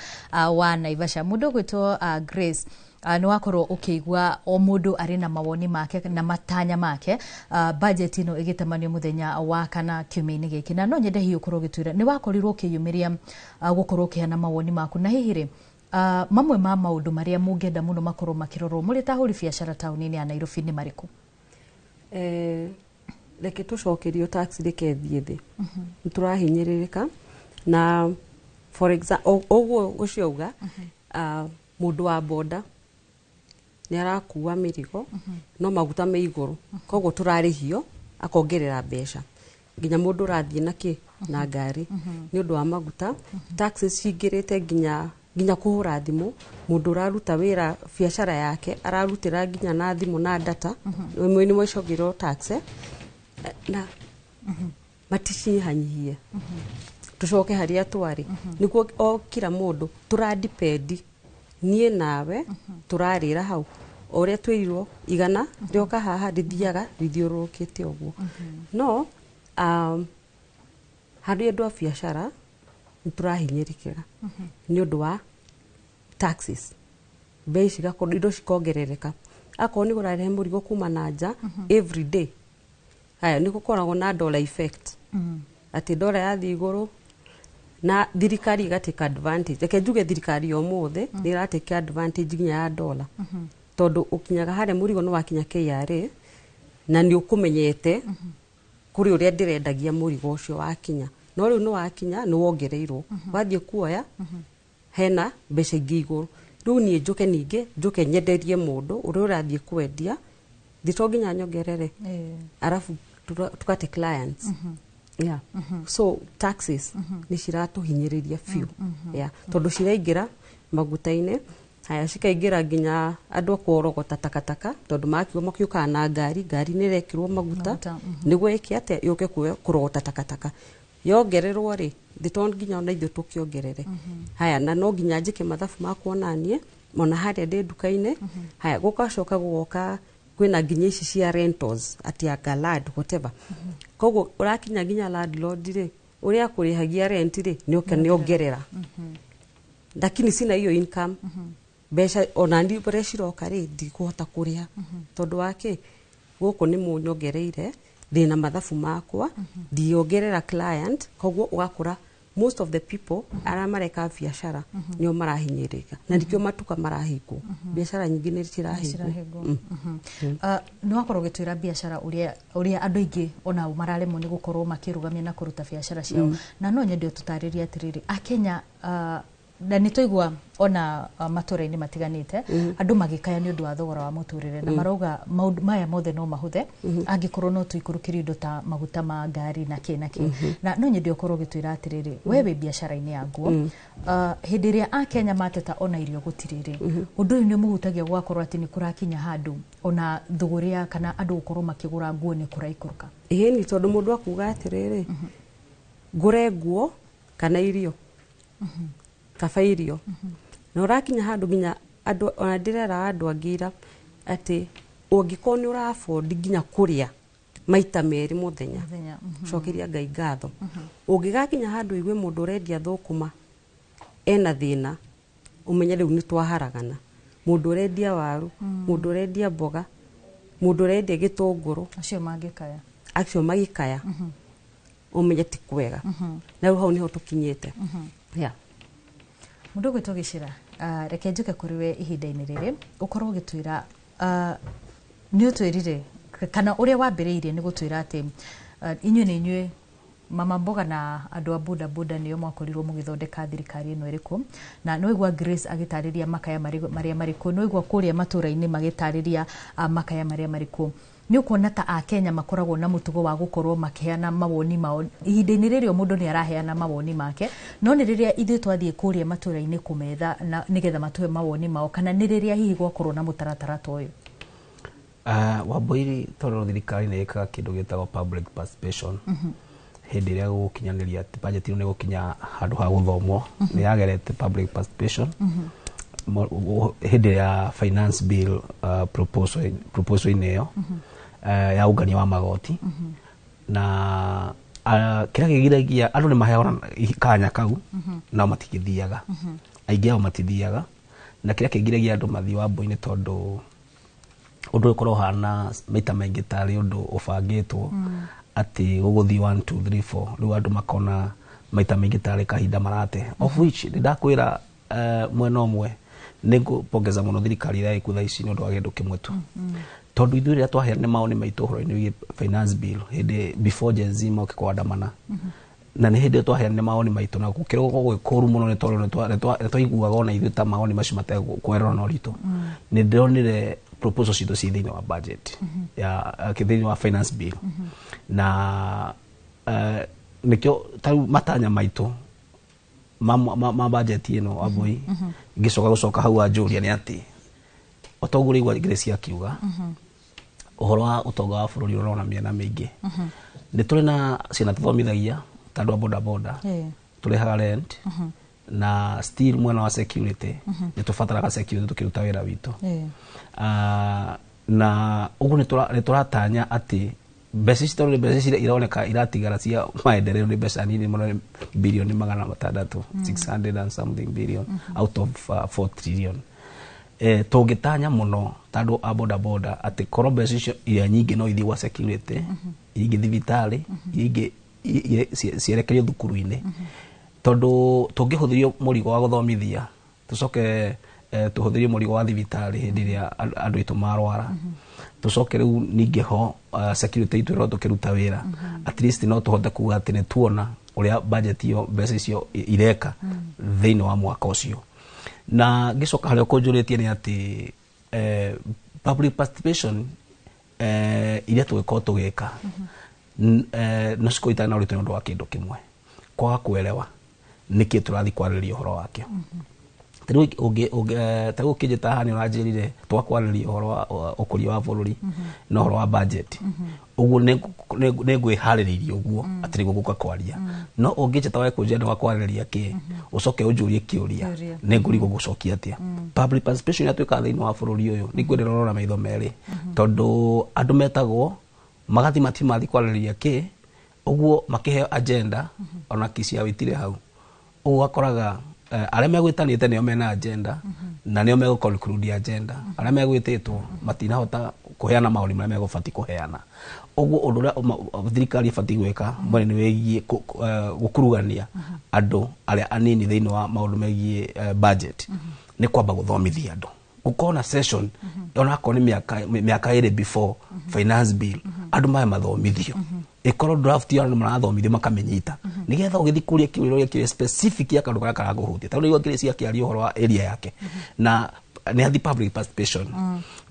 wa Naivasha. Mũndũ ũgwĩtwo Grace, nĩ wakorwo ũkĩigua o mũndũ arĩ na mawoni make na matanya make, budget ĩno ĩgĩtamanio mũthenya wa kana kiumia-inĩ gĩkĩ, na no nyende hihi ũkorwo ũgĩtwĩra nĩ wakorirwo ũkĩyumĩria gũkorwo ũkĩheana mawoni maku, na hihi rĩ, mamwe ma maũndũ marĩa mũngĩenda mũno makorwo makĩrorwo mũrĩ ta ahũri biacara taũni-inĩ ya Nairobi nĩ marĩkũ? Reke tũcokerio tax reke thiĩ thĩ, nĩ tũrahinyĩrĩrĩka. Na for example, ũguo ũcio auga, mũndũ wa boda nĩ arakua mĩrigo no maguta me igũrũ, koguo tũrarĩhio akongerera mbeca nginya mũndũ ũrathiĩ na kĩ na ngari nĩ ũndũ wa maguta. Taxes cingĩrĩte nginya kũhũra thimũ. Mũndũ ũraruta wĩra biacara yake ararutĩra nginya na thimũ na data, ĩmwe nĩ mwacokerwo tax na maticinyihanyigie. Tucoke harĩa twarĩ nĩguo o kila mũndũ tũradipendi, niĩ nawe tũrarĩra hau o ũrĩa twĩrirwo igana rĩoka haha rĩthiaga rĩthiũrũrũkĩte ũguo. No harĩ andũ a biacara nĩ tũrahinyĩrĩkĩra nĩ ũndũ wa taxes, bei cigakorwo indo cikongerereka. Akorwo nĩ ũrarehe mũrigo kuma na nja every day, haya nĩ gũkoragwo na dollar effect, atĩ dollar yathiĩ igũrũ na thirikari ĩgatake advantage. Reke njuge thirikari ya ũmũthĩ nĩ ĩratake advantage nginya ya dollar, tondũ ũkinyaga harĩa mũrigo nĩ wakinya KRA na nĩ ũkũmenyete kũrĩ ũrĩa ndĩrendagia mũrigo ũcio wakinya, no rĩu nĩ wakinya nĩ wongereirwo, wathiĩ kuoya hena mbeca ingĩ igũrũ. Rĩu niĩ njũke ningĩ njũke nyenderie mũndũ ũrĩa ũrathiĩ kwendia thĩ, to nginya nyongerere, arabu tukate clients. Yeah. So taxes nĩ ciratũhinyĩrĩria biũ, yeah. Tondũ ciraingĩra maguta-inĩ, haya cikaingĩra nginya andũ a kũrogota takataka, tondũ makiuga makiũkaga na ngari, ngari nĩ ĩrekĩrwo maguta nĩguo ĩke atĩa, yũke kũrogota takataka. Yongererwo rĩ, thĩ to nginya ona ithuĩ tũkĩongerere. Haya, na no nginya njĩke mathabu makwa onaniĩ ona harĩa ndĩ nduka-inĩ. Haya, gũgacoka gũgoka kwĩna nginya ici cia rentals, atĩ anga land whatever, koguo ũrakinya nginya landlord rĩ, ũrĩa akũrĩhagia rent rĩ, nĩ oka nĩ ongerera, lakini sina hiyo income. Mbeca ona ni ũrĩa ciroka rĩ, ndikũhota kũrĩha tondũ wa kĩ, gũkũ nĩ mũnyongereire, ndĩna mathabu makwa, ndiongerera client. Koguo ũgakora most of the people arĩa mareka biacara nĩo marahinyĩrĩka, na nĩkĩo matuka marahingwo, biacara nyingĩ nĩ cirahingwo. Cirahingwo. Nĩ wakorwo ũgĩtwĩra biacara ũrĩa andũ aingĩ onao mararemwo nĩ gũkorwo makĩrũgamia na kũruta biacara ciao, na no nyende ũtũtarĩrie atĩrĩrĩ, akenya, na nĩ twaigua ona matũra-inĩ matiganĩte andũ magĩkaya nĩ ũndũ wa thogora wa mũtũrĩre, na marauga maũndũ maya mothe no mahũthe angĩkorwo no tũikũrũkĩrio indo ta maguta ma ngari na kĩ na kĩ. Na no nyende ũkorwo ũgĩtwĩra atĩrĩrĩ, we wĩ biacara-inĩ ya nguo, hĩndĩ ĩrĩa akenya mateta ona irio gũtirĩ rĩ, ũndũ ũyũ nĩ ũmũhutagia gũgakorwo atĩ nĩ kũrakinya handũ ona thũgũrĩ ya kana andũ gũkorwo makĩgũra nguo nĩ kũraikũrũka? Ĩni, tondũ mũndũ akuga atĩrĩrĩ, ngũre nguo kana irio, kaba irio. Na ũrakinya handũ nginya andũ, ona ndĩrera andũ angĩ ira atĩ ũngĩkorwo nĩ ũra afford nginya kũrĩa maita merĩ mũthenya, Mũthenya, cokeria Ngai ngatho. Ũngĩgakinya handũ igue mũndũ ũrendia thũkũma ena thĩna, ũmenye rĩu nĩ twaharagana. Mũndũ ũrendia waru, mũndũ ũrendia mboga, mũndũ ũrendia gĩtũngũrũ, acio mangĩkaya, acio magĩkaya, ũmenye ti kwega. Na rĩu hau nĩho tũkinyĩte. Yeah. Mũndũ ũgwĩtwo Gĩcĩra, reke njũke kũrĩ we ihinda-inĩ rĩrĩ ũkorwo ũgĩtwĩra, nĩ ũtwĩrire kana ũrĩa wambĩrĩirie nĩ gũtwĩra atĩ inyuĩ nĩ inyuĩ Mama mboga na andũ a boda boda nĩo mwakorirwo mũgĩthondeka thirikari ĩno ĩrĩkũ, na nĩwaigua Grace agĩtarĩria makaya marĩa marĩkũ, nĩwaigua kũrĩa matũra-inĩ magĩtarĩria makaya marĩa marĩkũ. Nĩ ũkuona ta akenya makoragwo na mũtugo wa gũkorwo makĩheana mawoni mao ihinda-inĩ rĩrĩ o mũndũ nĩ araheana mawoni make, no nĩ rĩrĩa ithuĩ twathiĩ kũrĩa matũra-inĩ kũmetha na nĩgetha matũhe mawoni mao, kana nĩ rĩrĩa hihi gwakorwo na mũtaratara ta ũyũ? Wamboiri, tondũ thirikari nĩ ĩkaga kĩndũ gĩtagwo public participation hĩndĩ ĩrĩa gũgũkinyanĩria atĩ budget ĩno nĩ gũkinya handũ ha gũthomwo, nĩ yagerete public participation hĩndĩ ya finance bill proposal-inĩ ĩyo ya ũngania wa magoti, na kĩrĩa kĩgiragia andũ nĩ maheagwo na kanya kau, nao matigĩthiaga, aingĩ ao matithiaga, na kĩrĩa kĩgiragia andũ mathiĩ wambui-inĩ tondũ ũndũ ũyũ ũkoragwo ũhana maita maingĩ tarĩ ũndũ ũbangĩtwo atĩ gũgũthiĩ 1 2 3 4. Rĩu andũ makona maita maingĩ tarĩ kahinda marate, of which nĩ ndakwĩra, mwena ũmwe nĩ ngũpongeza mũno thirikari ĩrĩa ĩkuo thaa ici nĩ ũndũ wa kĩndũ kĩmwe tu, tondũ ithuĩ rĩrĩa twaheanire mawoni maitũ ũhoro-inĩ wĩgiĩ finance bill hĩndĩ before Gen Z moke kwandamana, na nĩ hĩndĩ ĩyo twaheanire mawoni maitũ na gũkĩrwo gwĩ kũru mũno, nĩ tondũ nĩ twaiguaga ona ithuĩ ta mawoni macio matekwerwo na ũritũ. Nĩ ndĩronire proposal citũ ci thĩinĩ wa budget ya thĩinĩ wa finance bill, na nĩkĩo tarĩu matanya maitũ ma budget ĩno, Wambui, ngĩcoka gũcoka hau wanjũria nĩ atĩ o toguo ũraigua Grace akiuga ũhoro wa ũtonga wa bũrũri ũrona mĩena mĩingĩ, nĩ tũrĩ na ciana tũthomithagia ta andũ a boda boda, tũrĩhaga rent, na still mwena wa security nĩ tũbataraga security tũkĩruta wĩra witũ. Na ũguo nĩ tũratanya atĩ mbeca ici, tondũ nĩ mbeca ici ironeka iratigara cia maendeleo nĩ mbeca nini mũno, nĩ bilioni 600, 600 and something billion out of 4 trillion. Tũngĩtanya mũno ta andũ a boda boda atĩ korwo mbeca icio iria nyingĩ no ithiĩ gwa security, iria ingĩ thibitarĩ, iria ingĩ cierekerio thukuru-inĩ, tondũ tũngĩhũthĩrio mũrigo wa gũthomithia, tũcoke tũhũthĩrie mũrigo wa thibitarĩ hĩndĩ ĩrĩa andũ aitũ marwara, tũcoke rĩu ningĩ ho security itũ ĩrĩa tũkĩruta wĩra, at least no tũhote kuga atĩ nĩ tuona ũrĩa budget ĩyo mbeca icio ireka thĩinĩ wa mwaka ũcio. Na ngĩcoka harĩa ũkũnjũrĩtie nĩ atĩ public participation iria tũgĩkorwo tũgĩka no cikorwo itarĩ na ũritũ nĩ ũndũ wa kĩndũ kĩmwe, kwaga kuelewa nĩkĩ tũrathiĩ kwarĩrĩria ũhoro wakĩo. Tarĩu tarĩu ũkĩnjĩta haha nĩ ũranjĩrire twakwarĩrĩria ũhoro wa ũkũria wa bũrũri na ũhoro wa budget, ũguo nĩ ngwĩharĩrĩirie ũguo atĩ nĩguo ngũka kwaria, no ũngĩnjĩta wae kũnjĩra nĩ wakwarĩrĩria kĩ, ũcoke ũnjũrie kĩũria, nĩ ngũrigwo gũcokia atĩa. Public participation ĩrĩa twĩkaga thĩinĩ wa bũrũri ũyũ nĩ ngwendera ũrora maitho merĩ, tondũ andũ metagwo magathi mati mathi kwarĩrĩria kĩ, ũguo makĩheo agenda ona kiciao itirĩ hau. Ũguo ũgakoraga arĩa megwĩtanĩte nĩo mena agenda na nĩo megũ conclude agenda, arĩa megwĩtĩtwo matinahota kũheana maũndũ marĩa megũbatiĩ kũheana. Ũguo ũndũ ũrĩa thirikari ĩbatiĩ gwĩka mwene nĩ wĩgiĩ gũkurugania andũ arĩa anini thĩinĩ wa maũndũ megiĩ budget nĩ kwamba gũthomithia andũ, gũkorwo na session onakorwo nĩ mĩaka 2 before finance bill, andũ maya mathomithio, ĩkorwo draft ĩyo andũ marathomithio makamĩnyita, nĩgetha ũgĩthiĩ kũria kĩũria ũrĩa kĩũria specific ya kaũndũ karĩa karakũhutia. Tondũ nĩguo kĩrĩa ciakĩaria ũhoro wa area yake na nĩ athi public participation,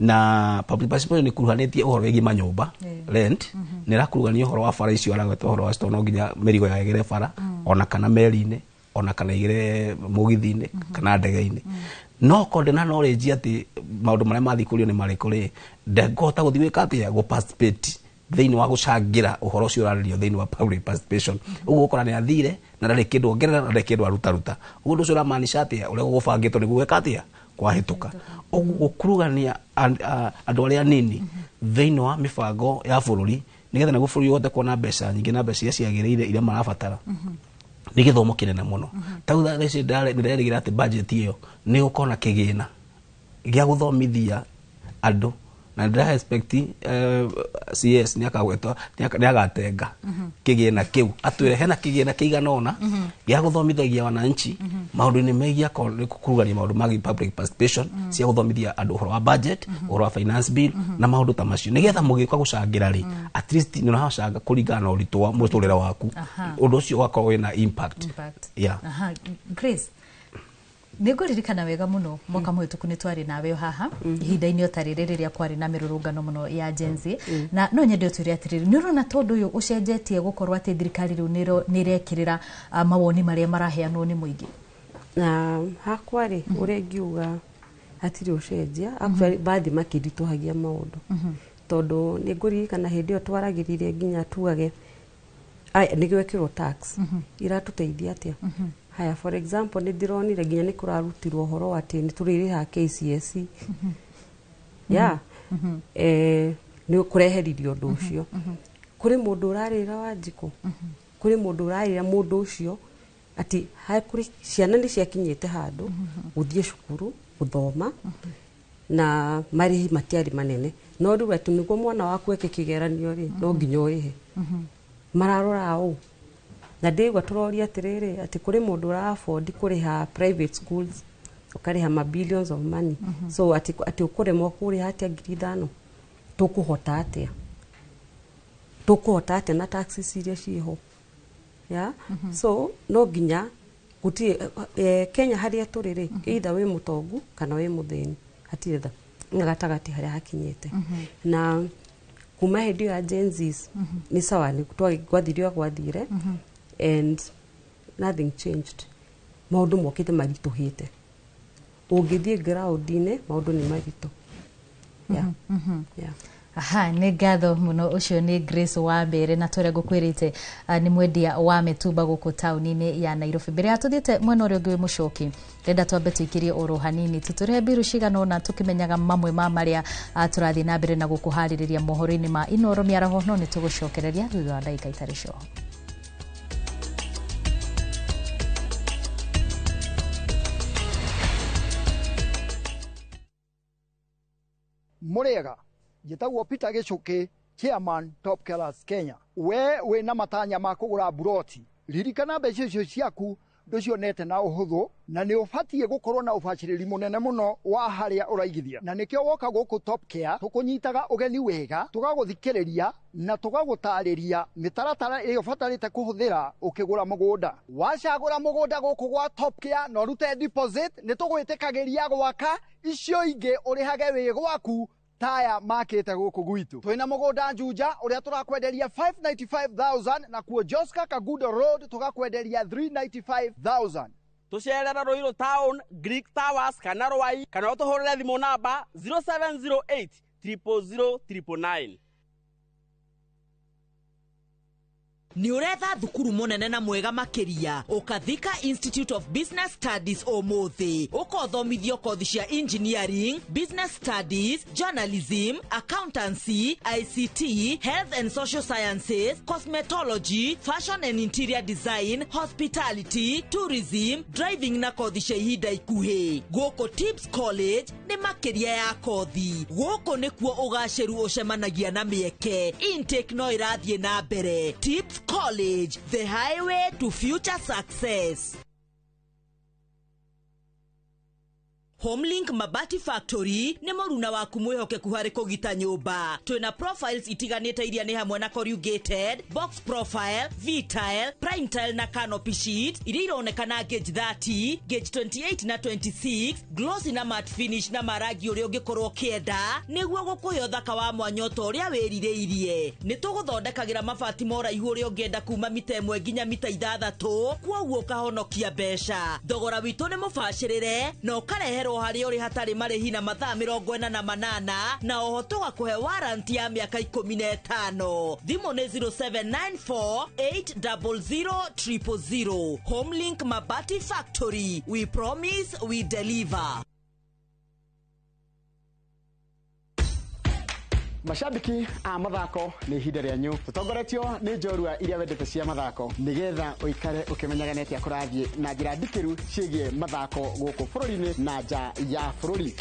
na public participation nĩ kuruhanĩtie ũhoro wĩgiĩ manyũmba, rent, nĩ ĩrakurugania ũhoro wa bara icio aragweta ũhoro wacio, tondũ no nginya mĩrigo yagĩre bara ona kana meri-inĩ ona kana igĩre mũgithi-inĩ kana ndege-inĩ. No korwo ndĩna knowledge atĩ maũndũ marĩa mathiĩ kũrio nĩ marĩkũ rĩ, ndengũhota gũthiĩ gwĩka atĩa, gũ participate thĩinĩ wa gũcangĩra ũhoro ũcio ũrarĩrio thĩinĩ wa public participation. Ũguo ũgũkora nĩ athire na ndarĩ kĩndũ ongerera na ndarĩ kĩndũ arutaruta. Ũguo ũndũ ũcio ũramaanisha atĩa, ũrĩa gũbangĩtwo nĩguo gwĩka atĩa, kwahĩtũka. Ũguo gũkurugania andũ arĩa anini thĩinĩ wa mĩbango ya bũrũri nĩgetha naguo bũrũri ũhote kuona mbeca nyingĩ na mbeca iria ciagĩrĩire iria marabatara nĩ gĩthomo kĩnene mũno. Tarĩu thaa ici ndĩrerĩgĩrĩra atĩ budget ĩyo nĩ gũkorwo na kĩgĩna gĩa gũthomithia andũ na Na ndĩra expect CS nĩ akagwetwo, nĩ agatenga kĩgĩna kĩu, atwĩre hena kĩgĩna kĩigana ũna gĩa gũthomithagia wananchi maũndũ-inĩ megiĩ akorwo nĩ kũrugania maũndũ ma public participation cia gũthomithia andũ ũhoro wa budget, ũhoro wa finance bill na maũndũ ta macio, nĩgetha mũgĩũka gũcangĩra rĩ, at least nĩ ũracanga kũringana na ũritũ wa mũtũrĩre waku. Ũndũ ũcio ũgakorwo wĩna impact. Impact. Yeah. Aha. Grace, nä ngåririkana wega må no mwaka må hä nä twarä nawe o haha ihinda-inä o ta rä rä rä rä a kwarä na mä rå rå ngano må no ya Gen Z, na no nyende å twä re atä rä rä, nä å rona tondå å yå å cenjetie gå korwo atä thirikari rä u nä ĩrekĩrĩra mawoni marĩa maraheanwo nĩ mũingĩ? Na hakwa rĩ, ũrĩa ingiuga, hatirĩ ũcenjia. Actually bathi makĩritũhagia maũndũ, tondũ nĩ ngũririkana hĩndĩ ĩyo twaragĩrire nginya tugage aya nĩ gwekĩrwo tax iratũteithia atĩa. Haya, for example, nĩ ndĩronire nginya nĩ kũrarutirwo ũhoro atĩ nĩ tũrĩrĩhaga KCSE ya nĩ kũreheririo ũndũ ũcio. Kũrĩ mũndũ ũrarĩra Wanjikũ, kũrĩ mũndũ ũrarĩra mũndũ ũcio atĩ kũrĩ ciana nĩ ciakinyĩte handũ gũthiĩ cukuru gũthoma na marĩhi matiarĩ manene, no rĩu atĩ nĩguo mwana waku eke kĩgeranio rĩ, no nginya ũrĩhe. Mararora ũũ na ndĩgua tũroria atĩrĩrĩ, atĩ kũrĩ mũndũ ũra afford kũrĩha private schools, ũkarĩha ma billions of money, so atĩ ũkũremwo kũrĩha atĩa 5,000? Tũkũhota atĩa? Tũkũhota atĩa na taxes iria ciĩho? Yeah? So no nginya gũtirĩ Kenya harĩa tũrĩ rĩ, either wĩ mũtongu kana wĩ mũthĩni, hatirĩ tha na gatagatĩ harĩa hakinyĩte. Na kuma hĩndĩ ĩyo ya Gen Zs nĩ sawa, nĩ gwathire o gwathire and nothing changed. Maũndũ mokĩte maritũhĩte. Ũngĩthiĩ ground-inĩ, maũndũ nĩ maritũ, yeah. Yeah. Aha, nĩ ngatho mũno. Ũcio nĩ Grace wa mbere, na tũrĩa ngũkwĩrĩte nĩ mwendia wa mĩtumba gũkũ taũni-inĩ ya Nairobi. Mbere ya tũthiĩte mwena ũrĩa ũngĩ wĩ mũcoki, ndĩrenda twambe tũikĩrie oro hanini tũtũrehe mbiru cigana ũna tũkĩmenyaga mamwe ma marĩa tũrathiĩ na mbere na gũkũharĩrĩria mohoro-inĩ ma Inoro mĩaraho, no nĩ tũgũcokereria thutha wa ndagĩka itarĩ coho. Mũrĩega, njĩtagwo Peter Gĩcũkĩ, chairman Top Killers Kenya. We wĩna matanya ma kũgũra mburoti, ririkana mbeca icio ciaku ndũcionete na ũhũthũ, na nĩ ũbatiĩ gũkorwo na ũbacĩrĩri mũnene mũno wa harĩa ũraigithia, na nĩkĩo woka gũkũ Top Care tũkũnyitaga ũgeni wega, tũgagũthikĩrĩria na tũgagũtarĩria mĩtaratara ĩrĩa ũbatarĩte kũhũthĩra ũkĩgũra mũgũnda. Wacagũra mũgũnda gũkũ gwa Top Care na ũrute deposit, nĩ tũgwĩtĩkagĩria gwaka, icio ingĩ ũrĩhage wĩ gwaku taya makĩte gũkũ gwitũ. Twĩna mũgũnda Juja ũrĩa tũrakwenderia 595,000, na kuo Joska Kagudo Road tũgakwenderia 395,000. Tũcerere Ruiru Town, Greek Towers kana Rwai, kana ũtũhũrĩre thimũ namba 0708 000 999. Nĩ ũretha thukuru mũnene na mwega makĩria? Ũkathika Institute of Business Studies ũmũthĩ, ũkothomithio kothi cia engineering, business studies, journalism, accountancy, ICT, health and social sciences, cosmetology, fashion and interior design, hospitality, tourism, driving na kothi cia ihinda ikuhĩ. Gũkũ Tips College nĩ makĩria ya kothi, gũkũ nĩkuo ũgacĩru ũcemanagia na mĩeke. Intake no ĩrathiĩ na mbere. Tips College, the highway to future success. Homelink Mabati Factory nĩ mũruna waku mwĩhokeku harĩ kũgita nyũmba. Twĩna profiles itiganĩte iria nĩ hamwe na corrugated, box profile, V-tile, prime tile na canopy sheet iria ironekana gauge 30, gauge 28 na 26, glossy na matte finish na marangi ũrĩa ũngĩkorwo ũkĩenda nĩguo gũkũhe ũthaka wa mwanya ta ũrĩa wĩrirĩirie. Nĩ tũgũthondekagĩra mabati ma ũraihu ũrĩa ũngĩenda kuma mita 1 nginya mita 6, kwoguo ũkahonokia mbeca. Thogora witũ nĩ mũbacĩrĩre na ũkareherwo harĩa ũrĩ hatarĩ marĩhi na mathaa 48, na oho tũgakũhe warranty ya mĩaka 15. Thimũ nĩ 0794 800 000. Homelink Mabati Factory, we promise, we deliver. Mashabiki a mathako, nĩ ihinda rĩanyu. Tũtongoretio nĩ njorua iria wendete cia mathako, nĩgetha ũikare ũkĩmenyaga nĩ atĩa kũrathiĩ na njĩra ndikĩru ciĩgiĩ mathako gũkũ bũrũri-inĩ na nja ya bũrũri.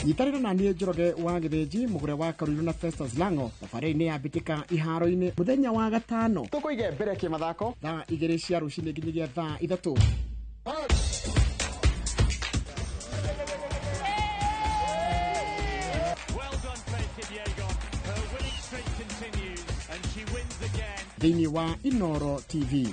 Nyitanĩra na niĩ Njoroge wa Gĩthĩnji, mũgũre wa Karuiru na Festus Lango thabarĩ-inĩ ya mbĩtĩka iharo-inĩ mũthenya wa gatano. Tũkũige mbere kĩmathako thaa 2 cia rũcinĩ nginyagia thaa 3. Thĩinĩ wa Inoro TV.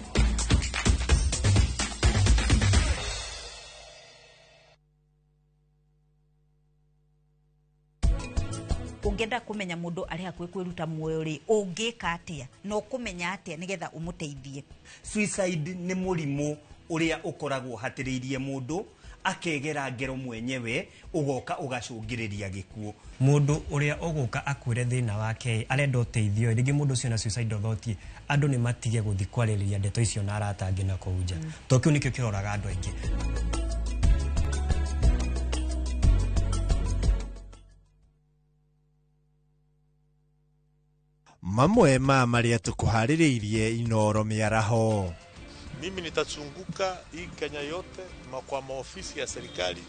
Ũngĩenda kũmenya mũndũ arĩ hakuhĩ kwĩruta muoyo rĩ, ũngĩka atĩa na ũkũmenya atĩa nĩgetha ũmũteithie? Suicide nĩ mũrimũ ũrĩa ũkoragwo hatĩrĩirie mũndũ akegera ngero mwenyewe, ũgoka ũgacũngĩrĩria gĩkuũ. Mũndũ ũrĩa ũgũka akwĩre thĩna wake arenda ũteithio, rĩngĩ mũndũ ũcio na suicidal thought, andũ nĩ matige gũthiĩ kwarĩrĩria ndeto icio na arata angĩ na kũu nja, tondũ kĩu nĩkĩo kĩroraga andũ aingĩ. Mamwe ma marĩa tũkũharĩrĩirie Inoro mĩaraho. Mimi nitazunguka hii Kenya yote kwa maofisi ya serikali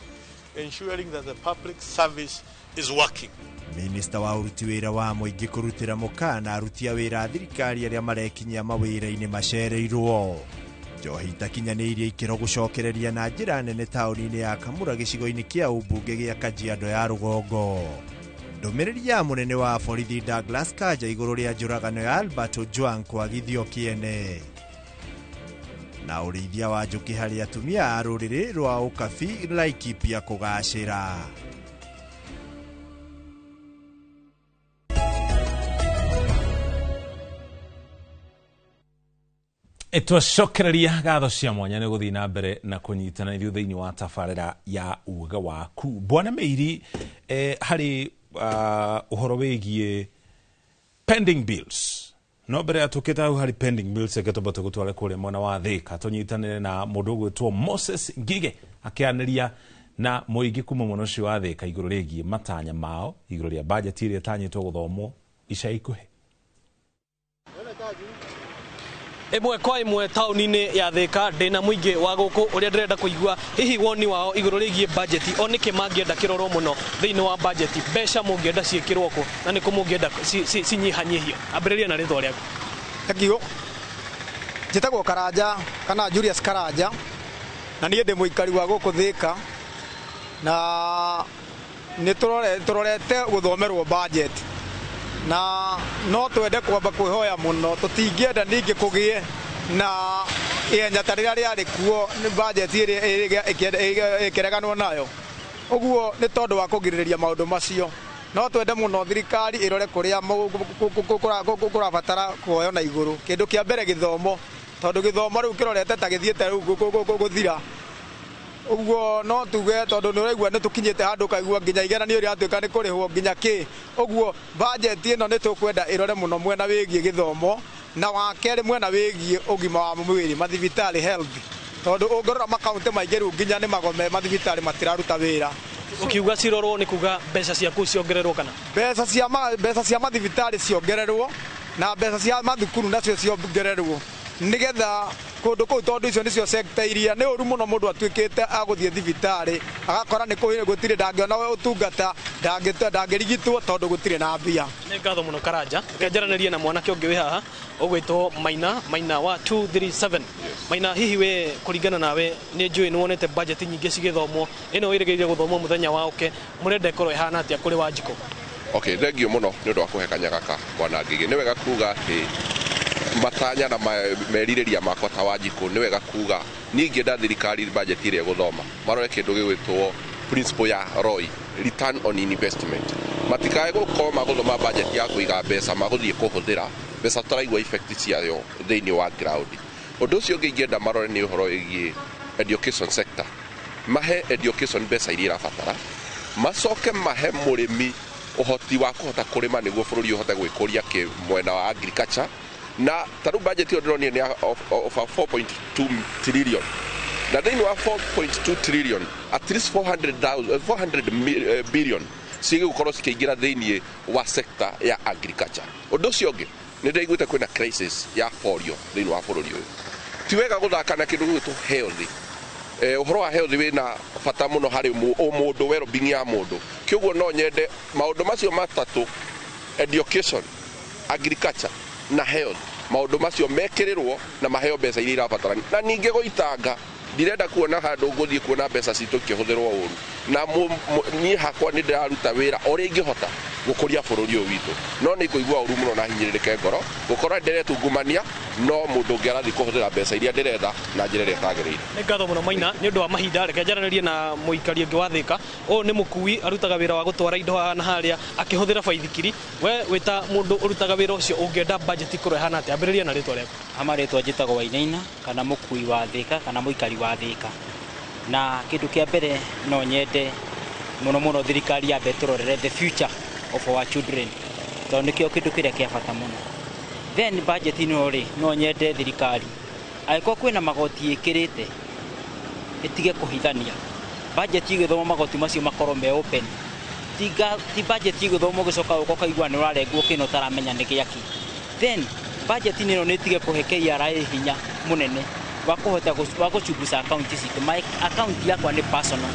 ensuring that the public service is working. Minista wa ũruti wĩra wa mũingĩ kũrutĩra mũkana aruti a wĩra a thirikari arĩa marekinyia mawĩra-inĩ macereirwo. Njohi itakinyanĩirie ikĩro gũcokereria na njĩra nene taũni-inĩ ya Kamura gĩcigo-inĩ kĩa ũmbunge gĩa Kajiado ya rũgongo. Ndũmĩrĩri ya mũnene wa borithi Douglas Kanja igũrũ rĩa njũragano ya Albert Ojwang kwagithio kĩene. Na ũrĩithia wa njũkĩ harĩ atumia a rũrĩrĩ rwa Ũkabi Laikipia kũgacĩra. Twacokereria gatho cia mwanya nĩ gũthiĩ na mbere na kũnyitana ithuĩ thĩinĩ wa tabarĩra ya uga waku. Bwana Meiri, harĩ ũhoro wĩgiĩ pending bills, no mbere ya tũkĩte hau harĩ pending bills, reke twambe tũgũtware kũrĩa mwena wa Thĩka tũnyitanĩre na mũndũ ũgwĩtwo Moses Ngige akĩanĩria na mũingĩ kuma mwena ũcio wa Thĩka igũrũ rĩgiĩ matanya mao igũrũ rĩa bajeti ĩrĩa ĩtanyĩtwo gũthomwo ica ikuhĩ. Ĩmwe kwa ĩmwe taũni-inĩ ya Thĩka ndĩna mũingĩ wa gũkũ ũrĩa ndĩrenda kũigua hihi woni wao igũrũ rĩgiĩ bajeti, o nĩkĩ mangĩenda kĩrorwo mũno thĩinĩ wa bajeti, mbeca mũngĩenda ciĩkĩrwo kũ na nĩkũ mũngĩenda cinyihanyihio. Ambĩrĩria na rĩtwa rĩaku. Thank Njĩtagwo Karanja kana Julius Karanja na niĩ ndĩ mũikari wa gũkũ Thĩka na nĩ tũrorete gũthomerwo budget na no twende kwamba kwĩhoya mũno, tũtingĩenda ningĩ kũgĩe na ihenya ta rĩrĩa rĩarĩ kuo nĩ budget ĩrĩa ĩkĩreganwo nayo. Ũguo nĩ tondũ wa kũgirĩrĩria maũndũ macio, no twende mũno thirikari ĩrore kũrĩa kũrabatara kuoywo na igũrũ. Kĩndũ kĩa mbere gĩthomo, tondũ gĩthomo rĩu kĩrorete ta gĩthiĩte rĩu gũthira. Ũguo no tuge tondũ nĩ ũraigua nĩ tũkinyĩte handũ ũkaigua nginya igeranio rĩratuĩka nĩ kũrĩhwo nginya kĩ. Ũguo budget ĩno nĩ tũkwenda ĩrore mũno mwena wĩgiĩ gĩthomo na wa kerĩ mwena wĩgiĩ ũgima wa mwĩrĩ, mathibitarĩ health, tondũ ũngĩrora makaunti maingĩ rĩu nginya nĩ magome mathibitarĩ matiraruta wĩra. Ũkiuga cirorwo nĩ kuga mbeca ciaku ciongererwo kana? Mbeca cia mathibitarĩ ciongererwo na mbeca cia mathukuru nacio ciongererwo nĩgetha kũndũ kũu, tondũ icio nĩcio sector iria nĩ ũru mũno mũndũ atuĩkĩte agũthiĩ thibitarĩ agakora nĩ gũtirĩ, ndangĩona ũtungata, ndangĩrigitwo tondũ gũtirĩ na mbia. Nĩ ngatho mũno Karanja. Reke njaranĩrie na mwanake ũngĩ wĩ haha ũgwĩtwo Maina, Maina wa 237. Maina, hihi we kũringana nawe nĩ njũĩ nĩ wonete budget nyingĩ cigĩthomwo, ĩno wĩrĩgĩrĩire gũthomwo mũthenya wa ũke, mũrenda ĩkorwo ĩhana atĩa kũrĩ Wanjikũ? Okay, thengio mũno nĩ ũndũ wa kũhe kanya gaka bwana Ngigĩ. Nĩ wega kuga atĩ matanya na merirĩria makwa ta Wanjikũ, nĩ wega kuga niĩ ingĩenda thirikari budget ĩrĩa ĩgũthoma marore kĩndũ gĩgwĩtwo principle ya ROI, return on investment. Matikae gũkorwo magũthoma budget ya kũiga mbeca magũthiĩ kũhũthĩra mbeca tũtaraigua effect ciayo thĩinĩ wa ground. Ũndũ ũcio ũngĩ ingĩenda marore nĩ ũhoro wĩgiĩ education sector, mahe education mbeca iria irabatara, macoke mahe mũrĩmi ũhoti wa kũhota kũrĩma nĩguo bũrũri ũhote gwĩkũria kĩ mwena wa agriculture. Na ta rĩu budget ĩyo ndĩronire nĩ of 4.2 trillion, na thĩinĩ wa 4.2 trillion at least 400 billion cigũkorwo cikĩingĩra thĩinĩ wa sector ya agriculture. Ũndũ ũcio ũngĩ nĩ ndĩraiguĩte kwĩna crisis ya polio thĩinĩ wa bũrũri ũyũ. Ti wega gũthaka na kĩndũ gĩgwĩtwo health. Ũhoro wa health wĩna bata mũno harĩ mũndũ, well-being ya mũndũ. Kĩoguo no nyende maũndũ macio matatũ, education, agriculture na health, maũndũ macio mekĩrĩrwo na maheo mbeca iria irabatarania. Na ningĩ gũitanga, ndirenda kuona handũ ngũthiĩ kuona mbeca citũ ikĩhũthĩrwo ũru. Na niĩ hakwa nĩ ndĩraruta wĩra ũrĩa ingĩhota gũkũria bũrũri ũyũ witũ, no nĩ ngũigua ũru mũno na hinyĩrĩrĩke ngoro gũkorwo ndĩretungumania, no mũndũ ũngĩ arathiĩ kũhũthĩra mbeca iria ndĩretha na njĩra ĩrĩa ĩtagĩrĩire. Nĩ ngatho mũno Maina nĩ ũndũ wa mahinda. Reke njaranĩrie na mũikari ũngĩ wa Thĩka. Ũyũ nĩ mũkui, arutaga wĩra wa gũtwara indo haha na harĩa akĩhũthĩra baithikiri. We wĩta mũndũ ũrutaga wĩra ũcio, ũngĩenda budget ĩkorwo ĩhana atĩa? Ambĩrĩria na rĩtwa rĩaku. Ama rĩtwa njĩtagwo Wainaina, kana mũkui wa Thĩka, kana mũikari wa Thĩka. Na kĩndũ kĩa mbere, no nyende mũno mũno thirikari yambe tũrorere the future of our children, tondũ nĩkĩo kĩndũ kĩrĩa kĩa bata mũno. Then budget ĩno rĩ, no nyende thirikari, angĩkorwo kwĩna magoti ĩkĩrĩte, ĩtige kũhithania. Budget ĩgĩthomwo, magoti macio makorwo me open. Tiga ti budget ĩgĩthomwo ũgĩcoka ũka ũkaigua nĩ ũrarengwo kĩno ũtaramenya nĩ gĩakĩ. Then budget ĩno nĩ ĩtige kũhe KRA hinya mũnene wa kũhota wa gũchunguza account citũ. My account yakwa nĩ personal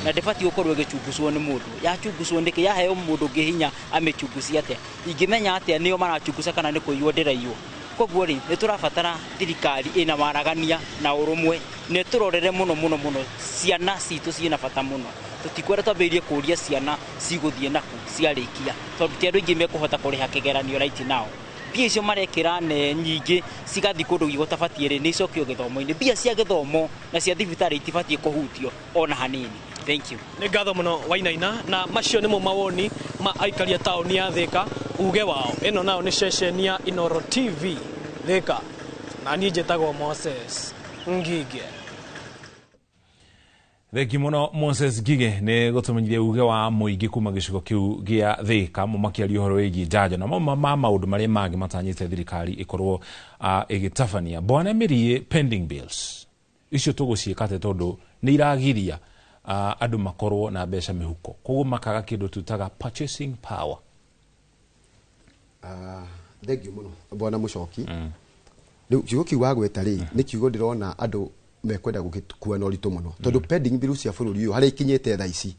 na ndĩbatiĩ gũkorwo ĩgĩchunguzwo nĩ mũndũ. Yachunguzwo nĩkĩ? Yaheo mũndũ ũngĩ hinya amĩchunguzie atĩa? Ingĩmenya atĩa nĩo marachunguza kana nĩ kũiywo ndĩraiywo? Koguo rĩ, nĩ tũrabatara thirikari ĩna waragania na ũrũmwe, na ĩtũrorere mũno mũno mũno. Ciana citũ ciĩna bata mũno. Tũtikwenda twambĩrĩrie kũria ciana cigũthiĩ naku ciarĩkia, tondũ ti andũ aingĩ mekũhota kũrĩha kĩgeranio right now. Mbia icio marekĩra ne nyingĩ cigathiĩ kũndũ gũtabatiĩ rĩ, nĩ icokio gĩthomo-inĩ. Mbia cia gĩthomo na cia thibitarĩ itibatiĩ kũhutio ona hanini. Thank you. Nĩ ngatho mũno Wainaina. Na macio nĩmo mawoni ma aikari a taũni ya Thĩka, uge wao. Ĩno nayo nĩ ceceni ya Inoro TV Thĩka, na niĩ njĩtagwo Moses Ngige. Thengi mũno Moses Ngige nĩ gũtũmenyithia uge wa mũingĩ kuma gĩcigo kĩu gĩa Thĩka, mo makĩaria ũhoro wĩgiĩ njanjo na mo ma maũndũ marĩa mangĩ matanyĩte thirikari ĩkorwo ĩgĩtabania. Bwana Mĩriĩ, pending bills icio tũgũciĩka atĩa, tondũ nĩ iragiria andũ makorwo na mbeca mĩhuko, koguo makaga kĩndũ twĩtaga purchasing power? Thengiũ mũno, bwana Mũcoki. Rĩu kiugo kĩu wagweta rĩ, nĩ kiugo ndĩrona andũ mekwenda gũgĩkua na ũritũ mũno, tondũ pending bills cia bũrũri ũyũ harĩa ikinyĩte thaa ici,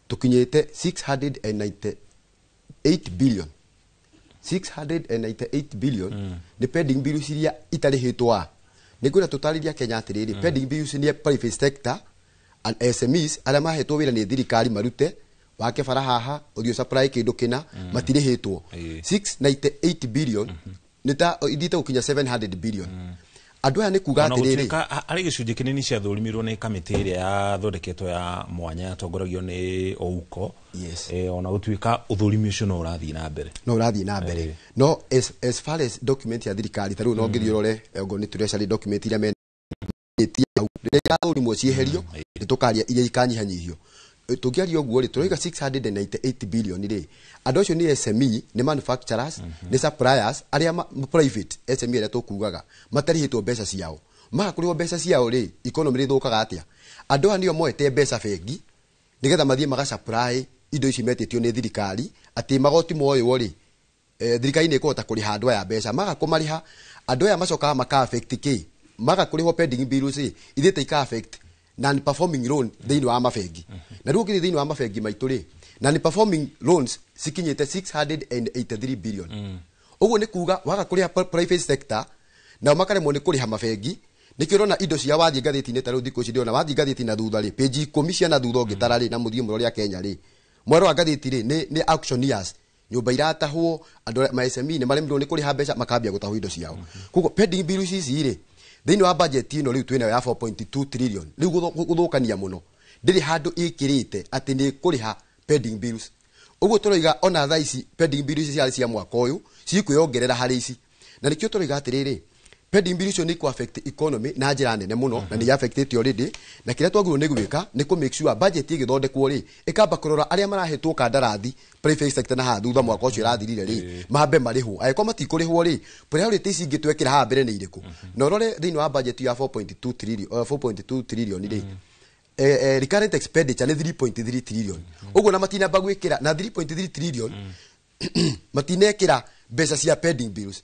tũkinyĩte 698 billion. 698 billion nĩ pending bills iria itarĩhĩtwo. A nĩ ngwĩra tũtarĩria Kenya atĩrĩrĩ, pending bills nĩ private sector and SMEs arĩa mahetwo wĩra nĩ thirikari marute wake bara haha, ũthiĩ supply kĩndũ kĩna, matirĩhĩtwo. 698 billion nĩ ta ithiĩte gũkinya 700 billion. Andũ aya nĩ kuga Ona atĩrĩrĩ, gũtuĩka harĩ gĩcunjĩ kĩnini ciathũrimirwo nĩ kamĩtĩ ĩrĩa yathondeketwo ya mwanya yatongoragio nĩ Ouko. Yes. Ona gũtuĩka ũthũrimi ũcio no ũrathiĩ na mbere. No ũrathiĩ na mbere, no as far as document ya thirikari ta rĩu, no ngĩthiĩ ũrore okorwo nĩ treasury document iria mena hau, rĩrĩa irathũrimwo cieherio, nĩ tũkaria iria ikanyihanyihio. Tũngĩaria ũguo rĩ, tũrauga 698 billion rĩ, andũ acio nĩ SME, nĩ manufacturers, nĩ suppliers arĩa private SME arĩa tũkugaga matarĩhĩtwo mbeca ciao. Maga kũrĩhwo mbeca ciao rĩ, economy rĩthũkaga atĩa? Andũ aya nĩo moete mbeca bengi nĩgetha mathiĩ magasupply indo ici metĩtio nĩ thirikari, atĩ magoti moywo rĩ, thirikari nĩ ĩkũhota kũrĩha andũ aya mbeca. Maga kũmarĩha, andũ aya macokaga maka affect kĩ? Maga kũrĩhwo pending bills rĩ, ithiĩte ika affect non performing loan thĩinĩ wa mabengi. Na rĩu ũngĩthiĩ thĩinĩ wa mabengi maitũ rĩ, non performing loans cikinyĩte 683 billion. Ũguo nĩ kuga waga kũrĩha private sector, nao makaremwo nĩ kũrĩha mabengi. Nĩkĩo ũrona indo cia wathiĩ ngathĩti-inĩ ta rĩu thikũ ici ndĩrona wathiĩ ngathĩti na thutha rĩ, page 10 cia na thutha ũngĩtara rĩ, na mũthiĩ mũrore Kenya rĩ, mwero wa ngathĩti rĩ, nĩ auctioneers, nyũmba iratahwo, andũ ma SME nĩ maremirwo nĩ kũrĩha mbeca, makambia gũtahwo indo ciao. Koguo pending bills ici rĩ, thĩinĩ wa budget ĩno rĩu twĩnayo ya 4.2 trillion rĩu, gũthũkania mũno, ndĩrĩ handũ ĩkĩrĩte atĩ nĩ kũrĩha pending bills. Ũguo tũroiga ona thaa ici pending bills ciarĩ cia mwaka ũyũ cikwĩongerera harĩ ici, na nĩkĩo tũroiga atĩrĩrĩ, pending bills icio nĩ ikũ affect economy na njĩra nene mũno, na nĩ affectĩte already. Na kĩrĩa twagĩrĩirwo nĩ gwĩka nĩ kũ make sure budget ĩgĩthondekwo rĩ, ĩkamba kũrora arĩa marahetwo kandarathi private sector na haha thutha mwaka ũcio ũrathirire rĩ, mambe marĩhwo. Angĩkorwo matikũrĩhwo rĩ, priority ici ingĩ twekĩra haha mbere nĩ irĩkũ? Na ũrore thĩinĩ wa budget ya 4.2 trillion, 4.2 trillion rĩ, recurrent expenditure nĩ 3.3 trillion. Ũguo na matinamba gwĩkĩra na 3.3 trillion, matinekĩra mbeca cia pending bills.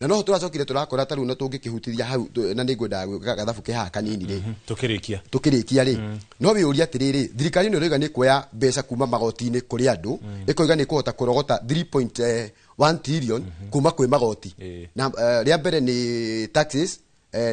Na noho tũracokire tũrakora ta rĩu na tũngĩkĩhutithia hau na nĩ ngwendaga gwĩka gathabu ke haha kanini rĩ. Tukirikia. Tukĩrĩkia rĩ, no wĩyũria atĩrĩrĩ, thirikari ĩno ĩroiga nĩ kuoya mbeca kuma magoti-inĩ kũrĩ andũ, ĩkoiga nĩ kũhota kũrogota 3.1 trillion kuma kwĩ magoti. Na rĩa mbere nĩ taxes,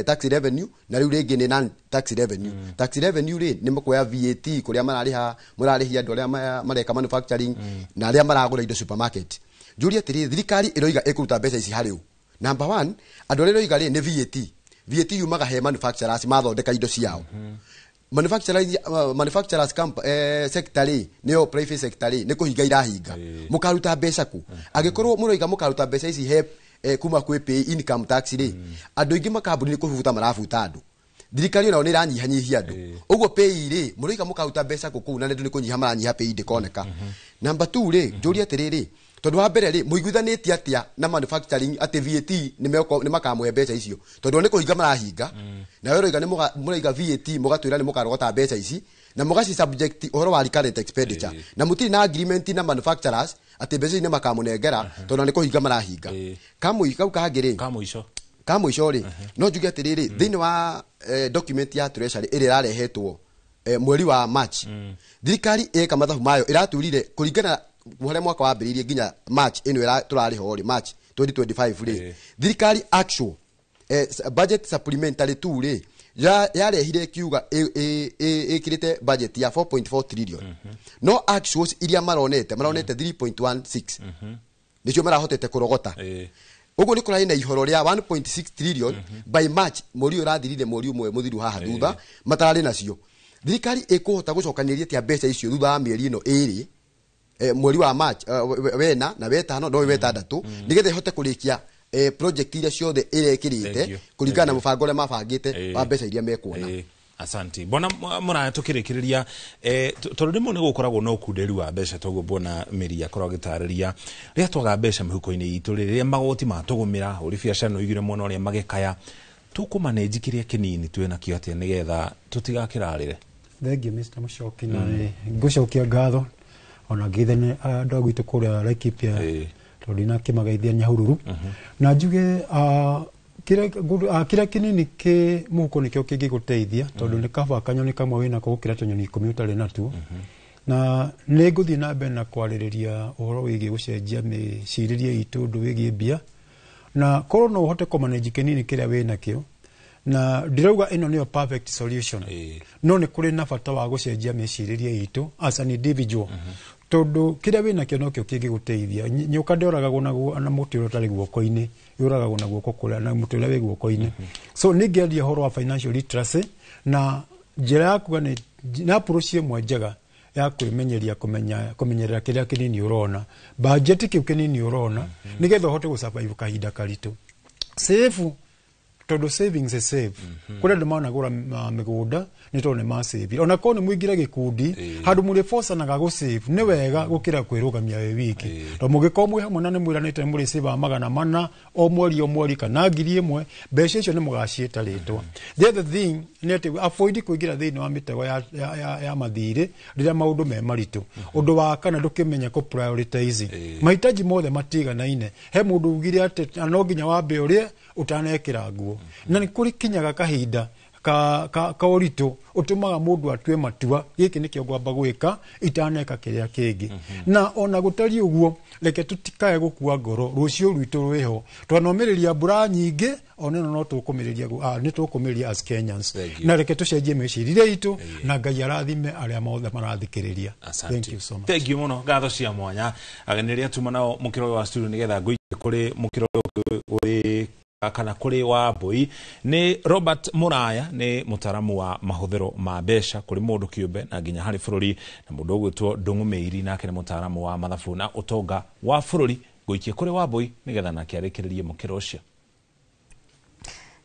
tax revenue, na rĩu rĩngĩ nĩ non tax revenue. Tax revenue rĩ, nĩ mũkuoya VAT kũrĩa mararĩha, mũrarĩhia andũ arĩa mareka manufacturing na arĩa maragũra indo supermarket. Njũrie atĩrĩrĩ, thirikari ĩroiga ĩkũruta mbeca ici harĩ ũ? Number one, andũ arĩa ĩroiga rĩ nĩ VAT. VAT yumaga he manufacturers mathondeka indo ciao. Manufacturers sector rĩ, nĩyo private sector rĩ, nĩ kũhinga irahinga. Mũkaruta mbeca kũ angĩkorwo mũroiga mũkaruta mbeca ici he kuma kwĩ pay income tax rĩ? Andũ aingĩ makambuni nĩ kũbuta marabuta andũ, thirikari onayo nĩ ĩranyihanyihia andũ. Ũguo pay rĩ, mũroiga mũkaruta mbeca kũ kũu na andũ nĩ kũnyiha maranyiha pay, ndĩkoneka? Number two rĩ, njũrie atĩrĩrĩ, tondũ wa mbere rĩ, mũiguithanĩtie atĩa na manufacturing atĩ VAT nĩ makamũhe mbeca icio, tondũ nĩ kũhinga marahinga? Nawe ũroiga nĩ mũraiga VAT, mũgatwĩra nĩ mũkarogota mbeca ici na mũgaci subject ũhoro wa recurrent expenditure, na mũtirĩ na agreement na manufacturers atĩ mbeca ici nĩ makamũnengera, tondũ nĩ kũhinga marahinga. Kamũi kau kangĩ rĩ, Kamũico. Kamũico rĩ, no njuge atĩrĩrĩ, thĩinĩ wa document ya Treasury ĩrĩa ĩrarehetwo mweri wa March, thirikari ĩka mathabu mayo ĩraturire kũringana harĩa mwaka wambĩrĩirie nginya March ĩno tũrarĩ ho rĩ, March 2025 rĩ, thirikari actual budget supplementary 2 rĩ, yarehire ĩkiuga ĩkĩrĩte budget ya 4.4 trillion, no actuals iria maronete 3.16 nĩcio marahotete kũrogota. Ũguo nĩ kũrarĩ na ihoro rĩa 1.6 trillion by March, mweri ũyũ ũrathirire, mweri ũmwe mũthiru haha thutha, matararĩ nacio. Thirikari ĩkũhota gũcokanĩrĩria atĩa mbeca icio thutha wa mĩeri ĩno ĩrĩ, mweri wa March, wena na wetano no wetandatũ, nĩgetha ĩhote kũrĩkia project iria ciothe Thank you. ĩrekĩrĩte kũringana na mũbango ũrĩa mabangĩte wa mbeca iria mekuona? Asanti bona Mũraya. Tukĩrĩkĩrĩria, tondũ rĩmwe nĩ gũkoragwo na ũkunderi wa mbeca, toguo bwana Mĩri akoragwo agĩtarĩria, rĩrĩa twaga mbeca mĩhuko-inĩ itũ, rĩrĩa magoti matũgũmĩra, hũri biacara no igire mwena ũrĩa magĩkaya, tũkũmanenji kĩrĩa kĩnini twĩ nakĩo atĩa nĩgetha tũtigakĩrarĩre? Thengiũ, Mr Mũcoki, na nĩ ngũcokia ngatho ona ngeithane andũ a gwitũ kũrĩa Laikipia, tondũ ndinakĩmageithia Nyahururu, na njuge kĩrĩa kĩnini kĩ mũhuko nĩkĩo kĩngĩgũteithia, tondũ nĩ kaba kanyoni kamwe wĩnako gũkĩra tũnyoni 10 ũtarĩ natuo. Na nĩ ngũthiĩ na mbere na kwarĩrĩria ũhoro wĩgiĩ gũcenjia mĩcirĩrie itũ ũndũ wĩgiĩ mbia, na korwo no ũhote kũmanage kĩnini kĩrĩa wĩnakĩo. Na ndirauga ĩno nĩyo perfect solution, no nĩ kũrĩ na bata wa gũcenjia mĩcirĩrie itũ as an individual, tondũ kĩrĩa wĩnakĩo nokĩo kĩngĩgũteithia. Nyoka ndĩoragagwo na mũtĩ ũrĩa ũtarĩ guoko-inĩ, yũragagwo na guoko kũrĩa na mũtĩ ũrĩa wĩ guoko-inĩ. So nĩ ngĩaria ũhoro wa financial literacy na njĩra ya kuga nĩ na approach ĩmwe njega ya kwĩmenyeria kũmenya kũmenyerera kĩrĩa kĩnini ũrona, budget kĩu kĩnini ũrona, nĩgetha ũhote gũsurvive kahinda karitũ. Save, tondũ savings is save. Kũrĩ andũ managũra mĩgũnda nĩ tondũ nĩ masave. Ona korwo nĩ mũingĩre gĩkundi handũ mũrĩbocanaga gũsave, nĩ wega gũkĩra kwĩrũgamia wĩ wiki, tondũ mũngĩkorwo mwĩ hamwe na nĩ mwĩranĩte nĩ mũrĩsavaga 400 o mweri o mweri kana 1000, mbeca icio nĩ mũgaciĩta rĩtwa. The other thing nĩ atĩ avoid kũingĩra thĩinĩ wa mĩtego ya mathirĩ rĩrĩa maũndũ me maritũ. Ũndũ wa kana, ndũkĩmenya kũ prioritize mahitaji mothe matiganaine. He mũndũ ugire atĩ no nginya wambe ũrĩe ũtanekĩra nguo, na nĩ kũrĩ kinyaga kahinda ka ũritũ ũtũmaga mũndũ atue matua, gĩkĩ nĩkĩo ngwamba gwĩka itaneka kĩrĩa kĩngĩ. Na ona gũtariĩ ũguo, reke tũtikae gũkua ngoro, rũciũ rwitũ rwĩho. Twanomĩrĩria mbura nyingĩ, ona ĩno no tũkũmĩrĩria, nĩ tũkũmĩrĩria as Kenyans. Thank you. Na reke tũcenjie mĩcirĩrie itũ, na Ngai arathime arĩa mothe marathikĩrĩria. Thank you so much. Thank you muno, ngatho cia mwanya ageni rĩrĩa tuma nao mũkĩro ũyũ wa studio, nĩgetha ngũikie kũrĩ mũkĩro ũyũ ũrĩ kana kũrĩ wa mbũi. Nĩ Robert Mũraya, nĩ mũtaramu wa mahũthĩro ma mbeca kũrĩ mũndũ kĩũmbe na nginya harĩ bũrũri, na mũndũ ũgwĩtwo Ndũng'ũ Mĩiri, nake nĩ mũtaramu wa mathabu na ũtonga wa bũrũri. Ngũikie kũrĩ wa mbũi nĩgetha nake arĩkĩrĩrie mũkĩro ũcio.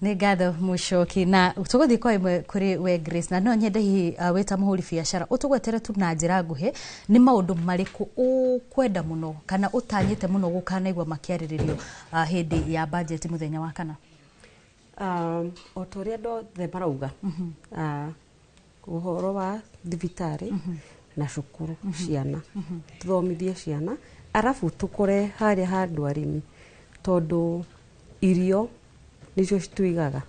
Nĩ ngatho, Mũcoki, na tũgũthiĩ kwa ĩmwe kũrĩ we Grace, na no nyende hihi wĩ ta mũhũri biacara ũtũgwetere tu na njĩra nguhĩ nĩ maũndũ marĩkũ ũkwenda mũno kana ũtanyĩte mũno gũkanaigua makĩarĩrĩrio hĩndĩ ya budget mũthenya wa kana. O ta ũrĩa andũ othe marauga, ũhoro wa thibitarĩ na cukuru, ciana, tũthomithie ciana, arabu tũkore harĩa handũ arĩmi, tondũ Irio nĩcio cituigaga.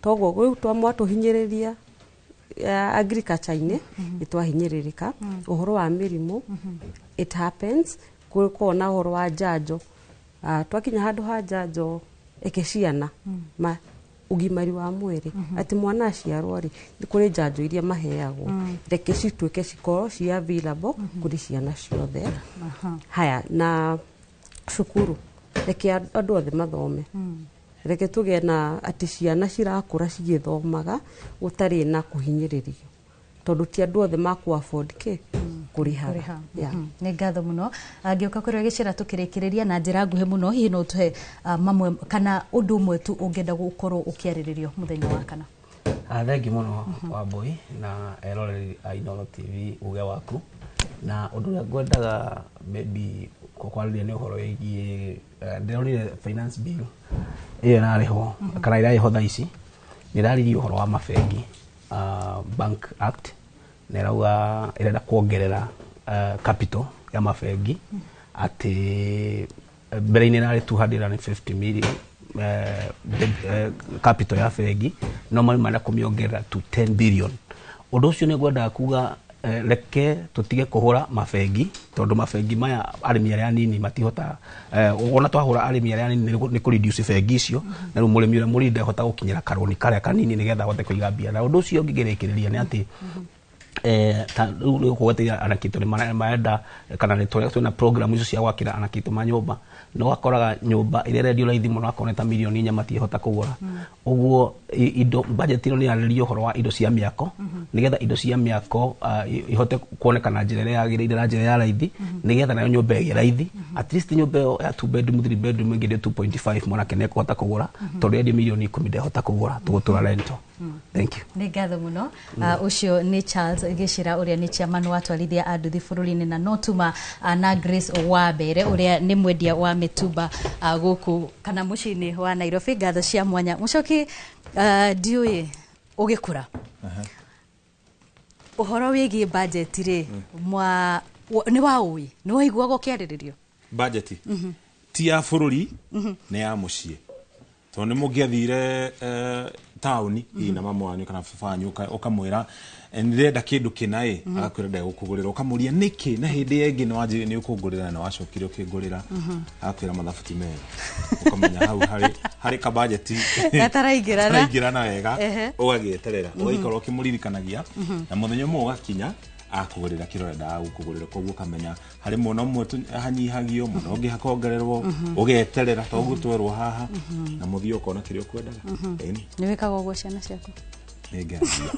Toguo rĩu twamwatũhinyĩrĩria agriculture-inĩ, nĩ twahinyĩrĩrĩka. Ũhoro wa mĩrimũ, it happens. Kũkorwo na ũhoro wa njanjo, twakinya handũ ha njanjo, eke ciana ma ũgimari wa mwĩrĩ, atĩ mwana aciarwo rĩ, nĩ kũrĩ njanjo iria maheagwo, reke cituĩke cikorwo ci available kũrĩ ciana ciothe. Haya, na cukuru, reke andũ othe mathome. Reke tũgĩe na atĩ ciana cirakũra cigĩthomaga gũtarĩ na kũhinyĩrĩrio, tondũ ti andũ othe makũ afford kĩ kũrĩhaga. Kũrĩha. Yeah. Nĩ ngatho mũno. Ngĩũka kũrĩa gĩcera tũkĩrĩkĩrĩria na njĩra nguhĩ mũno, hihi no ũtũhe mamwe kana ũndũ ũmwe tu ũngĩenda gũkorwo ũkĩarĩrĩrio mũthenya wa kana? Thengi mũno Wambui na eroreri a Inooro TV, uge waku na ũndũ ũrĩa ngwendaga maybe kwarĩria nĩ ũhoro wĩgiĩ ndĩronire finance bill ĩyo ĩrarĩhwo kana ĩrarĩhwo thaa ici, nĩ ĩraririe ũhoro wa mabengi, Bank Act, na ĩrauga ĩrenda kuongerera capital ya mabengi, atĩ mbere-inĩ ĩrarĩ 250 million capital ya bengi, no marĩ marenda kũmĩongerera to 10 billion. Ũndũ ũcio nĩ ngwendaga kuga, reke tũtige kũhũra mabengi, tondũ mabengi maya arĩmi arĩa anini matihota. Ona twahũra arĩmi arĩa anini nĩ kũ reduce bengi icio, na rĩu mũrĩmi ũrĩa mũnini ndahota gũkinyĩra karũni karĩa kanini nĩgetha ahote kũiga mbia. Na ũndũ ũcio ũngĩ ngĩrĩkĩrĩria nĩ atĩ ta rĩu nĩ kũgweteire anake aitũ nĩ marenda kana nĩ tũrĩa twĩna program icio cia gwakĩra anake aitũ manyũmba, no ũgakoraga nyũmba ĩrĩa ĩrendio raithi mũno akorwo nĩ ta 4 milioni matiĩhota kũgũra. Ũguo indo budget ĩno nĩ yarĩrĩria ũhoro wa indo cia mĩako, nĩgetha indo cia mĩako ihote kuoneka na njĩra ĩrĩa yagĩrĩire na njĩra ya raithi, nĩgetha nayo nyũmba ĩgĩe raithi. At least nyũmba ĩyo ya two bedroom, three bedroom ĩngĩendio 2.5, mwanake nĩ ekũhota kũgũra, tondũ yendio 10 milioni ndehota kũgũra, tũgũtũra rental. Thank you. Nĩ ngatho mũno. Ũcio nĩ Charles Gĩcĩra, ũrĩa nĩ chairman wa atwarithia a nduthi bũrũri-inĩ, na no tuma na Grace Wambere, ũrĩa nĩ mwendia wa mĩtumba gũkũ kana mũciĩ-inĩ wa Nairobi. Ngatho cia mwanya. Mũcoki, ndiũĩ ũgĩkũra ũhoro wĩgiĩ budget rĩ, mwa nĩ waũĩ, nĩ waiguaga ũkĩarĩrĩrio? Budget ti ya bũrũri, nĩ ya mũciĩ, tondũ nĩ mũngĩathire taũni hihi na mama wanyu kana baba wanyu, ũkamwĩra, "Nĩndĩrenda kĩndũ kĩna ĩ," agakwĩra ndegũkũgũrĩra. Ũkamũria nĩkĩ, na hĩndĩ ĩngĩ nĩ wanjĩrire nĩ ũkũngũrĩra na wacokire ũkĩngũrĩra. Agakwĩra mathabu ti mega. Ũkamenya hau harĩ kabajeti Gataraingĩrana. Gataraingĩrana wega. Ũgagĩeterera, ũgaikara ũkĩmũririkanagia, na mũthenya ũmwe ũgakinya akũgũrĩra kĩrĩa ũrendaga gũkũgũrĩra. Koguo ũkamenya harĩ mwena ũmwe hanyihagio, mwena ũngĩ hakongererwo, ũgeterera toguo twerwo haha, na mũthia ũkona kĩrĩa ũkwendaga. Ĩni. Nĩ wĩkaga ũguo ciana ciaku? Nĩ ngeragia.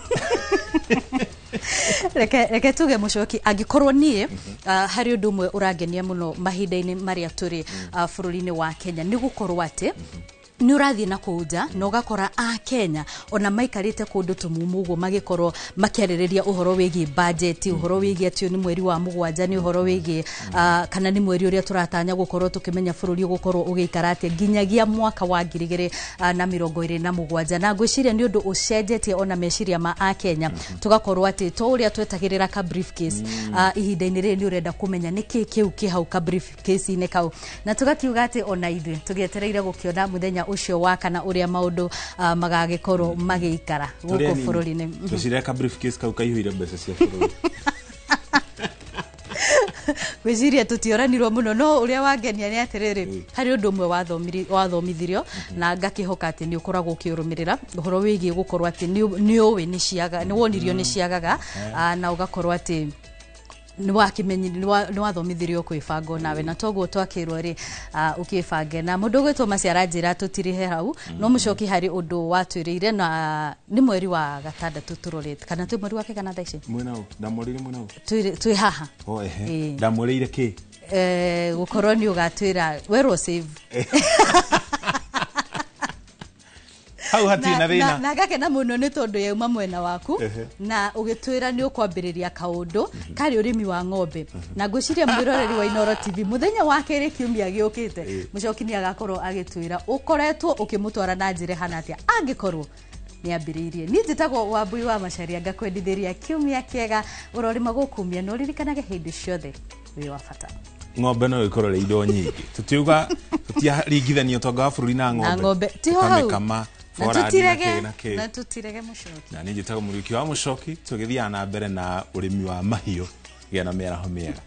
Reke tuge, mũcoki, angĩkorwo niĩ harĩ ũndũ ũmwe ũrangenia mũno mahinda-inĩ marĩa tũrĩ bũrũri-inĩ wa Kenya, nĩ gũkorwo atĩ nĩ ũrathiĩ na kũu nja na ũgakora a Kenya ona maikarĩte kũndũ tũmumu ũguo magĩkorwo makĩarĩrĩria ũhoro wĩgiĩ budget, ũhoro wĩgiĩ atĩ ũyũ nĩ mweri wa mũgwanja, nĩ ũhoro wĩgiĩ kana nĩ mweri ũrĩa tũratanya gũkorwo tũkĩmenya bũrũri ũgũkorwo ũgĩikara atĩa nginyagia mwaka wa 2027. Na ngwĩciria nĩ ũndũ ũcenjetie ona meciria ma akenya, tũgakorwo atĩ to ũrĩa twetagĩrĩra ka briefcase, ihinda-inĩ rĩrĩ nĩ ũrenda kũmenya nĩ kĩ kĩu kĩ hau ka briefcase-inĩ kau, na tũgakiuga atĩ ona ithuĩ tũgĩetereire gũkĩona mũthenya ũcio wa kana ũrĩa maũndũ magagĩkorwo magĩikara gũkũ bũrũri-inĩ. Twĩciria ka briefcase kau kaihũire mbeca cia bũrũri. Gwĩciria tũtioranirwo mũno, no ũrĩa wangenia nĩ atĩrĩrĩ, harĩ ũndũ ũmwe wathomithirio na ngakĩhoka atĩ nĩ ũkoragwo ũkĩũrũmĩrĩra, ũhoro wĩgiĩ gũkorwo atĩ nĩ ũĩ nĩ ciaga, nĩ wonirio nĩ ciagaga, na ũgakorwo atĩ nĩ wathomithirio kwĩbanga nawe, na toguo twakĩrwo rĩ, ũkĩbange. Na mũndũ ũgwĩtwo Maciara njĩra tũtirĩhe hau, no mũcoki harĩ ũndũ watwĩrĩire, na nĩ mweri wa gatandatũ tũrorete, kana twĩ mweri wa kĩgana thaa ici? Mwena ũ ndamwĩrĩire mwena ũ? Twĩ haha. Oh, ehe. Ĩĩ. Ndamwĩrĩire kĩ? Gũkorwo nĩ ũgatwĩra werwo save. Hau hatirĩ na thĩna. Na ngakena mũno nĩ tondũ yauma mwena waku. Na ũgĩtwĩra nĩ ũkwambĩrĩria kaũndũ karĩ ũrĩmi wa ng'ombe, na ngwĩciria mwĩroreri wa Inooro TV, mũthenya wa kerĩ kiumia gĩũkĩte, mũcoki nĩ agakorwo agĩtwĩra ũkoretwo ũkĩmũtwara na njĩra ĩhana atĩa, angĩkorwo nĩ ambĩrĩirie. Niĩ njĩtagwo Wambui wa Macaria, ngakwendithĩria kiumia kĩega, ũrorĩma gũkumia, na ũririkanage hĩndĩ ciothe wĩ wa bata. Ng'ombe no ĩkorwo ĩrĩ indo nyingĩ. Tũtiuga tũtiaringithania ũtonga wa bũrũri na Na ng'ombe. ng'ombe. Tiho hau. Tũkamĩkama, Na forandi na tũtirege kĩ na kĩ. na tũtirege mũcoki. Na niĩ njĩtagwo Mũriũki wa Mũcoki, tũgĩthiaga na mbere na ũrĩmi wa mahiũ gĩa na mĩaraho mĩega.